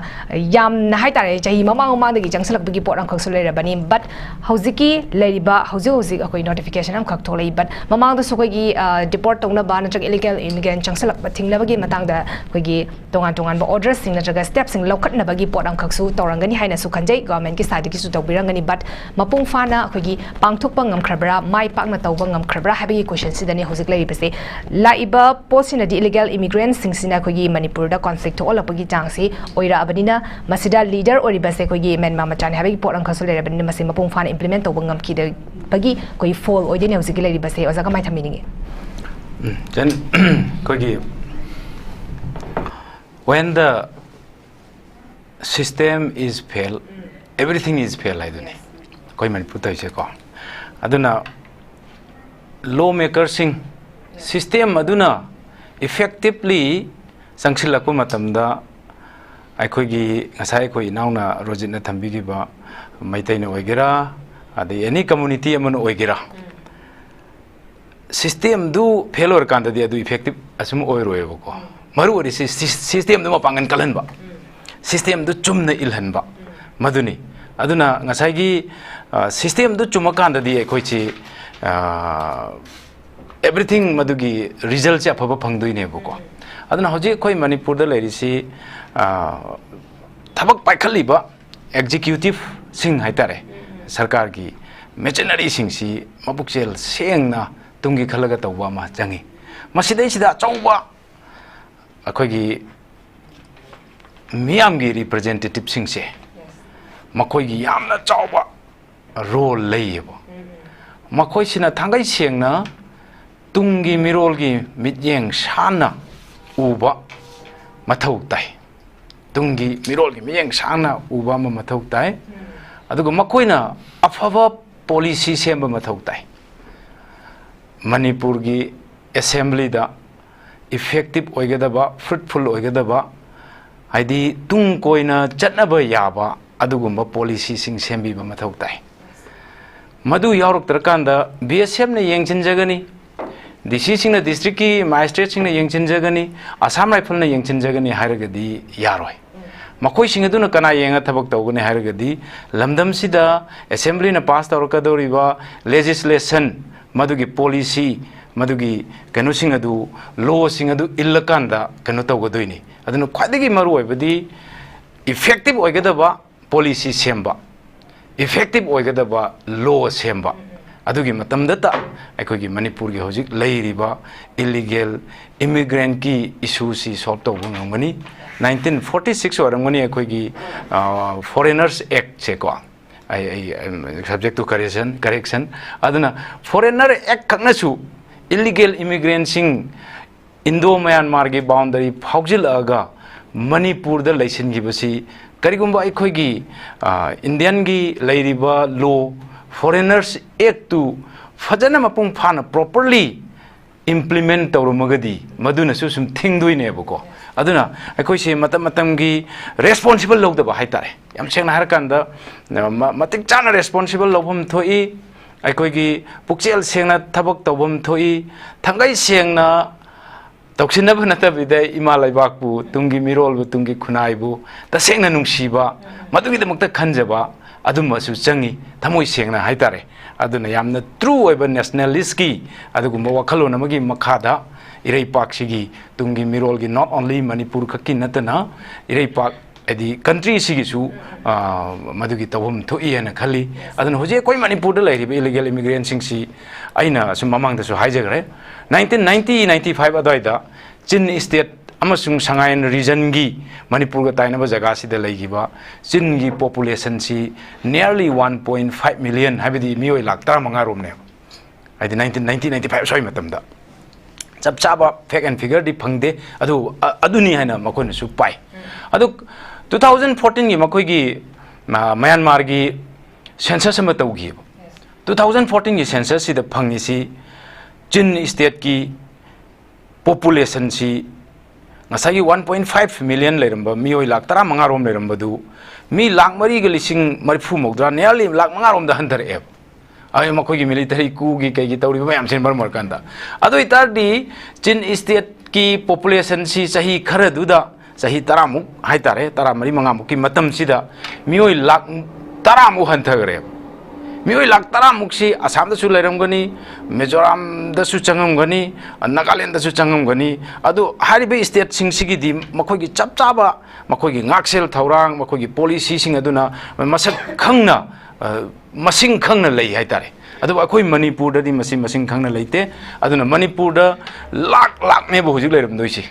ꯌꯥꯝꯅ ꯍꯥꯏ ꯇꯥꯔꯦ, ꯆꯍꯤ ꯃꯃꯥꯡ ꯃꯃꯥꯡꯗꯒꯤ ꯆꯪꯁꯤꯜꯂꯛꯄꯒꯤ ꯄꯣꯠ ꯑꯃꯈꯛꯁꯨ ꯂꯩꯔꯕꯅꯤ꯫ ꯕꯠ ꯍꯧꯖꯤꯛꯀꯤ ꯂꯩꯔꯤꯕ, ꯍꯧꯖꯤꯛ ꯍꯧꯖꯤꯛ ꯑꯩꯈꯣꯏ ꯅꯣꯇꯤꯐꯤꯀꯦꯁꯟ ꯑꯃꯈꯛ ꯊꯣꯛꯂꯛꯏ꯫ ꯕꯠ ꯃꯃꯥꯡꯗꯁꯨ ꯑꯩꯈꯣꯏꯒꯤ, ꯑ, ꯗꯤꯄꯣꯔꯠ ꯇꯧꯅꯕ ꯅꯠꯇ꯭ꯔꯒ ꯏꯂꯤꯒꯦꯜ ꯏꯃꯤꯒ꯭ꯔꯦꯟ ꯆꯪꯁꯤꯜꯂꯛꯄ ꯊꯤꯡꯅꯕꯒꯤ ꯃꯇꯥꯡꯗ ꯑꯩꯈꯣꯏꯒꯤ ꯇꯣꯉꯥꯟ ꯇꯣꯉꯥꯟꯕ ꯑꯣꯔꯗꯔꯁꯤꯡ ꯅꯠꯇ꯭ꯔꯒ ꯁ꯭ꯇꯦꯞꯁꯤꯡ ꯂꯧꯈꯠꯅꯕꯒꯤ ꯄꯣꯠ ꯑꯃꯈꯛꯁꯨ ꯇꯧꯔꯝꯒꯅꯤ ꯍꯥꯏꯅꯁꯨ ꯈꯟꯖꯩ, ꯒꯣꯔꯃꯦꯟꯠꯀꯤ ꯁꯥꯏꯠꯇꯒꯤꯁꯨ ꯇꯧꯕꯤꯔꯝꯒꯅꯤ꯫ ꯕꯠ ꯃꯄꯨꯡ ꯐꯥꯅ ꯑꯩꯈꯣꯏꯒꯤ ꯄꯥꯡꯊꯣꯛꯄ ꯉꯝꯈ꯭ꯔꯕ꯭ꯔꯥ, ꯃꯥꯏ ꯄꯥꯛꯅ ꯇꯧꯕ ꯉꯝꯈ꯭ꯔꯕ꯭ꯔꯥ ꯍꯥꯏꯕꯒꯤ ꯀꯣꯏꯁꯟꯁꯤꯗꯅꯤ ꯍꯧꯖꯤꯛ ꯂꯩꯔꯤꯕꯁꯦ꯫ ꯂꯥꯛꯏꯕ ꯄꯣꯠꯁꯤꯅꯗꯤ ꯏꯂꯤꯒꯦꯜ ꯏꯃꯤꯒ꯭ꯔꯦꯟꯁꯤꯡꯁꯤꯅ ꯑꯩꯈꯣꯏꯒꯤ ꯃꯅꯤꯄꯨꯔꯗ ꯀꯣꯟꯐ꯭ꯂꯤꯛ ꯊꯣꯛꯍꯜꯂꯛꯄꯒꯤ ꯆꯥꯡꯁꯤ ꯑꯣꯏꯔꯛꯑꯕꯅꯤꯅ, ꯃꯁꯤꯗ ꯂꯤꯗꯔ ꯑꯣꯏꯔꯤꯕꯁꯦ ꯑꯩꯈꯣꯏꯒꯤ ꯃꯦꯟꯃꯥ ꯃꯆꯥꯅꯤ ꯍꯥꯏꯕꯒꯤ ꯄꯣꯠ ꯑꯃꯈꯛꯁꯨ ꯂꯩꯔꯕꯅꯤꯅ, ꯃꯁꯤ ꯃꯄꯨꯡ ꯐꯥꯅ ꯏꯝꯄ꯭ꯂꯤꯃꯦꯟ ꯇꯧꯕ ꯉꯝꯈꯤꯗꯕꯒꯤ ꯑꯩꯈꯣꯏ ꯐꯣꯜ ꯑꯣꯏꯗꯣꯏꯅꯦ ꯍꯧꯖꯤꯛꯀꯤ ꯂꯩꯔꯤꯕꯁꯦ꯫ ꯑꯣꯖꯥ, ꯀꯃꯥꯏꯅ ꯊꯝꯕꯤꯅꯤꯡꯉꯤ? ꯎꯝ, then ꯑꯩꯈꯣꯏꯒꯤ when the system is fail, everything is fail ꯍꯥꯏꯗꯨꯅꯤ ꯑꯩꯈꯣꯏ ꯃꯅꯤꯄꯨꯔ ꯇꯧꯔꯤꯁꯦꯀꯣ꯫ ꯑꯗꯨꯅ ꯂꯣ ꯃꯦꯀꯔꯁꯤꯡ, ꯁꯤꯁꯇꯦꯝ ꯑꯗꯨꯅ ꯏꯐꯦꯛꯇꯤꯞꯂꯤ ꯆꯪꯁꯤꯜꯂꯛꯄ ꯃꯇꯝꯗ ꯑꯩꯈꯣꯏꯒꯤ ꯉꯁꯥꯏ ꯑꯩꯈꯣꯏ ꯏꯅꯥꯎꯅ ꯔꯣꯖꯤꯠꯅ ꯊꯝꯕꯤꯈꯤꯕ ꯃꯩꯇꯩꯅ ꯑꯣꯏꯒꯦꯔꯥ, ꯑꯗꯩ ꯑꯦꯅꯤ ꯀꯝꯃꯨꯅꯤꯇꯤ ꯑꯃꯅ ꯑꯣꯏꯒꯦꯔꯥ, ꯁꯤꯁꯇꯦꯝꯗꯨ ꯐꯦꯜ ꯑꯣꯏꯔꯀꯥꯟꯗꯗꯤ ꯑꯗꯨ ꯏꯐꯦꯛꯇꯤꯞ ꯑꯁꯨꯝ ꯑꯣꯏꯔꯣꯏꯕꯀꯣ꯫ ꯃꯔꯨ ꯑꯣꯏꯔꯤꯁꯤ ꯁꯤ-, ꯁꯤꯁꯇꯦꯝꯗꯨ ꯃꯄꯥꯡꯒꯜ ꯀꯜꯍꯟꯕ, ꯁꯤꯁꯇꯦꯝꯗꯨ ꯆꯨꯝꯅ ꯏꯜꯍꯟꯕ, ꯃꯗꯨꯅꯤ꯫ ꯑꯗꯨꯅ ꯉꯁꯥꯏꯒꯤ, ꯑ, ꯁꯤꯁꯇꯦꯝꯗꯨ ꯆꯨꯝꯃꯀꯥꯟꯗꯗꯤ ꯑꯩꯈꯣꯏꯁꯤ, ꯑ, ꯑꯦꯕ꯭ꯔꯤꯊꯤꯡ ꯃꯗꯨꯒꯤ ꯔꯤꯖꯜꯁꯦ ꯑꯐꯕ ꯐꯪꯗꯣꯏꯅꯦꯕꯀꯣ꯫ ꯑꯗꯨꯅ ꯍꯧꯖꯤꯛ ꯑꯩꯈꯣꯏ ꯃꯅꯤꯄꯨꯔꯗ ꯂꯩꯔꯤꯁꯤ, ꯑ, ꯊꯕꯛ ꯄꯥꯏꯈꯠꯂꯤꯕ ꯑꯦꯛꯖꯤꯀ꯭ꯌꯨꯇꯤꯞꯁꯤꯡ ꯍꯥꯏꯇꯥꯔꯦ, ꯁꯔꯀꯥꯔꯒꯤ ꯃꯦꯆꯤꯅꯔꯤꯁꯤꯡꯁꯤ ꯃꯄꯨꯛꯆꯦꯜ ꯁꯦꯡꯅ ꯇꯨꯡꯒꯤ ꯈꯜꯂꯒ ꯇꯧꯕ ꯑꯃ ꯆꯪꯉꯤ꯫ ꯃꯁꯤꯗꯩꯁꯤꯗ ꯑꯆꯧꯕ ꯑꯩꯈꯣꯏꯒꯤ ꯃꯤꯌꯥꯝꯒꯤ ꯔꯤꯄ꯭ꯔꯖꯦꯟꯇꯦꯇꯤꯞꯁꯤꯡꯁꯦ, ꯃꯈꯣꯏꯒꯤ ꯌꯥꯝꯅ ꯆꯥꯎꯕ ꯔꯣꯜ ꯂꯩꯌꯦꯕ꯫ ꯃꯈꯣꯏꯁꯤꯅ ꯊꯥꯡꯒꯩ ꯁꯦꯡꯅ ꯇꯨꯡꯒꯤ ꯃꯤꯔꯣꯜꯒꯤ ꯃꯤꯠꯌꯦꯡ ꯁꯥꯟꯅ ꯎꯕ ꯃꯊꯧ ꯇꯥꯏ꯫ ꯇꯨꯡꯒꯤ ꯃꯤꯔꯣꯜꯒꯤ ꯃꯤꯠꯌꯦꯡ ꯁꯥꯡꯅ ꯎꯕ ꯑꯃ ꯃꯊꯧ ꯇꯥꯏ꯫ ꯑꯗꯨꯒ ꯃꯈꯣꯏꯅ ꯑꯐꯕ ꯄꯣꯂꯤꯁꯤ ꯁꯦꯝꯕ ꯃꯊꯧ ꯇꯥꯏ꯫ ꯃꯅꯤꯄꯨꯔꯒꯤ ꯑꯦꯁꯦꯝꯕ꯭ꯂꯤꯗ ꯏꯐꯦꯛꯇꯤꯞ ꯑꯣꯏꯒꯗꯕ, ꯐ꯭ꯔꯨꯠꯐꯨꯜ ꯑꯣꯏꯒꯗꯕ, ꯍꯥꯏꯗꯤ ꯇꯨꯡ ꯀꯣꯏꯅ ꯆꯠꯅꯕ ꯌꯥꯕ ꯑꯗꯨꯒꯨꯝꯕ ꯄꯣꯂꯤꯁꯤꯁꯤꯡ ꯁꯦꯝꯕꯤꯕ ꯃꯊꯧ ꯇꯥꯏ꯫ ꯃꯗꯨ ꯌꯥꯎꯔꯛꯇ꯭ꯔꯀꯥꯟꯗ ꯕꯤ ꯑꯦꯁ ꯑꯦꯐꯅ ꯌꯦꯡꯁꯤꯟꯖꯒꯅꯤ, ꯗꯤ ꯁꯤꯁꯤꯡꯅ, ꯗꯤꯁꯇ꯭ꯔꯤꯛꯀꯤ ꯃꯦꯖꯤꯁꯇ꯭ꯔꯦꯠꯁꯤꯡꯅ ꯌꯦꯡꯁꯤꯟꯖꯒꯅꯤ, ꯑꯁꯥꯝ ꯔꯥꯏꯐꯜꯅ ꯌꯦꯡꯁꯤꯟꯖꯒꯅꯤ ꯍꯥꯏꯔꯒꯗꯤ ꯌꯥꯔꯣꯏ꯫ ꯃꯈꯣꯏꯁꯤꯡ ꯑꯗꯨꯅ ꯀꯅꯥ ꯌꯦꯡꯉ ꯊꯕꯛ ꯇꯧꯒꯅꯤ ꯍꯥꯏꯔꯒꯗꯤ, ꯂꯝꯗꯝꯁꯤꯗ ꯑꯦꯁꯦꯝꯕ꯭ꯂꯤꯅ ꯄꯥꯁ ꯇꯧꯔꯛꯀꯗꯧꯔꯤꯕ ꯂꯦꯖꯤꯁꯂꯦꯁꯟ, ꯃꯗꯨꯒꯤ ꯄꯣꯂꯤꯁꯤ, ꯃꯗꯨꯒꯤ ꯀꯩꯅꯣꯁꯤꯡ ꯑꯗꯨ, ꯂꯣꯁꯤꯡ ꯑꯗꯨ ꯏꯜꯂꯀꯥꯟꯗ ꯀꯩꯅꯣ ꯇꯧꯒꯗꯣꯏꯅꯤ꯫ ꯑꯗꯨꯅ ꯈ꯭ꯋꯥꯏꯗꯒꯤ ꯃꯔꯨ ꯑꯣꯏꯕꯗꯤ ꯏꯐꯦꯛꯇꯤꯞ ꯑꯣꯏꯒꯗꯕ ꯄꯣꯂꯤꯁꯤ ꯁꯦꯝꯕ, ꯏꯐꯦꯛꯇꯤꯞ ꯑꯣꯏꯒꯗꯕ ꯂꯣ ꯁꯦꯝꯕ, ꯑꯗꯨꯒꯤ ꯃꯇꯝꯗꯇ ꯑꯩꯈꯣꯏꯒꯤ ꯃꯅꯤꯄꯨꯔꯒꯤ ꯍꯧꯖꯤꯛ ꯂꯩꯔꯤꯕ ꯏꯂꯤꯒꯦꯜ ꯏꯃꯤꯒ꯭ꯔꯦꯟꯠꯀꯤ ꯏꯁꯨꯁꯤ ꯁꯣꯜꯕ ꯇꯧꯕ ꯉꯝꯒꯅꯤ꯫ ꯅꯥꯏꯟꯇꯤꯟ ꯐꯣꯔꯇꯤ ꯁꯤꯛꯁ ꯑꯣꯏꯔꯝꯒꯅꯤ ꯑꯩꯈꯣꯏꯒꯤ ꯐꯣꯔꯦꯅꯔꯁ ꯑꯦꯛꯁꯦꯀꯣ꯫ ꯑꯩ, ꯑꯩ, subject to correction, correction꯫ ꯑꯗꯨꯅ ꯐꯣꯔꯦꯅꯔ ꯑꯦꯛ ꯈꯛꯅꯁꯨ ꯏꯂꯤꯒꯦꯜ ꯏꯃꯤꯒ꯭ꯔꯦꯟꯁꯤꯡ ꯏꯟꯗꯣ ꯃꯌꯥꯟꯃꯥꯔꯒꯤ ꯕꯥꯎꯟꯗꯔꯤ ꯐꯥꯎꯖꯤꯜꯂꯛꯑꯒ ꯃꯅꯤꯄꯨꯔꯗ ꯂꯩꯁꯤꯟꯈꯤꯕꯁꯤ, ꯀꯔꯤꯒꯨꯝꯕ ꯑꯩꯈꯣꯏꯒꯤ, ꯑ, ꯏꯟꯗꯤꯌꯟꯒꯤ ꯂꯩꯔꯤꯕ ꯂꯣ, ꯐꯣꯔꯦꯅꯔꯁ ꯑꯦꯛꯇꯨ ꯐꯖꯅ ꯃꯄꯨꯡ ꯐꯥꯅ, ꯄ꯭ꯔꯣꯄꯔꯂꯤ ꯏꯝꯄ꯭ꯂꯤꯃꯦꯟ ꯇꯧꯔꯝꯃꯒꯗꯤ, ꯃꯗꯨꯅꯁꯨ ꯁꯨꯝ ꯊꯤꯡꯗꯣꯏꯅꯦꯕꯀꯣ꯫ ꯑꯗꯨꯅ ꯑꯩꯈꯣꯏꯁꯦ ꯃꯇꯝ ꯃꯇꯝꯒꯤ ꯔꯦꯁꯄꯣꯟꯁꯤꯕꯜ ꯂꯧꯗꯕ ꯍꯥꯏꯇꯥꯔꯦ꯫ ꯌꯥꯝ ꯁꯦꯡꯅ ꯍꯥꯏꯔꯀꯥꯟꯗ, ꯃ-, ꯃꯇꯤꯛ ꯆꯥꯅ ꯔꯦꯁꯄꯣꯟꯁꯤꯕꯜ ꯂꯧꯐꯝ ꯊꯣꯛꯏ꯫ ꯑꯩꯈꯣꯏꯒꯤ ꯄꯨꯛꯆꯦꯜ ꯁꯦꯡꯅ ꯊꯕꯛ ꯇꯧꯐꯝ ꯊꯣꯛꯏ꯫ ꯊꯥꯡꯒꯩ ꯁꯦꯡꯅ ꯇꯧꯁꯤꯟꯅꯕ ꯅꯠꯇꯕꯤꯗ ꯏꯃꯥ ꯂꯩꯕꯥꯛꯄꯨ, ꯇꯨꯡꯒꯤ ꯃꯤꯔꯣꯜꯕꯨ, ꯇꯨꯡꯒꯤ ꯈꯨꯟꯅꯥꯏꯕꯨ ꯇꯁꯦꯡꯅ ꯅꯨꯡꯁꯤꯕ, ꯃꯗꯨꯒꯤꯗꯃꯛꯇ ꯈꯟꯖꯕ ꯑꯗꯨꯝꯕꯁꯨ ꯆꯪꯉꯤ, ꯊꯃꯣꯏ ꯁꯦꯡꯅ ꯍꯥꯏꯇꯥꯔꯦ꯫ ꯑꯗꯨꯅ ꯌꯥꯝꯅ ꯇ꯭ꯔꯨ ꯑꯣꯏꯕ ꯅꯦꯁꯅꯦꯂꯤꯁꯀꯤ ꯑꯗꯨꯒꯨꯝꯕ ꯋꯥꯈꯜꯂꯣꯟ ꯑꯃꯒꯤ ꯃꯈꯥꯗ ꯏꯔꯩꯄꯥꯛꯁꯤꯒꯤ ꯇꯨꯡꯒꯤ ꯃꯤꯔꯣꯜꯒꯤ, not only ꯃꯅꯤꯄꯨꯔ ꯈꯛꯀꯤ ꯅꯠꯇꯅ, ꯏꯔꯩꯄꯥꯛ ꯍꯥꯏꯗꯤ ꯀꯟꯇ꯭ꯔꯤ ꯑꯁꯤꯒꯤꯁꯨ ꯃꯗꯨꯒꯤ ꯇꯧꯐꯝ ꯊꯣꯛꯏ ꯍꯥꯏꯅ ꯈꯜꯂꯤ꯫ ꯑꯗꯨꯅ ꯍꯧꯖꯤꯛ ꯑꯩꯈꯣꯏ ꯃꯅꯤꯄꯨꯔꯗ ꯂꯩꯔꯤꯕ ꯏꯂꯤꯒꯦꯜ ꯏꯃꯤꯒ꯭ꯔꯦꯟꯁꯤꯡꯁꯤ ꯑꯩꯅ ꯑꯁꯨꯝ ꯃꯃꯥꯡꯗꯁꯨ ꯍꯥꯏꯖꯈ꯭ꯔꯦ, ꯅꯥꯏꯟꯇꯤꯟ ꯅꯥꯏꯟꯇꯤ ꯅꯥꯏꯟꯇꯤ ꯐꯥꯏꯚ ꯑꯗꯨꯋꯥꯏꯗ ꯆꯤꯟ ꯏꯁꯇꯦꯠ ꯑꯃꯁꯨꯡ ꯁꯉꯥꯏ ꯔꯤꯖꯟꯒꯤ ꯃꯅꯤꯄꯨꯔꯒ ꯇꯥꯏꯅꯕ ꯖꯒꯥꯁꯤꯗ ꯂꯩꯈꯤꯕ ꯆꯤꯟꯒꯤ ꯄꯣꯄꯨꯂꯦꯁꯟꯁꯤ nearly one point five million, ꯍꯥꯏꯕꯗꯤ ꯃꯤꯑꯣꯏ ꯂꯥꯛ ꯇꯔꯥꯃꯉꯥ ꯔꯣꯝꯅꯦꯕ꯫ ꯍꯥꯏꯗꯤ ꯅꯥꯏꯟꯇꯤꯟ ꯅꯥꯏꯟꯇꯤ ꯅꯥꯏꯟꯇꯤ ꯐꯥꯏꯚ ꯁ꯭ꯋꯥꯏ ꯃꯇꯝꯗ꯫ ꯆꯞ ꯆꯥꯕ ꯐꯦꯛ ꯑꯦꯟ ꯐꯤꯒꯔꯗꯤ ꯐꯪꯗꯦ, ꯑꯗꯨ ꯑꯗꯨꯅꯤ ꯍꯥꯏꯅ ꯃꯈꯣꯏꯅꯁꯨ ꯄꯥꯏ꯫ ꯑꯗꯨ ꯇꯨ ꯊꯥꯎꯖꯟ ꯐꯣꯔꯇꯤꯟꯒꯤ ꯃꯈꯣꯏꯒꯤ ꯃꯌꯥꯟꯃꯥꯔꯒꯤ ꯁꯦꯟꯁꯁ ꯑꯃ ꯇꯧꯈꯤꯕ꯫ ꯇꯨ ꯊꯥꯎꯖꯟ ꯐꯣꯔꯇꯤꯟꯒꯤ ꯁꯦꯟꯁꯁꯁꯤꯗ ꯐꯪꯉꯤꯁꯤ ꯆꯤꯟ ꯏꯁꯇꯦꯠꯀꯤ ꯄꯣꯄꯨꯂꯦꯁꯟꯁꯤ ꯉꯁꯥꯏꯒꯤ ꯋꯥꯟ ꯄꯣꯏꯟ ꯐꯥꯏꯚ ꯃꯤꯂꯤꯌꯟ ꯂꯩꯔꯝꯕ, ꯃꯤꯑꯣꯏ ꯂꯥꯛ ꯇꯔꯥꯃꯉꯥ ꯔꯣꯝ ꯂꯩꯔꯝꯕꯗꯨ ꯃꯤ ꯂꯥꯛ ꯃꯔꯤꯒ ꯂꯤꯁꯤꯡ ꯃꯔꯤꯐꯨ ꯃꯧꯗ꯭ꯔꯥ, ꯅꯤꯌꯔꯂꯤ ꯂꯥꯛ ꯃꯉꯥ ꯔꯣꯝꯗ ꯍꯟꯊꯔꯛꯑꯦꯕ꯫ ꯑꯩ ꯃꯈꯣꯏꯒꯤ ꯃꯤꯂꯤꯇꯔꯤ ꯀꯨꯒꯤ ꯀꯩꯒꯤ ꯇꯧꯔꯤꯕ ꯃꯌꯥꯝꯁꯤꯅ ꯃꯔꯝ ꯑꯣꯏꯔꯀꯥꯟꯗ꯫ ꯑꯗꯨ ꯑꯣꯏꯇꯥꯔꯗꯤ ꯆꯤꯟ ꯏꯁꯇꯦꯠꯀꯤ ꯄꯣꯄꯨꯂꯦꯁꯟꯁꯤ ꯆꯍꯤ ꯈꯔꯗꯨꯗ, ꯆꯍꯤ ꯇꯔꯥꯃꯨꯛ ꯍꯥꯏꯇꯥꯔꯦ, ꯇꯔꯥꯃꯔꯤ ꯃꯉꯥꯃꯨꯛꯀꯤ ꯃꯇꯝꯁꯤꯗ ꯃꯤꯑꯣꯏ ꯂꯥꯛ ꯇꯔꯥꯃꯨꯛ ꯍꯟꯊꯈ꯭ꯔꯦꯕ꯫ ꯃꯤꯑꯣꯏ ꯂꯥꯛ ꯇꯔꯥꯃꯨꯛꯁꯤ ꯑꯁꯥꯝꯗꯁꯨ ꯂꯩꯔꯝꯒꯅꯤ, ꯃꯤꯖꯣꯔꯥꯝꯗꯁꯨ ꯆꯪꯉꯝꯒꯅꯤ, ꯅꯥꯒꯥꯂꯦꯟꯗꯁꯨ ꯆꯪꯉꯝꯒꯅꯤ꯫ ꯑꯗꯨ ꯍꯥꯏꯔꯤꯕ ꯏꯁꯇꯦꯠꯁꯤꯡꯁꯤꯒꯤꯗꯤ ꯃꯈꯣꯏꯒꯤ ꯆꯞ ꯆꯥꯕ ꯃꯈꯣꯏꯒꯤ ꯉꯥꯛꯁꯦꯜ ꯊꯧꯔꯥꯡ, ꯃꯈꯣꯏꯒꯤ ꯄꯣꯂꯤꯁꯤꯁꯤꯡ ꯑꯗꯨꯅ ꯃꯁꯛ ꯈꯪꯅ, ꯑ, ꯃꯁꯤꯡ ꯈꯪꯅ ꯂꯩ ꯍꯥꯏꯇꯥꯔꯦ꯫ ꯑꯗꯨꯕꯨ ꯑꯩꯈꯣꯏ ꯃꯅꯤꯄꯨꯔꯗꯗꯤ ꯃꯁꯤ ꯃꯁꯤꯡ ꯈꯪꯅ ꯂꯩꯇꯦ꯫ ꯑꯗꯨꯅ ꯃꯅꯤꯄꯨꯔꯗ ꯂꯥꯛ ꯂꯥꯛꯅꯦꯕ ꯍꯧꯖꯤꯛ ꯂꯩꯔꯝꯗꯣꯏꯁꯤ꯫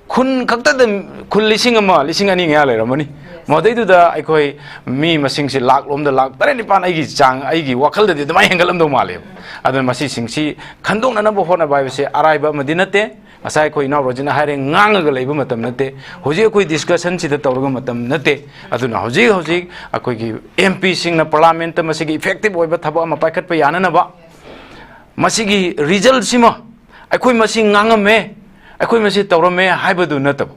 ꯈꯨꯟ ꯈꯛꯇꯗ ꯈꯨꯟ ꯂꯤꯁꯤꯡ ꯑꯃ, ꯂꯤꯁꯤꯡ ꯑꯅꯤ ꯃꯌꯥ ꯂꯩꯔꯝꯃꯅꯤ꯫ ꯃꯗꯩꯗꯨꯗ ꯑꯩꯈꯣꯏ ꯃꯤ ꯃꯁꯤꯡꯁꯤ ꯂꯥꯛ ꯂꯣꯝꯗ ꯂꯥꯛ ꯇꯔꯦꯠ ꯅꯤꯄꯥꯟ, ꯑꯩꯒꯤ ꯆꯥꯡ, ꯑꯩꯒꯤ ꯋꯥꯈꯜꯗꯗꯤ ꯑꯗꯨꯃꯥꯏꯅ ꯍꯦꯟꯒꯠꯂꯝꯗꯧ ꯃꯥꯜꯂꯦꯕ꯫ ꯑꯗꯨꯅ ꯃꯁꯤꯁꯤꯡꯁꯤ ꯈꯟꯗꯣꯛꯅꯅꯕ ꯍꯣꯠꯅꯕ ꯍꯥꯏꯕꯁꯦ ꯑꯔꯥꯏꯕ ꯑꯃꯗꯤ ꯅꯠꯇꯦ꯫ ꯉꯁꯥꯏ ꯑꯩꯈꯣꯏ ꯏꯅꯥꯎ ꯔꯣꯖꯤꯅ ꯍꯥꯏꯔꯦ, ꯉꯥꯡꯉꯒ ꯂꯩꯕ ꯃꯇꯝ ꯅꯠꯇꯦ꯫ ꯍꯧꯖꯤꯛ ꯑꯩꯈꯣꯏ ꯗꯤꯁꯀꯁꯟꯁꯤꯗ ꯇꯧꯔꯒ ꯃꯇꯝ ꯅꯠꯇꯦ꯫ ꯑꯗꯨꯅ ꯍꯧꯖꯤꯛ ꯍꯧꯖꯤꯛ ꯑꯩꯈꯣꯏꯒꯤ ꯑꯦꯝ ꯄꯤꯁꯤꯡꯅ ꯄꯥꯔꯂꯥꯃꯦꯟꯠꯇ ꯃꯁꯤꯒꯤ ꯏꯐꯦꯛꯇꯤꯚ ꯑꯣꯏꯕ ꯊꯕꯛ ꯑꯃ ꯄꯥꯏꯈꯠꯄ ꯌꯥꯅꯅꯕ ꯃꯁꯤꯒꯤ ꯔꯤꯖꯜꯠꯁꯤꯃ ꯑꯩꯈꯣꯏ ꯃꯁꯤ ꯉꯥꯡꯉꯝꯃꯦ, ꯑꯩꯈꯣꯏ ꯃꯁꯤ ꯇꯧꯔꯝꯃꯦ ꯍꯥꯏꯕꯗꯨ ꯅꯠꯇꯕ,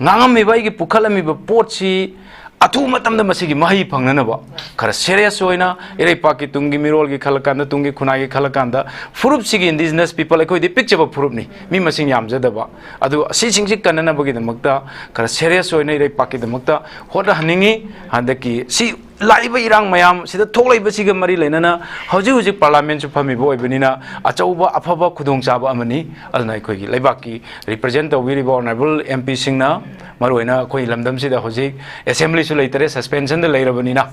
ꯉꯥꯡꯉꯝꯃꯤꯕ ꯑꯩꯒꯤ ꯄꯨꯈꯠꯂꯝꯃꯤꯕ ꯄꯣꯠꯁꯤ ꯑꯊꯨꯕ ꯃꯇꯝꯗ ꯃꯁꯤꯒꯤ ꯃꯍꯩ ꯐꯪꯅꯅꯕ ꯈꯔ ꯁꯦꯔꯤꯌꯁ ꯑꯣꯏꯅ ꯏꯔꯩꯄꯥꯛꯀꯤ ꯇꯨꯡꯒꯤ ꯃꯤꯔꯣꯜꯒꯤ ꯈꯜꯂꯀꯥꯟꯗ, ꯇꯨꯡꯒꯤ ꯈꯨꯟꯅꯥꯏꯒꯤ ꯈꯜꯂꯀꯥꯟꯗ, ꯐꯨꯔꯨꯞꯁꯤꯒꯤ, ꯏꯟꯗꯤꯖꯤꯅꯁ ꯄꯤꯄꯜ, ꯑꯩꯈꯣꯏꯗꯤ ꯄꯤꯛꯆꯕ ꯐꯨꯔꯨꯞꯅꯤ, ꯃꯤ ꯃꯁꯤꯡ ꯌꯥꯝꯖꯗꯕ, ꯑꯗꯨ ꯑꯁꯤꯁꯤꯡꯁꯤ ꯀꯟꯅꯅꯕꯒꯤꯗꯃꯛꯇ ꯈꯔ ꯁꯦꯔꯤꯌꯁ ꯑꯣꯏꯅ ꯏꯔꯩꯄꯥꯛꯀꯤꯗꯃꯛꯇ ꯍꯣꯠꯅꯍꯟꯅꯤꯡꯉꯤ꯫ ꯍꯟꯗꯛꯀꯤ ꯁꯤ ꯂꯥꯛꯏꯕ ꯏꯔꯥꯡ ꯃꯌꯥꯝ ꯁꯤꯗ ꯊꯣꯛꯂꯛꯏꯕꯁꯤꯒ ꯃꯔꯤ ꯂꯩꯅꯅ ꯍꯧꯖꯤꯛ ꯍꯧꯖꯤꯛ ꯄꯥꯔꯂꯥꯃꯦꯟꯁꯨ ꯐꯝꯃꯤꯕ ꯑꯣꯏꯕꯅꯤꯅ ꯑꯆꯧꯕ ꯑꯐꯕ ꯈꯨꯗꯣꯡꯆꯥꯕ ꯑꯃꯅꯤ꯫ ꯑꯗꯨꯅ ꯑꯩꯈꯣꯏꯒꯤ ꯂꯩꯕꯥꯛꯀꯤ ꯔꯤꯄ꯭ꯔꯖꯦꯟ ꯇꯧꯕꯤꯔꯤꯕ ꯑꯣꯅꯔꯦꯕꯜ ꯑꯦꯝ ꯄꯤꯁꯤꯡꯅ, ꯃꯔꯨꯑꯣꯏꯅ ꯑꯩꯈꯣꯏ ꯂꯝꯗꯝꯁꯤꯗ ꯍꯧꯖꯤꯛ ꯑꯦꯁꯦꯝꯕ꯭ꯂꯤꯁꯨ ꯂꯩꯇꯔꯦ, ꯁꯁꯄꯦꯟꯁꯟꯗ ꯂꯩꯔꯕꯅꯤꯅ,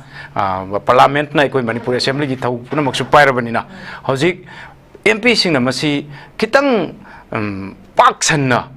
ꯄꯥꯔꯂꯥꯃꯦꯟꯠꯅ ꯑꯩꯈꯣꯏ ꯃꯅꯤꯄꯨꯔ ꯑꯦꯁꯦꯝꯕ꯭ꯂꯤꯒꯤ ꯊꯧ ꯄꯨꯝꯅꯃꯛꯁꯨ ꯄꯥꯏꯔꯕꯅꯤꯅ, ꯍꯧꯖꯤꯛ ꯑꯦꯝ ꯄꯤꯁꯤꯡꯅ ꯃꯁꯤ ꯈꯤꯇꯪ, ꯎꯝ, ꯄꯥꯛ ꯁꯟꯅ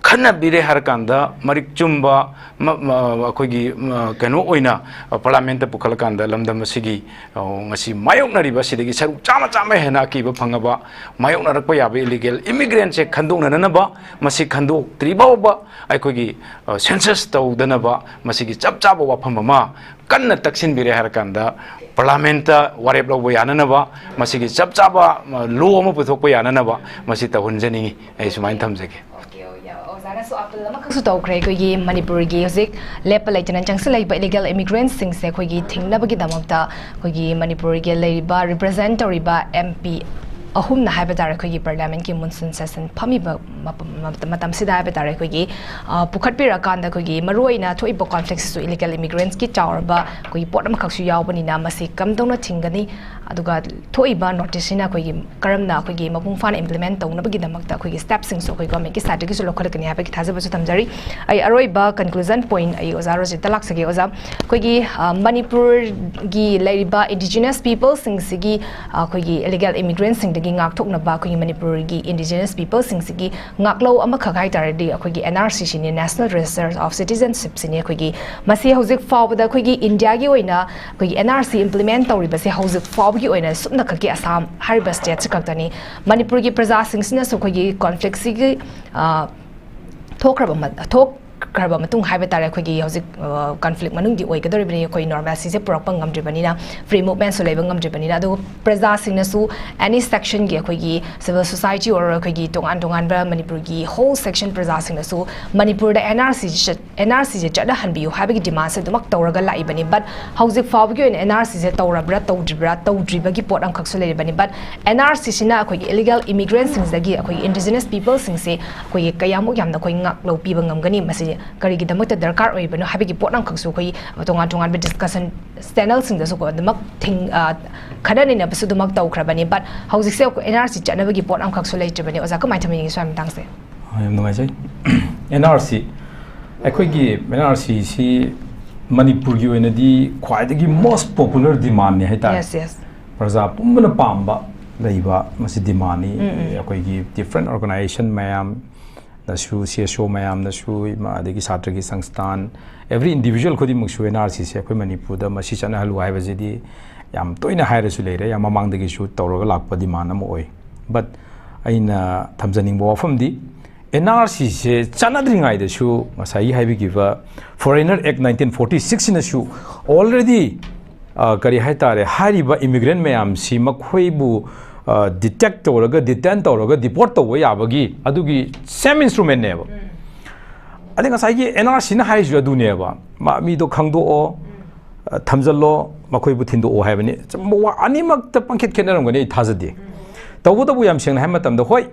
ꯈꯟꯅꯕꯤꯔꯦ ꯍꯥꯏꯔꯀꯥꯟꯗ, ꯃꯔꯤꯛ ꯆꯨꯝꯕ, ꯃ-, ꯃ-, ꯑꯩꯈꯣꯏꯒꯤ, ꯃ-, ꯀꯩꯅꯣ ꯑꯣꯏꯅ, ꯄꯥꯔꯂꯥꯃꯦꯟꯠꯇ ꯄꯨꯈꯠꯂꯀꯥꯟꯗ ꯂꯝꯗꯝ ꯑꯁꯤꯒꯤ, ꯑ, ꯉꯁꯤ ꯃꯥꯌꯣꯛꯅꯔꯤꯕ ꯑꯁꯤꯗꯒꯤ ꯁꯔꯨꯛ ꯆꯥꯝꯃ, ꯆꯥꯝꯃ ꯍꯦꯟꯅ ꯑꯀꯤꯕ ꯐꯪꯉꯕ, ꯃꯥꯌꯣꯛꯅꯔꯛꯄ ꯌꯥꯕ ꯏꯂꯤꯒꯦꯜ ꯏꯃꯤꯒ꯭ꯔꯦꯟꯁꯦ ꯈꯟꯗꯣꯛꯅꯅꯕ, ꯃꯁꯤ ꯈꯟꯗꯣꯛꯇ꯭ꯔꯤ ꯐꯥꯎꯕ ꯑꯩꯈꯣꯏꯒꯤ, ꯑ, ꯁꯦꯟꯁꯁ ꯇꯧꯗꯅꯕ ꯃꯁꯤꯒꯤ ꯆꯞ ꯆꯥꯕ ꯋꯥꯐꯝ ꯑꯃ ꯀꯟꯅ ꯇꯛꯁꯤꯟꯕꯤꯔꯦ ꯍꯥꯏꯔꯀꯥꯟꯗ, ꯄꯥꯔꯂꯥꯃꯦꯟꯠꯇ ꯋꯥꯔꯦꯞ ꯂꯧꯕ ꯌꯥꯅꯅꯕ, ꯃꯁꯤꯒꯤ ꯆꯞ ꯆꯥꯕ, ꯑ, ꯂꯣ ꯑꯃ ꯄꯨꯊꯣꯛꯄ ꯌꯥꯅꯅꯕ ꯃꯁꯤ ꯇꯧꯍꯟꯖꯅꯤꯡꯉꯤ꯫ ꯑꯩ ꯁꯨꯃꯥꯏꯅ ꯊꯝꯖꯒꯦ꯫ ꯑꯣꯀꯦ, ꯑꯣ, ꯌꯥ, ꯑꯣꯖꯥꯅꯁꯨ ꯑꯥꯄꯤꯜ ꯑꯃꯈꯛꯁꯨ ꯇꯧꯈ꯭ꯔꯦ꯫ ꯑꯩꯈꯣꯏꯒꯤ ꯃꯅꯤꯄꯨꯔꯒꯤ ꯍꯧꯖꯤꯛ ꯂꯦꯞꯄ ꯂꯩꯇꯅ ꯆꯪꯁꯤꯜꯂꯛꯏꯕ ꯏꯂꯤꯒꯦꯜ ꯏꯃꯤꯒ꯭ꯔꯦꯟꯁꯤꯡꯁꯦ ꯑꯩꯈꯣꯏꯒꯤ ꯊꯤꯡꯅꯕꯒꯤꯗꯃꯛꯇ ꯑꯩꯈꯣꯏꯒꯤ ꯃꯅꯤꯄꯨꯔꯒꯤ ꯂꯩꯔꯤꯕ ꯔꯤꯄ꯭ꯔꯖꯦꯟ ꯇꯧꯔꯤꯕ ꯑꯦꯝ ꯄꯤ ꯑꯍꯨꯝꯅ ꯍꯥꯏꯕ ꯇꯥꯔꯦ, ꯑꯩꯈꯣꯏꯒꯤ ꯄꯥꯔꯂꯤꯌꯥꯃꯦꯟꯠꯀꯤ ꯃꯨꯟꯁꯨꯟ ꯁꯦꯁꯟ ꯐꯝꯃꯤꯕ ꯃꯄ-, ꯃꯇꯝꯁꯤꯗ ꯍꯥꯏꯕ ꯇꯥꯔꯦ, ꯑꯩꯈꯣꯏꯒꯤ, ꯑ, ꯄꯨꯈꯠꯄꯤꯔꯛꯑꯀꯥꯟꯗ ꯑꯩꯈꯣꯏꯒꯤ ꯃꯔꯨꯑꯣꯏꯅ ꯊꯣꯛꯏꯕ ꯀꯣꯟꯐ꯭ꯂꯤꯛꯁꯤꯁꯨ ꯏꯂꯤꯒꯦꯜ ꯏꯃꯤꯒ꯭ꯔꯦꯟꯁꯀꯤ ꯆꯥꯎꯔꯕ ꯑꯩꯈꯣꯏꯒꯤ ꯄꯣꯠ ꯑꯃꯈꯛꯁꯨ ꯌꯥꯎꯕꯅꯤꯅ ꯃꯁꯤ ꯀꯝꯗꯧꯅ ꯊꯤꯡꯒꯅꯤ? ꯑꯗꯨꯒ ꯊꯣꯛꯏꯕ ꯅꯣꯇꯤꯁꯁꯤꯅ ꯑꯩꯈꯣꯏꯒꯤ ꯀꯔꯝꯅ ꯑꯩꯈꯣꯏꯒꯤ ꯃꯄꯨꯡ ꯐꯥꯅ ꯏꯝꯄ꯭ꯂꯤꯃꯦꯟꯠ ꯇꯧꯅꯕꯒꯤꯗꯃꯛꯇ ꯑꯩꯈꯣꯏꯒꯤ ꯁ꯭ꯇꯦꯞꯁꯤꯡꯁꯨ ꯑꯩꯈꯣꯏ ꯒꯣꯔꯃꯦꯟꯠꯀꯤ ꯁꯥꯏꯠꯇꯒꯤꯁꯨ ꯂꯧꯈꯠꯂꯛꯀꯅꯤ ꯍꯥꯏꯕꯒꯤ ꯊꯥꯖꯕꯁꯨ ꯊꯝꯖꯔꯤ꯫ ꯑꯩ ꯑꯔꯣꯏꯕ ꯀꯟꯀ꯭ꯂꯨꯖꯟ ꯄꯣꯏꯟꯠ ꯑꯩ ꯑꯣꯖꯥ ꯔꯣꯖꯤꯠꯇ ꯂꯥꯛꯆꯒꯦ꯫ ꯑꯣꯖꯥ, ꯑꯩꯈꯣꯏꯒꯤ, ꯑ, ꯃꯅꯤꯄꯨꯔꯒꯤ ꯂꯩꯔꯤꯕ ꯏꯟꯗꯤꯖꯤꯅꯁ ꯄꯤꯄꯜꯁꯤꯡꯁꯤꯒꯤ, ꯑ, ꯑꯩꯈꯣꯏꯒꯤ ꯏꯂꯤꯒꯦꯜ ꯏꯃꯤꯒ꯭ꯔꯦꯟꯁꯤꯡꯗꯒꯤ ꯉꯥꯛꯊꯣꯛꯅꯕ ꯑꯩꯈꯣꯏꯒꯤ ꯃꯅꯤꯄꯨꯔꯒꯤ ꯏꯟꯗꯤꯖꯤꯅꯁ ꯄꯤꯄꯜꯁꯤꯡꯁꯤꯒꯤ ꯉꯥꯛꯂꯧ ꯑꯃꯈꯛ ꯍꯥꯏ ꯇꯥꯔꯗꯤ ꯑꯩꯈꯣꯏꯒꯤ ꯑꯦꯟ ꯑꯥꯔ ꯁꯤꯁꯤꯅꯤ, National Register of Citizenshipꯁꯤꯅꯤ꯫ ꯑꯩꯈꯣꯏꯒꯤ ꯃꯁꯤ ꯍꯧꯖꯤꯛ ꯐꯥꯎꯕꯗ ꯑꯩꯈꯣꯏꯒꯤ ꯏꯟꯗꯤꯌꯥꯒꯤ ꯑꯣꯏꯅ ꯑꯩꯈꯣꯏꯒꯤ ꯑꯦꯟ ꯑꯥꯔ ꯁꯤ ꯏꯝꯄ꯭ꯂꯤꯃꯦꯟꯠ ꯇꯧꯔꯤꯕꯁꯦ ꯍꯧꯖꯤꯛ ꯐꯥꯎꯕꯒꯤ ꯑꯣꯏꯅ ꯁꯨꯞꯅꯈꯛꯀꯤ ꯑꯁꯥꯝ ꯍꯥꯏꯔꯤꯕ ꯁ꯭ꯇꯦꯠꯁꯤ ꯈꯛꯇꯅꯤ꯫ ꯃꯅꯤꯄꯨꯔꯒꯤ ꯄ꯭ꯔꯖꯥꯁꯤꯡꯁꯤꯅꯁꯨ ꯑꯩꯈꯣꯏꯒꯤ ꯀꯣꯟꯐ꯭ꯂꯤꯛꯁꯤꯒꯤ, ꯑ, ꯊꯣꯛꯈ꯭ꯔꯕ ꯃ-, ꯊꯣꯛꯈ꯭ꯔꯕ ꯃꯇꯨꯡ ꯍꯥꯏꯕ ꯇꯥꯔꯦ, ꯑꯩꯈꯣꯏꯒꯤ ꯍꯧꯖꯤꯛ, ꯑ, ꯀꯟꯐ꯭ꯂꯤꯛ ꯃꯅꯨꯡꯗꯤ ꯑꯣꯏꯒꯗꯧꯔꯤꯕꯅꯤ, ꯑꯩꯈꯣꯏ ꯅꯣꯔꯃꯦꯜꯁꯤꯁꯦ ꯄꯨꯔꯛꯄ ꯉꯝꯗ꯭ꯔꯤꯕꯅꯤꯅ, ꯐ꯭ꯔꯤ ꯃꯨꯚꯃꯦꯟꯠꯁꯨ ꯂꯩꯕ ꯉꯝꯗ꯭ꯔꯤꯕꯅꯤꯅ꯫ ꯑꯗꯨꯒ ꯄ꯭ꯔꯖꯥꯁꯤꯡꯅꯁꯨ ꯑꯦꯅꯤ ꯁꯦꯛꯁꯟꯒꯤ, ꯑꯩꯈꯣꯏꯒꯤ ꯁꯤꯚꯤꯜ ꯁꯣꯁꯥꯏꯇꯤ ꯑꯣꯏꯔꯣ, ꯑꯩꯈꯣꯏꯒꯤ ꯇꯣꯉꯥꯟ ꯇꯣꯉꯥꯟꯕ ꯃꯅꯤꯄꯨꯔꯒꯤ ꯍꯣꯜ ꯁꯦꯛꯁꯟ ꯄ꯭ꯔꯖꯥꯁꯤꯡꯅꯁꯨ ꯃꯅꯤꯄꯨꯔꯗ ꯑꯦꯟ ꯑꯥꯔ ꯁꯤꯁꯦ, ꯑꯦꯟ ꯑꯥꯔ ꯁꯤꯁꯦ ꯆꯠꯅꯍꯟꯕꯤꯌꯨ ꯍꯥꯏꯕꯒꯤ ꯗꯤꯃꯥꯟꯁꯦ ꯑꯗꯨꯃꯛ ꯇꯧꯔꯒ ꯂꯥꯛꯏꯕꯅꯤ꯫ ꯕꯠ ꯍꯧꯖꯤꯛ ꯐꯥꯎꯕꯒꯤ ꯑꯣꯏꯅ ꯑꯦꯟ ꯑꯥꯔ ꯁꯤꯁꯦ ꯇꯧꯔꯕ꯭ꯔꯥ ꯇꯧꯗ꯭ꯔꯤꯕ꯭ꯔꯥ, ꯇꯧꯗ꯭ꯔꯤꯕꯒꯤ ꯄꯣꯠ ꯑꯃꯈꯛꯁꯨ ꯂꯩꯔꯤꯕꯅꯤ꯫ ꯕꯠ ꯑꯦꯟ ꯑꯥꯔ ꯁꯤꯁꯤꯅ ꯑꯩꯈꯣꯏꯒꯤ ꯏꯂꯤꯒꯦꯜ ꯏꯃꯤꯒ꯭ꯔꯦꯟꯁꯤꯡꯁꯤꯗꯒꯤ ꯑꯩꯈꯣꯏꯒꯤ ꯏꯟꯗꯤꯖꯤꯅꯁ ꯄꯤꯄꯜꯁꯤꯡꯁꯦ ꯑꯩꯈꯣꯏꯒꯤ ꯀꯌꯥꯃꯨꯛ ꯌꯥꯝꯅ ꯑꯩꯈꯣꯏ ꯉꯥꯛꯂꯧ ꯄꯤꯕ ꯉꯝꯒꯅꯤ? ꯃꯁꯤ ꯀꯔꯤꯒꯤꯗꯃꯛꯇ ꯗꯔꯀꯥꯔ ꯑꯣꯏꯔꯤꯕꯅꯣ ꯍꯥꯏꯕꯒꯤ ꯄꯣꯠ ꯑꯃꯈꯛꯁꯨ ꯑꯩꯈꯣꯏ ꯇꯣꯉꯥꯟ ꯇꯣꯉꯥꯟꯕ ꯗꯤꯁꯀꯁꯟ ꯆꯦꯅꯦꯜꯁꯤꯡꯗꯁꯨꯀꯣ ꯑꯗꯨꯃꯛ ꯊꯤꯡ-, ꯑ, ꯈꯟꯅ ꯅꯩꯅꯕꯁꯨ ꯑꯗꯨꯃꯛ ꯇꯧꯈ꯭ꯔꯕꯅꯤ꯫ But ꯍꯧꯖꯤꯛꯁꯦ ꯑꯩꯈꯣꯏ ꯑꯦꯟ ꯑꯥꯔ ꯁꯤ ꯆꯠꯅꯕꯒꯤ ꯄꯣꯠ ꯑꯃꯈꯛꯁꯨ ꯂꯩꯇ꯭ꯔꯤꯕꯅꯤ꯫ ꯑꯣꯖꯥ, ꯀꯃꯥꯏꯅ ꯊꯝꯕꯤꯅꯤꯡꯉꯤ ꯁ꯭ꯋꯥꯏ ꯃꯇꯥꯡꯁꯦ? ꯑ, ꯌꯥꯝ ꯅꯨꯡꯉꯥꯏꯖꯩ꯫ ꯑꯦꯟ ꯑꯥꯔ ꯁꯤ, ꯑꯩꯈꯣꯏꯒꯤ ꯑꯦꯟ ꯑꯥꯔ ꯁꯤꯁꯤ ꯃꯅꯤꯄꯨꯔꯒꯤ ꯑꯣꯏꯅꯗꯤ ꯈ꯭ꯋꯥꯏꯗꯒꯤ most popular demandꯅꯤ ꯍꯥꯏꯇꯥꯔꯦ꯫ Yes, yes. ꯄ꯭ꯔꯖꯥ ꯄꯨꯝꯕꯅ ꯄꯥꯝꯕ ꯂꯩꯕ ꯃꯁꯤ demandꯅꯤ꯫ ꯎꯝ, ꯎꯝ꯫ ꯑꯩꯈꯣꯏꯒꯤ different organization ꯃꯌꯥꯝꯅꯁꯨ, ꯁꯤ ꯑꯦꯁ ꯑꯣ ꯃꯌꯥꯝꯅꯁꯨ, ꯏꯃꯥ-, ꯑꯗꯒꯤ ꯁꯥꯇ꯭ꯔꯒꯤ ꯁꯪꯁꯊꯥꯟ, every individual ꯈꯨꯗꯤꯡꯃꯛꯁꯨ ꯑꯦꯟ ꯑꯥꯔ ꯁꯤꯁꯦ ꯑꯩꯈꯣꯏ ꯃꯅꯤꯄꯨꯔꯗ ꯃꯁꯤ ꯆꯠꯅꯍꯜꯂꯨ ꯍꯥꯏꯕꯁꯤꯗꯤ ꯌꯥꯝ ꯇꯣꯏꯅ ꯍꯥꯏꯔꯁꯨ ꯂꯩꯔꯦ, ꯌꯥꯝ ꯃꯃꯥꯡꯗꯒꯤꯁꯨ ꯇꯧꯔꯒ ꯂꯥꯛꯄ demand ꯑꯃ ꯑꯣꯏ꯫ But ꯑꯩꯅ ꯊꯝꯖꯅꯤꯡꯕ ꯋꯥꯐꯝꯗꯤ, ꯑꯦꯟ ꯑꯥꯔ ꯁꯤꯁꯦ ꯆꯠꯅꯗ꯭ꯔꯤꯉꯩꯗꯁꯨ ꯉꯁꯥꯏꯒꯤ ꯍꯥꯏꯕꯤꯈꯤꯕ Foreigner Act nineteen forty sixꯁꯤꯅꯁꯨ already, ꯑ, ꯀꯔꯤ ꯍꯥꯏꯇꯥꯔꯦ, ꯍꯥꯏꯔꯤꯕ immigrant ꯃꯌꯥꯝꯁꯤ ꯃꯈꯣꯏꯕꯨ, ꯑ, detect ꯇꯧꯔꯒ, detain ꯇꯧꯔꯒ, deport ꯇꯧꯕ ꯌꯥꯕꯒꯤ ꯑꯗꯨꯒꯤ same instrumentꯅꯦꯕ꯫ ꯑꯗꯩ ꯉꯁꯥꯏꯒꯤ ꯑꯦꯟ ꯑꯥꯔ ꯁꯤꯅ ꯍꯥꯏꯔꯤꯁꯨ ꯑꯗꯨꯅꯦꯕ, ꯃꯥ-, ꯃꯤꯗꯣ ꯈꯪꯗꯣꯛꯑꯣ, ꯑ, ꯊꯝꯖꯜꯂꯣ, ꯃꯈꯣꯏꯕꯨ ꯊꯤꯟꯗꯣꯛꯑꯣ ꯍꯥꯏꯕꯅꯤ꯫ ꯑꯆꯨꯝꯕ ꯋꯥ ꯑꯅꯤꯃꯛꯇ ꯄꯪꯈꯦꯠ ꯈꯦꯠꯅꯔꯝꯒꯅꯤ ꯑꯩ ꯊꯥꯖꯗꯦ꯫ ꯇꯧꯕꯇꯕꯨ ꯌꯥꯝ ꯁꯦꯡꯅ ꯍꯥꯏ ꯃꯇꯝꯗ, ꯍꯣꯏ,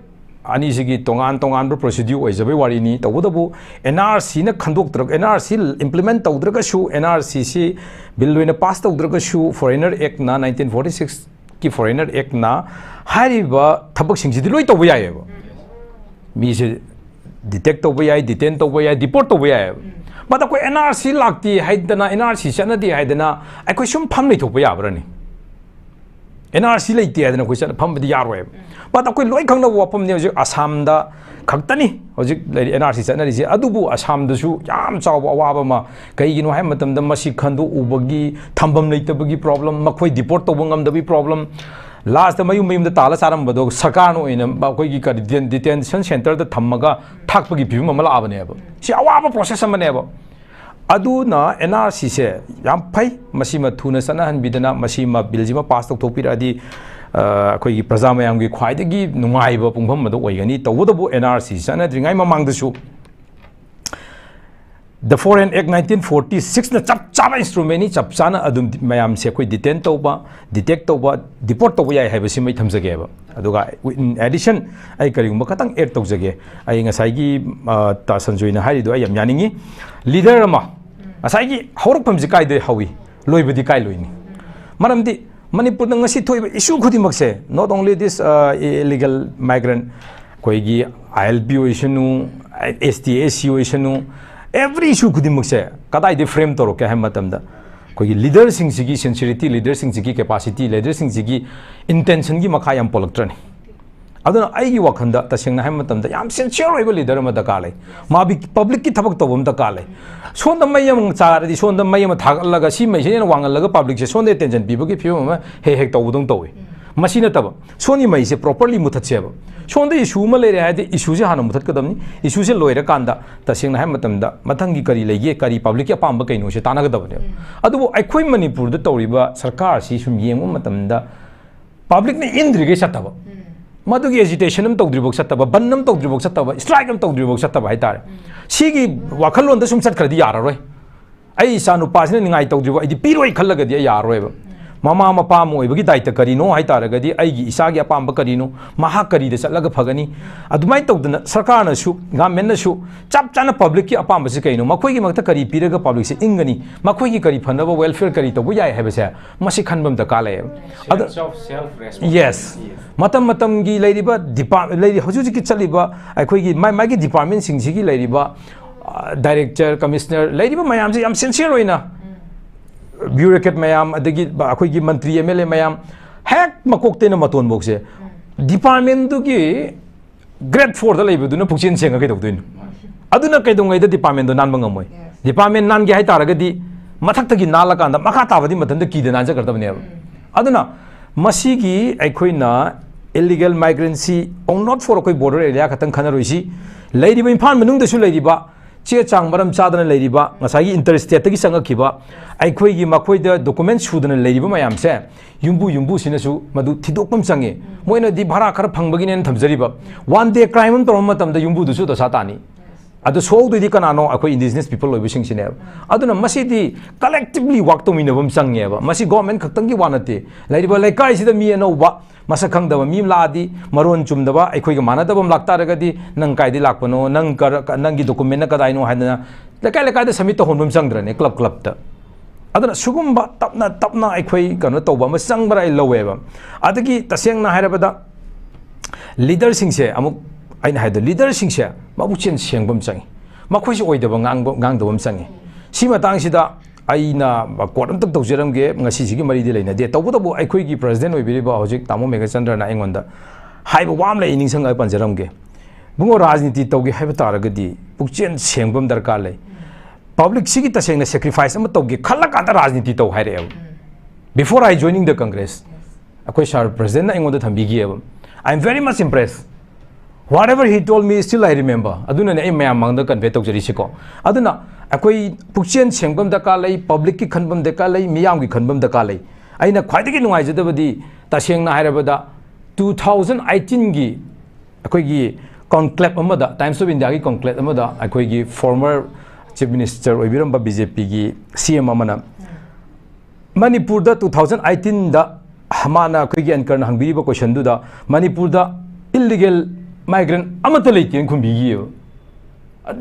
ꯑꯅꯤꯁꯤꯒꯤ ꯇꯣꯉꯥꯟ ꯇꯣꯉꯥꯟꯕ procedure ꯑꯣꯏꯖꯕꯩ ꯋꯥꯔꯤꯅꯤ꯫ ꯇꯧꯕꯇꯕꯨ ꯑꯦꯟ ꯑꯥꯔ ꯁꯤꯅ ꯈꯟꯗꯣꯛꯇ꯭ꯔꯒ, ꯑꯦꯟ ꯑꯥꯔ ꯁꯤ implement ꯇꯧꯗ꯭ꯔꯒꯁꯨ, ꯑꯦꯟ ꯑꯥꯔ ꯁꯤꯁꯤ bill ꯑꯣꯏꯅ pass ꯇꯧꯗ꯭ꯔꯒꯁꯨ, Foreigner Actꯅ, nineteen forty sixꯀꯤ Foreigner Actꯅ ꯍꯥꯏꯔꯤꯕ ꯊꯕꯛꯁꯤꯡꯁꯤꯗꯤ ꯂꯣꯏ ꯇꯧꯕ ꯌꯥꯏꯑꯕ꯫ ꯃꯤꯁꯦ detect ꯇꯧꯕ ꯌꯥꯏ, detain ꯇꯧꯕ ꯌꯥꯏ, deport ꯇꯧꯕ ꯌꯥꯏꯑꯕ꯫ But ꯑꯩꯈꯣꯏ ꯑꯦꯟ ꯑꯥꯔ ꯁꯤ ꯂꯥꯛꯇꯦ ꯍꯥꯏꯗꯅ, ꯑꯦꯟ ꯑꯥꯔ ꯁꯤ ꯆꯠꯅꯗꯦ ꯍꯥꯏꯗꯅ ꯑꯩꯈꯣꯏ ꯁꯨꯝ ꯐꯝ ꯂꯩꯊꯣꯛꯄ ꯌꯥꯕ꯭ꯔꯅꯤ? ꯑꯦꯟ ꯑꯥꯔ ꯁꯤ ꯂꯩꯇꯦ ꯍꯥꯏꯗꯅ ꯑꯩꯈꯣꯏ ꯆꯠ-, ꯐꯝꯕꯗꯤ ꯌꯥꯔꯣꯏꯕ꯫ But ꯑꯩꯈꯣꯏ ꯂꯣꯏ ꯈꯪꯅꯕ ꯋꯥꯐꯝꯅꯤ, ꯍꯧꯖꯤꯛ ꯑꯁꯥꯝꯗ ꯈꯛꯇꯅꯤ ꯍꯧꯖꯤꯛ ꯂꯩꯔꯤ ꯑꯦꯟ ꯑꯥꯔ ꯁꯤ ꯆꯠꯅꯔꯤꯁꯦ꯫ ꯑꯗꯨꯕꯨ ꯑꯁꯥꯝꯗꯁꯨ ꯌꯥꯝ ꯆꯥꯎꯕ ꯑꯋꯥꯕ ꯑꯃ, ꯀꯩꯒꯤꯅꯣ ꯍꯥꯏꯕ ꯃꯇꯝꯗ ꯃꯁꯤ ꯈꯟꯗꯣꯛꯎꯕꯒꯤ ꯊꯝꯐꯝ ꯂꯩꯇꯕꯒꯤ problem, ꯃꯈꯣꯏ deport ꯇꯧꯕ ꯉꯝꯗꯕꯒꯤ problem, lastꯇ ꯃꯌꯨꯝ ꯃꯌꯨꯝꯗ ꯇꯥꯜꯂ ꯆꯥꯔꯝꯕꯗꯣ ꯁꯔꯀꯥꯔꯅ ꯑꯣꯏꯅ ꯑꯩꯈꯣꯏꯒꯤ ꯀꯔꯤ detain-, detention centreꯗ ꯊꯝꯃꯒ ꯊꯥꯛꯄꯒꯤ ꯐꯤꯕꯝ ꯑꯃ ꯂꯥꯛꯑꯕꯅꯦꯕ꯫ ꯁꯤ ꯑꯋꯥꯕ process ꯑꯃꯅꯦꯕ꯫ ꯑꯗꯨꯅ ꯑꯦꯟ ꯑꯥꯔ ꯁꯤꯁꯦ ꯌꯥꯝ ꯐꯩ, ꯃꯁꯤꯃ ꯊꯨꯅ ꯆꯠꯅꯍꯟꯕꯤꯗꯅ ꯃꯁꯤꯃ billꯁꯤꯃ pass ꯇꯧꯊꯣꯛꯄꯤꯔꯛꯑꯗꯤ, ꯑ, ꯑꯩꯈꯣꯏꯒꯤ ꯄ꯭ꯔꯖꯥ ꯃꯌꯥꯝꯒꯤ ꯈ꯭ꯋꯥꯏꯗꯒꯤ ꯅꯨꯡꯉꯥꯏꯕ ꯄꯨꯡꯐꯝ ꯑꯗꯨ ꯑꯣꯏꯒꯅꯤ꯫ ꯇꯧꯕꯇꯕꯨ ꯑꯦꯟ ꯑꯥꯔ ꯁꯤ ꯆꯠꯅꯗ꯭ꯔꯤꯉꯩ ꯃꯃꯥꯡꯗꯁꯨ The Foreign Act nineteen forty six ꯅ ꯆꯞ ꯆꯥꯕ instrument ꯅꯤ, ꯆꯞ ꯆꯥꯅ ꯑꯗꯨꯝ ꯃꯌꯥꯝꯁꯦ ꯑꯩꯈꯣꯏ detain ꯇꯧꯕ, detect ꯇꯧꯕ, deport ꯇꯧꯕ ꯌꯥꯏ ꯍꯥꯏꯕꯁꯤꯃ ꯑꯩ ꯊꯝꯖꯒꯦꯕ꯫ ꯑꯗꯨꯒ in addition ꯑꯩ ꯀꯔꯤꯒꯨꯝꯕ ꯈꯇꯪ add ꯇꯧꯖꯒꯦ꯫ ꯑꯩ ꯉꯁꯥꯏꯒꯤ, ꯑ, ꯇꯥ ꯁꯟꯖꯣꯏꯅ ꯍꯥꯏꯔꯤꯗꯣ ꯑꯩ ꯌꯥꯝ ꯌꯥꯅꯤꯡꯉꯤ꯫ Leader ꯑꯃ ꯉꯁꯥꯏꯒꯤ ꯍꯧꯔꯛꯐꯝꯁꯤ ꯀꯥꯏꯗꯩ ꯍꯧꯏ, ꯂꯣꯏꯕꯗꯤ ꯀꯥꯏ ꯂꯣꯏꯅꯤ? ꯃꯔꯝꯗꯤ ꯃꯅꯤꯄꯨꯔꯗ ꯉꯁꯤ ꯊꯣꯛꯏꯕ issue ꯈꯨꯗꯤꯡꯃꯛꯁꯦ, not only this, uh, illegal migrant, ꯑꯩꯈꯣꯏꯒꯤ I L P ꯑꯣꯏꯁꯅꯨ, S T S C ꯑꯣꯏꯁꯅꯨ, every issue ꯈꯨꯗꯤꯡꯃꯛꯁꯦ ꯀꯗꯥꯏꯗ frame ꯇꯧꯔꯛꯀꯦ ꯍꯥꯏꯕ ꯃꯇꯝꯗ, ꯑꯩꯈꯣꯏꯒꯤ leader ꯁꯤꯡꯁꯤꯒꯤ sincerity, leader ꯁꯤꯡꯁꯤꯒꯤ capacity, leader ꯁꯤꯡꯁꯤꯒꯤ intention ꯒꯤ ꯃꯈꯥ ꯌꯥꯝ ꯄꯣꯜꯂꯛꯇ꯭ꯔꯅꯤ? ꯑꯗꯨꯅ ꯑꯩꯒꯤ ꯋꯥꯈꯜꯗ ꯇꯁꯦꯡꯅ ꯍꯥꯏꯕ ꯃꯇꯝꯗ ꯌꯥꯝ sincere ꯑꯣꯏꯕ leader ꯑꯃ ꯗꯔꯀꯥꯔ ꯂꯩ꯫ ꯃꯥ public ꯀꯤ ꯊꯕꯛ ꯇꯧꯕ ꯑꯃ ꯗꯔꯀꯥꯔ ꯂꯩ꯫ ꯁꯣꯝꯗ ꯃꯩ ꯑꯃ ꯆꯥꯔꯗꯤ ꯁꯣꯝꯗ ꯃꯩ ꯑꯃ ꯊꯥꯒꯠꯂꯒ ꯁꯤ ꯃꯩꯁꯤꯅ ꯍꯦꯟꯅ ꯋꯥꯡꯍꯜꯂꯒ public ꯁꯦ ꯁꯣꯝꯗ attention ꯄꯤꯕꯒꯤ ꯐꯤꯕꯝ ꯑꯃ ꯍꯦꯛ ꯍꯦꯛ ꯇꯧꯕꯗꯧꯅ ꯇꯧꯏ꯫ ꯃꯁꯤ ꯅꯠꯇꯕ, ꯁꯣꯝꯒꯤ ꯃꯩꯁꯦ properly ꯃꯨꯊꯠꯁꯦꯕ꯫ ꯁꯣꯝꯗ issue ꯑꯃ ꯂꯩꯔꯦ ꯍꯥꯏꯔꯗꯤ issue ꯁꯦ ꯍꯥꯟꯅ ꯃꯨꯊꯠꯀꯗꯕꯅꯤ꯫ Issue ꯁꯦ ꯂꯣꯏꯔꯀꯥꯟꯗ ꯇꯁꯦꯡꯅ ꯍꯥꯏꯕ ꯃꯇꯝꯗ ꯃꯊꯪꯒꯤ ꯀꯔꯤ ꯂꯩꯒꯦ, ꯀꯔꯤ public ꯀꯤ ꯑꯄꯥꯝꯕ ꯀꯩꯅꯣꯁꯦ ꯇꯥꯟꯅꯒꯗꯕꯅꯦꯕ꯫ ꯑꯗꯨꯕꯨ ꯑꯩꯈꯣꯏ ꯃꯅꯤꯄꯨꯔꯗ ꯇꯧꯔꯤꯕ ꯁꯔꯀꯥꯔꯁꯤ ꯁꯨꯝ ꯌꯦꯡꯕ ꯃꯇꯝꯗ public ꯅ ꯏꯟꯗ꯭ꯔꯤꯈꯩ ꯆꯠꯇꯕ, ꯃꯗꯨꯒꯤ agitation ꯑꯃ ꯇꯧꯗ꯭ꯔꯤꯐꯥꯎ ꯆꯠꯇꯕ, ꯕꯟ ꯑꯃ ꯇꯧꯗ꯭ꯔꯤꯐꯥꯎ ꯆꯠꯇꯕ, strike ꯑꯃ ꯇꯧꯗ꯭ꯔꯤꯐꯥꯎ ꯆꯠꯇꯕ ꯍꯥꯏꯇꯥꯔꯦ꯫ ꯁꯤꯒꯤ ꯋꯥꯈꯜꯂꯣꯟꯗ ꯁꯨꯝ ꯆꯠꯈ꯭ꯔꯗꯤ ꯌꯥꯔꯔꯣꯏ꯫ ꯑꯩ ꯏꯆꯥ ꯅꯨꯄꯥꯁꯤꯅ ꯅꯤꯡꯉꯥꯏ ꯇꯧꯗ꯭ꯔꯤꯐꯥꯎ ꯑꯩꯗꯤ ꯄꯤꯔꯣꯏ ꯈꯜꯂꯒꯗꯤ ꯑꯩ ꯌꯥꯔꯔꯣꯏꯕ꯫ ꯃꯃꯥ ꯃꯄꯥ ꯑꯃ ꯑꯣꯏꯕꯒꯤ ꯗꯥꯏꯇ ꯀꯔꯤꯅꯣ ꯍꯥꯏ ꯇꯥꯔꯒꯗꯤ, ꯑꯩꯒꯤ ꯏꯆꯥꯒꯤ ꯑꯄꯥꯝꯕ ꯀꯔꯤꯅꯣ, ꯃꯍꯥꯛ ꯀꯔꯤꯗ ꯆꯠꯂꯒ ꯐꯒꯅꯤ? ꯑꯗꯨꯃꯥꯏꯅ ꯇꯧꯗꯅ ꯁꯔꯀꯥꯔꯅꯁꯨ, government ꯅꯁꯨ ꯆꯞ ꯆꯥꯅ public ꯀꯤ ꯑꯄꯥꯝꯕꯁꯤ ꯀꯩꯅꯣ, ꯃꯈꯣꯏꯒꯤꯃꯛꯇ ꯀꯔꯤ ꯄꯤꯔꯒ public ꯁꯦ ꯏꯪꯒꯅꯤ, ꯃꯈꯣꯏꯒꯤ ꯀꯔꯤ ꯐꯅꯕ welfare ꯀꯔꯤ ꯇꯧꯕ ꯌꯥꯏ ꯍꯥꯏꯕꯁꯦ ꯃꯁꯤ ꯈꯟꯕ ꯑꯃ ꯗꯔꯀꯥꯔ ꯂꯩꯌꯦꯕ꯫ ꯑꯗꯨ, Sense of self yes, responsibility. ꯃꯇꯝ ꯃꯇꯝꯒꯤ ꯂꯩꯔꯤꯕ department, ꯂꯩꯔꯤ, ꯍꯧꯖꯤꯛ ꯍꯧꯖꯤꯛꯀꯤ ꯆꯠꯂꯤꯕ ꯑꯩꯈꯣꯏꯒꯤ ꯃꯥꯏ ꯃꯥꯒꯤ department ꯁꯤꯡꯁꯤꯒꯤ ꯂꯩꯔꯤꯕ, ꯑ, director, commissioner ꯂꯩꯔꯤꯕ ꯃꯌꯥꯝꯁꯦ ꯌꯥꯝ sincere ꯑꯣꯏꯅ bureaucrat ꯃꯌꯥꯝ, ꯑꯗꯒꯤ ꯑꯩꯈꯣꯏꯒꯤ ꯃꯟꯇ꯭ꯔꯤ, M L A ꯃꯌꯥꯝ, ꯍꯦꯛ ꯃꯀꯣꯛꯇꯩꯅ ꯃꯇꯣꯟꯐꯧꯁꯦ department ꯗꯨꯒꯤ grade four ꯗ ꯂꯩꯕꯗꯨꯅ ꯄꯨꯛꯆꯦꯟ ꯁꯦꯡꯉ ꯀꯩꯗꯧꯗꯣꯏꯅꯣ? ꯑꯗꯨꯅ ꯀꯩꯗꯧꯉꯩꯗ department ꯗꯣ ꯅꯥꯟꯕ ꯉꯝꯃꯣꯏ? Department ꯅꯥꯟꯒꯦ ꯍꯥꯏꯇꯥꯔꯒꯗꯤ ꯃꯊꯛꯇꯒꯤ ꯅꯥꯜꯂꯀꯥꯟꯗ ꯃꯈꯥ ꯇꯥꯕꯗꯤ ꯃꯊꯟꯇ ꯀꯤꯗ ꯅꯥꯟꯖꯈ꯭ꯔꯗꯕꯅꯦꯕ꯫ ꯑꯗꯨꯅ ꯃꯁꯤꯒꯤ ꯑꯩꯈꯣꯏꯅ illegal migrant ꯁꯤ only not for ꯑꯩꯈꯣꯏ border area ꯈꯛꯇꯪ ꯈꯟꯅꯔꯣꯏꯁꯤ, ꯂꯩꯔꯤꯕ ꯏꯝꯐꯥꯜ ꯃꯅꯨꯡꯗꯁꯨ ꯂꯩꯔꯤꯕ ꯆꯦ ꯆꯥꯡ ꯃꯔꯝ ꯆꯥꯗꯅ ꯂꯩꯔꯤꯕ, ꯉꯁꯥꯏꯒꯤ inter state ꯇꯒꯤ ꯆꯪꯉꯛꯈꯤꯕ, ꯑꯩꯈꯣꯏꯒꯤ ꯃꯈꯣꯏꯗ document ꯁꯨꯗꯅ ꯂꯩꯔꯤꯕ ꯃꯌꯥꯝꯁꯦ ꯌꯨꯝꯕꯨ ꯌꯨꯝꯕꯨꯁꯤꯅꯁꯨ ꯃꯗꯨ ꯊꯤꯗꯣꯛꯄ ꯑꯃ ꯆꯪꯉꯤ꯫ ꯃꯣꯏꯅꯗꯤ ꯚꯔꯥ ꯈꯔ ꯐꯪꯕꯒꯤꯅꯦꯅ ꯊꯝꯖꯔꯤꯕ, one day crime ꯑꯃ ꯇꯧꯔꯝꯕ ꯃꯇꯝꯗ ꯌꯨꯝꯕꯨꯗꯨꯁꯨ ꯗꯁꯥ ꯇꯥꯅꯤ꯫ ꯑꯗꯣ ꯁꯣꯛꯍꯧꯗꯣꯏꯗꯤ ꯀꯅꯥꯅꯣ? ꯑꯩꯈꯣꯏ indigenous people ꯑꯣꯏꯕꯁꯤꯡꯁꯤꯅꯦꯕ꯫ ꯑꯗꯨꯅ ꯃꯁꯤꯗꯤ collectively work ꯇꯧꯃꯤꯟꯅꯕ ꯑꯃ ꯆꯪꯉꯦꯕ꯫ ꯃꯁꯤ government ꯈꯛꯇꯪꯒꯤ ꯋꯥ ꯅꯠꯇꯦ꯫ ꯂꯩꯔꯤꯕ ꯂꯩꯀꯥꯏꯁꯤꯗ ꯃꯤ ꯑꯅꯧꯕ, ꯃꯁꯛ ꯈꯪꯗꯕ ꯃꯤ ꯑꯃ ꯂꯥꯛꯑꯗꯤ, ꯃꯔꯣꯟ ꯆꯨꯝꯗꯕ, ꯑꯩꯈꯣꯏꯒ ꯃꯥꯟꯅꯗꯕ ꯑꯃ ꯂꯥꯛꯇꯥꯔꯒꯗꯤ, "ꯅꯪ ꯀꯥꯏꯗꯩ ꯂꯥꯛꯄꯅꯣ? ꯅꯪ ꯀꯔ-, ꯅꯪꯒꯤ document ꯅ ꯀꯗꯥꯏꯅꯣ?" ꯍꯥꯏꯗꯅ ꯂꯩꯀꯥꯏ ꯂꯩꯀꯥꯏꯗ submit ꯇꯧꯍꯟꯕ ꯑꯃ ꯆꯪꯗ꯭ꯔꯅꯦ, club club ꯇ? ꯑꯗꯨꯅ ꯁꯤꯒꯨꯝꯕ ꯇꯞꯅ ꯇꯞꯅ ꯑꯩꯈꯣꯏ ꯀꯩꯅꯣ ꯇꯧꯕ ꯑꯃ ꯆꯪꯕ꯭ꯔꯥ ꯑꯩ ꯂꯧꯋꯦꯕ꯫ ꯑꯗꯒꯤ ꯇꯁꯦꯡꯅ ꯍꯥꯏꯔꯕꯗ leader ꯁꯤꯡꯁꯦ, ꯑꯃꯨꯛ ꯑꯩꯅ ꯍꯥꯏꯗꯣ, leader ꯁꯤꯡꯁꯦ ꯃꯕꯨꯛꯆꯦꯜ ꯁꯦꯡꯕ ꯑꯃ ꯆꯪꯉꯤ꯫ ꯃꯈꯣꯏꯁꯨ ꯑꯣꯏꯗꯕ ꯉꯥꯡꯕ, ꯉꯥꯡꯗꯕ ꯑꯃ ꯆꯪꯉꯤ꯫ ꯁꯤ ꯃꯇꯥꯡꯁꯤꯗ ꯑꯩꯅ quote ꯑꯝꯇꯪ ꯇꯧꯖꯔꯝꯒꯦ, ꯉꯁꯤꯁꯤꯒꯤ ꯃꯔꯤꯗꯤ ꯂꯩꯅꯗꯦ꯫ ꯇꯧꯕꯇꯕꯨ ꯑꯩꯈꯣꯏꯒꯤ president ꯑꯣꯏꯕꯤꯔꯤꯕ ꯍꯧꯖꯤꯛ ꯇꯥꯃꯣ ꯃꯦꯘꯆꯟꯗ꯭ꯔꯅ ꯑꯩꯉꯣꯟꯗ ꯍꯥꯏꯕ ꯋꯥ ꯑꯃ ꯂꯩ, ꯑꯩ ꯅꯤꯡꯁꯤꯡꯉꯒ ꯄꯟꯖꯔꯝꯒꯦ꯫ "ꯏꯕꯨꯡꯉꯣ, ꯔꯥꯖꯅꯤꯇꯤ ꯇꯧꯒꯦ ꯍꯥꯏꯕ ꯇꯥꯔꯒꯗꯤ ꯄꯨꯛꯆꯦꯜ ꯁꯦꯡꯕ ꯑꯃ ꯗꯔꯀꯥꯔ ꯂꯩ꯫ Public ꯁꯤꯒꯤ ꯇꯁꯦꯡꯅ sacrifice ꯑꯃ ꯇꯧꯒꯦ ꯈꯜꯂ ꯀꯥꯟꯗ ꯔꯥꯖꯅꯤꯇꯤ ꯇꯧ" ꯍꯥꯏꯔꯛꯑꯦꯕ꯫ Before I joining the Congress, ꯑꯩꯈꯣꯏ sir president ꯅ ꯑꯩꯉꯣꯟꯗ ꯊꯝꯕꯤꯈꯤꯑꯕ꯫ I am very much impressed. Whatever he told me, still I remember. ꯑꯗꯨꯅꯅꯦ ꯑꯩ ꯃꯌꯥꯝ ꯃꯥꯡꯗ convey ꯇꯧꯖꯔꯤꯁꯤꯀꯣ꯫ ꯑꯗꯨꯅ ꯑꯩꯈꯣꯏ ꯄꯨꯛꯆꯦꯜ ꯁꯦꯡꯕ ꯑꯃ ꯗꯔꯀꯥꯔ ꯂꯩ, public ꯀꯤ ꯈꯟꯕ ꯑꯃ ꯗꯔꯀꯥꯔ ꯂꯩ, ꯃꯤꯌꯥꯝꯒꯤ ꯈꯟꯕ ꯑꯃ ꯗꯔꯀꯥꯔ ꯂꯩ꯫ ꯑꯩꯅ ꯈ꯭ꯋꯥꯏꯗꯒꯤ ꯅꯨꯡꯉꯥꯏꯖꯗꯕꯗꯤ, ꯇꯁꯦꯡꯅ ꯍꯥꯏꯔꯕꯗ, two thousand eighteen ꯒꯤ ꯑꯩꯈꯣꯏꯒꯤ conclave ꯑꯃꯗ, Times of India ꯒꯤ conclave ꯑꯃꯗ ꯑꯩꯈꯣꯏꯒꯤ former chief minister ꯑꯣꯏꯕꯤꯔꯝꯕ B J P ꯒꯤ C M ꯑꯃꯅ ꯃꯅꯤꯄꯨꯔꯗ two thousand eighteen ꯗ ꯃꯥꯅ, ꯑꯩꯈꯣꯏꯒꯤ anchor ꯅ ꯍꯪꯕꯤꯔꯤꯕ question ꯗꯨꯗ, "ꯃꯅꯤꯄꯨꯔꯗ illegal migrant ꯑꯃꯠꯇ ꯂꯩꯇꯦꯅ" ꯈꯨꯝꯕꯤꯈꯤꯑꯕ꯫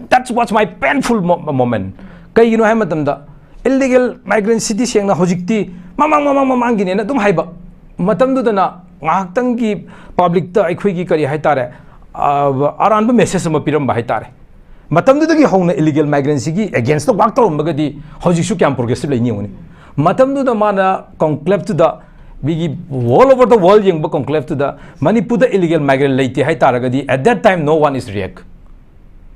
That was my painful mo-, moment. ꯀꯩꯒꯤꯅꯣ ꯍꯥꯏꯕ ꯃꯇꯝꯗ, illegal migrant ꯁꯤꯗꯤ ꯁꯦꯡꯅ ꯍꯧꯖꯤꯛꯇꯤ ꯃꯃꯥꯡ, ꯃꯃꯥꯡ, ꯃꯃꯥꯡꯒꯤꯅꯦꯅ ꯑꯗꯨꯝ ꯍꯥꯏꯕ꯫ ꯃꯇꯝꯗꯨꯗꯅ ꯉꯥꯏꯍꯥꯛꯇꯪꯒꯤ public ꯇ ꯑꯩꯈꯣꯏꯒꯤ, ꯀꯔꯤ ꯍꯥꯏꯇꯥꯔꯦ, ꯑ, ꯑꯔꯥꯟꯕ message ꯑꯃ ꯄꯤꯔꯝꯕ ꯍꯥꯏꯇꯥꯔꯦ꯫ ꯃꯇꯝꯗꯨꯗꯒꯤ ꯍꯧꯅ illegal migrant ꯁꯤꯒꯤ against ꯇ work ꯇꯧꯔꯝꯃꯒꯗꯤ ꯍꯧꯖꯤꯛꯁꯨ ꯀꯌꯥꯝ progressive ꯂꯩꯅꯤ ꯌꯦꯡꯉꯨꯅꯦ꯫ ꯃꯇꯝꯗꯨꯗ ꯃꯥꯅ conclave ꯇꯨꯗ, ꯃꯤꯒꯤ all over the world ꯌꯦꯡꯕ conclave ꯇꯨꯗ ꯃꯅꯤꯄꯨꯔꯗ illegal migrant ꯂꯩꯇꯦ ꯍꯥꯏ ꯇꯥꯔꯒꯗꯤ, at that time no one is react꯫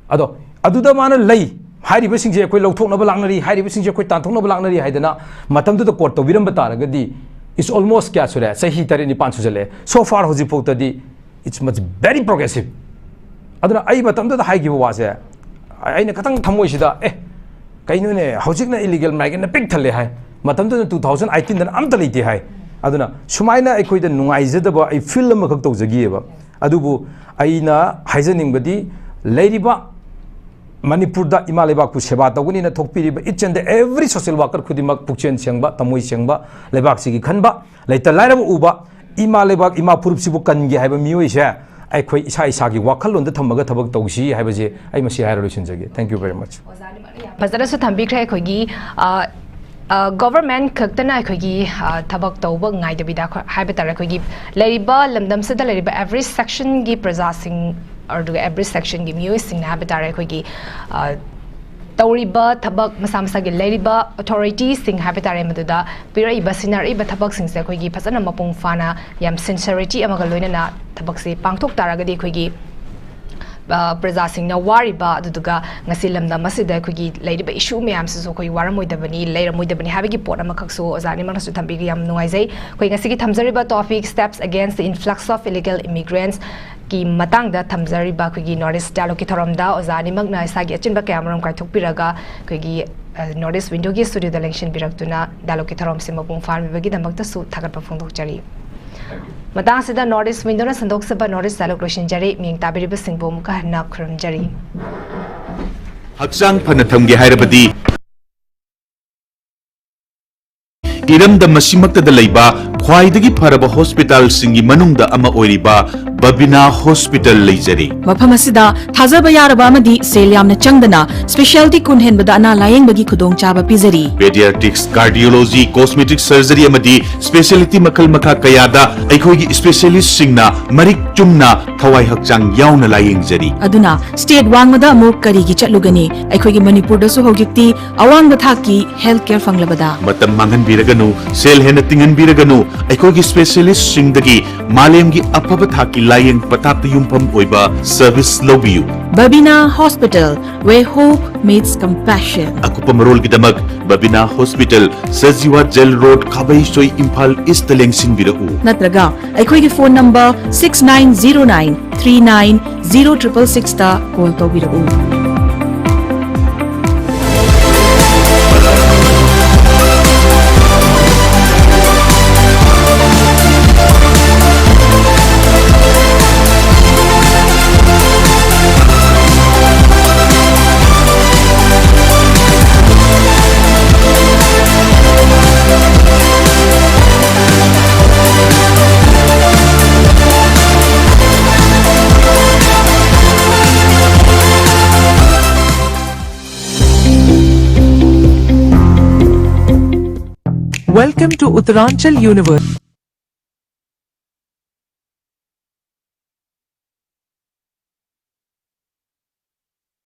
ꯑꯗꯣ ꯑꯗꯨꯗ ꯃꯥꯅ ꯂꯩ, ꯍꯥꯏꯔꯤꯕꯁꯤꯡꯁꯦ ꯑꯩꯈꯣꯏ ꯂꯧꯊꯣꯛꯅꯕ ꯂꯥꯛꯅꯔꯤ, ꯍꯥꯏꯔꯤꯕꯁꯤꯡꯁꯦ ꯑꯩꯈꯣꯏ ꯇꯥꯟꯊꯣꯛꯅꯕ ꯂꯥꯛꯅꯔꯤ ꯍꯥꯏꯗꯅ ꯃꯇꯝꯗꯨꯗ quote ꯇꯧꯕꯤꯔꯝꯕ ꯇꯥꯔꯒꯗꯤ, it's almost ꯀꯌꯥ ꯁꯨꯔꯦ? ꯆꯍꯤ ꯇꯔꯦꯠ ꯅꯤꯄꯥꯟ ꯁꯨꯖꯜꯂꯛꯑꯦ꯫ So far ꯍꯧꯖꯤꯛꯐꯥꯎꯗꯗꯤ it's much very progressive꯫ ꯑꯗꯨꯅ ꯑꯩ ꯃꯇꯝꯗꯨꯗ ꯍꯥꯏꯈꯤꯕ ꯋꯥꯁꯦ, ꯑꯩꯅ ꯈꯤꯇꯪ ꯊꯃꯣꯏꯁꯤꯗ, "ꯑꯦ, ꯀꯩꯅꯣꯅꯦ, ꯍꯧꯖꯤꯛꯅ illegal migrant ꯅ ꯄꯤꯛ ꯊꯜꯂꯦ" ꯍꯥꯏ, ꯃꯇꯝꯗꯨꯗ two thousand eighteen ꯗꯅ ꯑꯝꯇ ꯂꯩꯇꯦ ꯍꯥꯏ꯫ ꯑꯗꯨꯅ ꯁꯨꯃꯥꯏꯅ ꯑꯩꯈꯣꯏꯗ ꯅꯨꯡꯉꯥꯏꯖꯗꯕ ꯑꯩ feel ꯑꯃꯈꯛ ꯇꯧꯖꯈꯤꯑꯕ꯫ ꯑꯗꯨꯕꯨ ꯑꯩꯅ ꯍꯥꯏꯖꯅꯤꯡꯕꯗꯤ, ꯂꯩꯔꯤꯕ ꯃꯅꯤꯄꯨꯔꯗ ꯏꯃꯥ ꯂꯩꯕꯥꯛꯄꯨ ꯁꯦꯕꯥ ꯇꯧꯒꯅꯤꯅ ꯊꯣꯛꯄꯤꯔꯤꯕ each and every social worker ꯈꯨꯗꯤꯡꯃꯛ ꯄꯨꯛꯆꯦꯜ ꯁꯦꯡꯕ, ꯊꯃꯣꯏ ꯁꯦꯡꯕ, ꯂꯩꯕꯥꯛꯁꯤꯒꯤ ꯈꯟꯕ, ꯂꯩꯇ ꯂꯥꯏꯔꯕ ꯎꯕ, ꯏꯃꯥ ꯂꯩꯕꯥꯛ, ꯏꯃꯥ ꯐꯨꯔꯨꯞꯁꯤꯕꯨ ꯀꯟꯒꯦ ꯍꯥꯏꯕ ꯃꯤꯑꯣꯏꯁꯦ ꯑꯩꯈꯣꯏ ꯏꯁꯥ ꯏꯁꯥꯒꯤ ꯋꯥꯈꯜꯂꯣꯟꯗ ꯊꯝꯃꯒ ꯊꯕꯛ ꯇꯧꯁꯤ ꯍꯥꯏꯕꯁꯦ ꯑꯩ ꯃꯁꯤ ꯍꯥꯏꯔ ꯂꯣꯏꯁꯤꯟꯖꯒꯦ꯫ Thank you very much꯫ ꯐꯖꯅꯁꯨ ꯊꯝꯕꯤꯈ꯭ꯔꯦ ꯑꯩꯈꯣꯏꯒꯤ, ꯑ, ꯑ, government ꯈꯛꯇꯅ ꯑꯩꯈꯣꯏꯒꯤ, ꯑ, ꯊꯕꯛ ꯇꯧꯕ ꯉꯥꯏꯗꯕꯤꯗ ꯑꯩꯈꯣꯏ ꯍꯥꯏꯕ ꯇꯥꯔꯦ, ꯑꯩꯈꯣꯏꯒꯤ ꯂꯩꯔꯤꯕ ꯂꯝꯗꯝꯁꯤꯗ ꯂꯩꯔꯤꯕ every sectionꯒꯤ ꯄ꯭ꯔꯖꯥꯁꯤꯡ, ꯑꯗꯨꯒ every sectionꯒꯤ ꯃꯤꯑꯣꯏꯁꯤꯡꯅ ꯍꯥꯏꯕ ꯇꯥꯔꯦ, ꯑꯩꯈꯣꯏꯒꯤ, ꯑ, ꯇꯧꯔꯤꯕ ꯊꯕꯛ ꯃꯁꯥ ꯃꯁꯥꯒꯤ ꯂꯩꯔꯤꯕ authorityꯁꯤꯡ ꯍꯥꯏꯕ ꯇꯥꯔꯦ, ꯃꯗꯨꯗ ꯄꯤꯔꯛꯏꯕ, ꯁꯤꯟꯅꯔꯛꯏꯕ ꯊꯕꯛꯁꯤꯡꯁꯦ ꯑꯩꯈꯣꯏꯒꯤ ꯐꯖꯅ ꯃꯄꯨꯡ ꯐꯥꯅ, ꯌꯥꯝ sincerity ꯑꯃꯒ ꯂꯣꯏꯅꯅ ꯊꯕꯛꯁꯦ ꯄꯥꯡꯊꯣꯛ ꯇꯥꯔꯒꯗꯤ ꯑꯩꯈꯣꯏꯒꯤ, ꯑ, ꯄ꯭ꯔꯖꯥꯁꯤꯡꯅ ꯋꯥꯔꯤꯕ, ꯑꯗꯨꯗꯨꯒ ꯉꯁꯤ ꯂꯝꯗꯝ ꯑꯁꯤꯗ ꯑꯩꯈꯣꯏꯒꯤ ꯂꯩꯔꯤꯕ issue ꯃꯌꯥꯝꯁꯤꯁꯨ ꯑꯩꯈꯣꯏ ꯋꯥꯔꯝꯃꯣꯏꯗꯕꯅꯤ, ꯂꯩꯔꯝꯃꯣꯏꯗꯕꯅꯤ ꯍꯥꯏꯕꯒꯤ ꯄꯣꯠ ꯑꯃꯈꯛꯁꯨ ꯑꯣꯖꯥ ꯑꯅꯤꯃꯛꯅꯁꯨ ꯊꯝꯕꯤꯈꯤ꯫ ꯌꯥꯝ ꯅꯨꯡꯉꯥꯏꯖꯩ꯫ ꯑꯩꯈꯣꯏ ꯉꯁꯤꯒꯤ ꯊꯝꯖꯔꯤꯕ topic, steps against the influx of illegal immigrants ꯀꯤ ꯃꯇꯥꯡꯗ ꯊꯝꯖꯔꯤꯕ ꯑꯩꯈꯣꯏꯒꯤ North East Dialogueꯀꯤ ꯊꯧꯔꯝꯗ ꯑꯣꯖꯥ ꯑꯅꯤꯃꯛꯅ ꯏꯁꯥꯒꯤ ꯑꯆꯤꯟꯕ ꯀꯌꯥ ꯃꯔꯨꯝ ꯀꯥꯏꯊꯣꯛꯄꯤꯔꯒ ꯑꯩꯈꯣꯏꯒꯤ, ꯑ, North East Windowꯒꯤ studioꯗ ꯂꯦꯡꯁꯤꯟꯕꯤꯔꯛꯇꯨꯅ dialogueꯀꯤ ꯊꯧꯔꯝꯁꯤ ꯃꯄꯨꯡ ꯐꯥꯍꯟꯕꯤꯕꯒꯤꯗꯃꯛꯇꯁꯨ ꯊꯥꯒꯠꯄ ꯐꯣꯡꯗꯣꯛꯆꯔꯤ꯫ ꯃꯇꯥꯡ ꯑꯁꯤꯗ North East Windowꯅ ꯁꯟꯗꯣꯛꯆꯕ North East Dialogue ꯂꯣꯏꯁꯤꯟꯖꯔꯤ꯫ ꯃꯤꯌꯦꯡ ꯇꯥꯕꯤꯔꯤꯕꯁꯤꯡꯕꯨ ꯑꯃꯨꯛꯀ ꯍꯟꯅ ꯈꯨꯔꯨꯝꯖꯔꯤ꯫ ꯍꯛꯆꯥꯡ ꯐꯅ ꯊꯝꯒꯦ ꯍꯥꯏꯔꯕꯗꯤ ꯏꯔꯝꯗꯝ ꯑꯁꯤꯃꯛꯇꯗ ꯂꯩꯕ ꯈ꯭ꯋꯥꯏꯗꯒꯤ ꯐꯔꯕ hospitalꯁꯤꯡꯒꯤ ꯃꯅꯨꯡꯗ ꯑꯃ ꯑꯣꯏꯔꯤꯕ ꯕꯕꯤꯅꯥ Hospital ꯂꯩꯖꯔꯤ꯫ ꯃꯐꯝ ꯑꯁꯤꯗ ꯊꯥꯖꯕ ꯌꯥꯔꯕ ꯑꯃꯗꯤ ꯁꯦꯜ ꯌꯥꯝꯅ ꯆꯪꯗꯅ specialty ꯀꯨꯟ ꯍꯦꯟꯕꯗ ꯑꯅꯥ ꯂꯥꯌꯦꯡꯕꯒꯤ ꯈꯨꯗꯣꯡꯆꯥꯕ ꯄꯤꯖꯔꯤ꯫ Pediatrics, cardiology, cosmetic surgery ꯑꯃꯗꯤ specialty ꯃꯈꯜ ꯃꯈꯥ ꯀꯌꯥꯗ ꯑꯩꯈꯣꯏꯒꯤ specialistꯁꯤꯡꯅ ꯃꯔꯤꯛ ꯆꯨꯝꯅ ꯊꯋꯥꯏ ꯍꯛꯆꯥꯡ ꯌꯥꯎꯅ ꯂꯥꯌꯦꯡꯖꯔꯤ꯫ ꯑꯗꯨꯅ state ꯋꯥꯡꯃꯗ ꯑꯃꯨꯛ ꯀꯔꯤꯒꯤ ꯆꯠꯂꯨꯒꯅꯤ? ꯑꯩꯈꯣꯏꯒꯤ ꯃꯅꯤꯄꯨꯔꯗꯁꯨ ꯍꯧꯖꯤꯛꯇꯤ ꯑꯋꯥꯡꯕ ꯊꯥꯛꯀꯤ health care ꯐꯪꯂꯕꯗ꯫ ꯃꯇꯝ ꯃꯥꯡꯍꯟꯕꯤꯔꯒꯅꯨ, ꯁꯦꯜ ꯍꯦꯟꯅ ꯇꯤꯡꯍꯟꯕꯤꯔꯒꯅꯨ, ꯑꯩꯈꯣꯏꯒꯤ specialistꯁꯤꯡꯗꯒꯤ ꯃꯥꯂꯦꯝꯒꯤ ꯑꯐꯕ ꯊꯥꯛꯀꯤ ꯂꯥꯌꯦꯡ ꯄꯊꯥꯞꯇ ꯌꯨꯝꯐꯝ ꯑꯣꯏꯕ service ꯂꯧꯕꯤꯌꯨ꯫ Babina Hospital, where hope meets compassion. ꯑꯀꯨꯞꯄ ꯃꯔꯣꯜꯒꯤꯗꯃꯛ Babina Hospital, Sajiwa Jail Road, ꯈꯥꯕꯩꯁꯣꯏ, Imphal Eastꯇ ꯂꯦꯡꯁꯤꯟꯕꯤꯔꯛꯎ꯫ ꯅꯠꯇ꯭ꯔꯒ ꯑꯩꯈꯣꯏꯒꯤ phone number six nine zero nine three nine zero triple sixꯇ call ꯇꯧꯕꯤꯔꯛꯎ꯫ Uttaranchal University.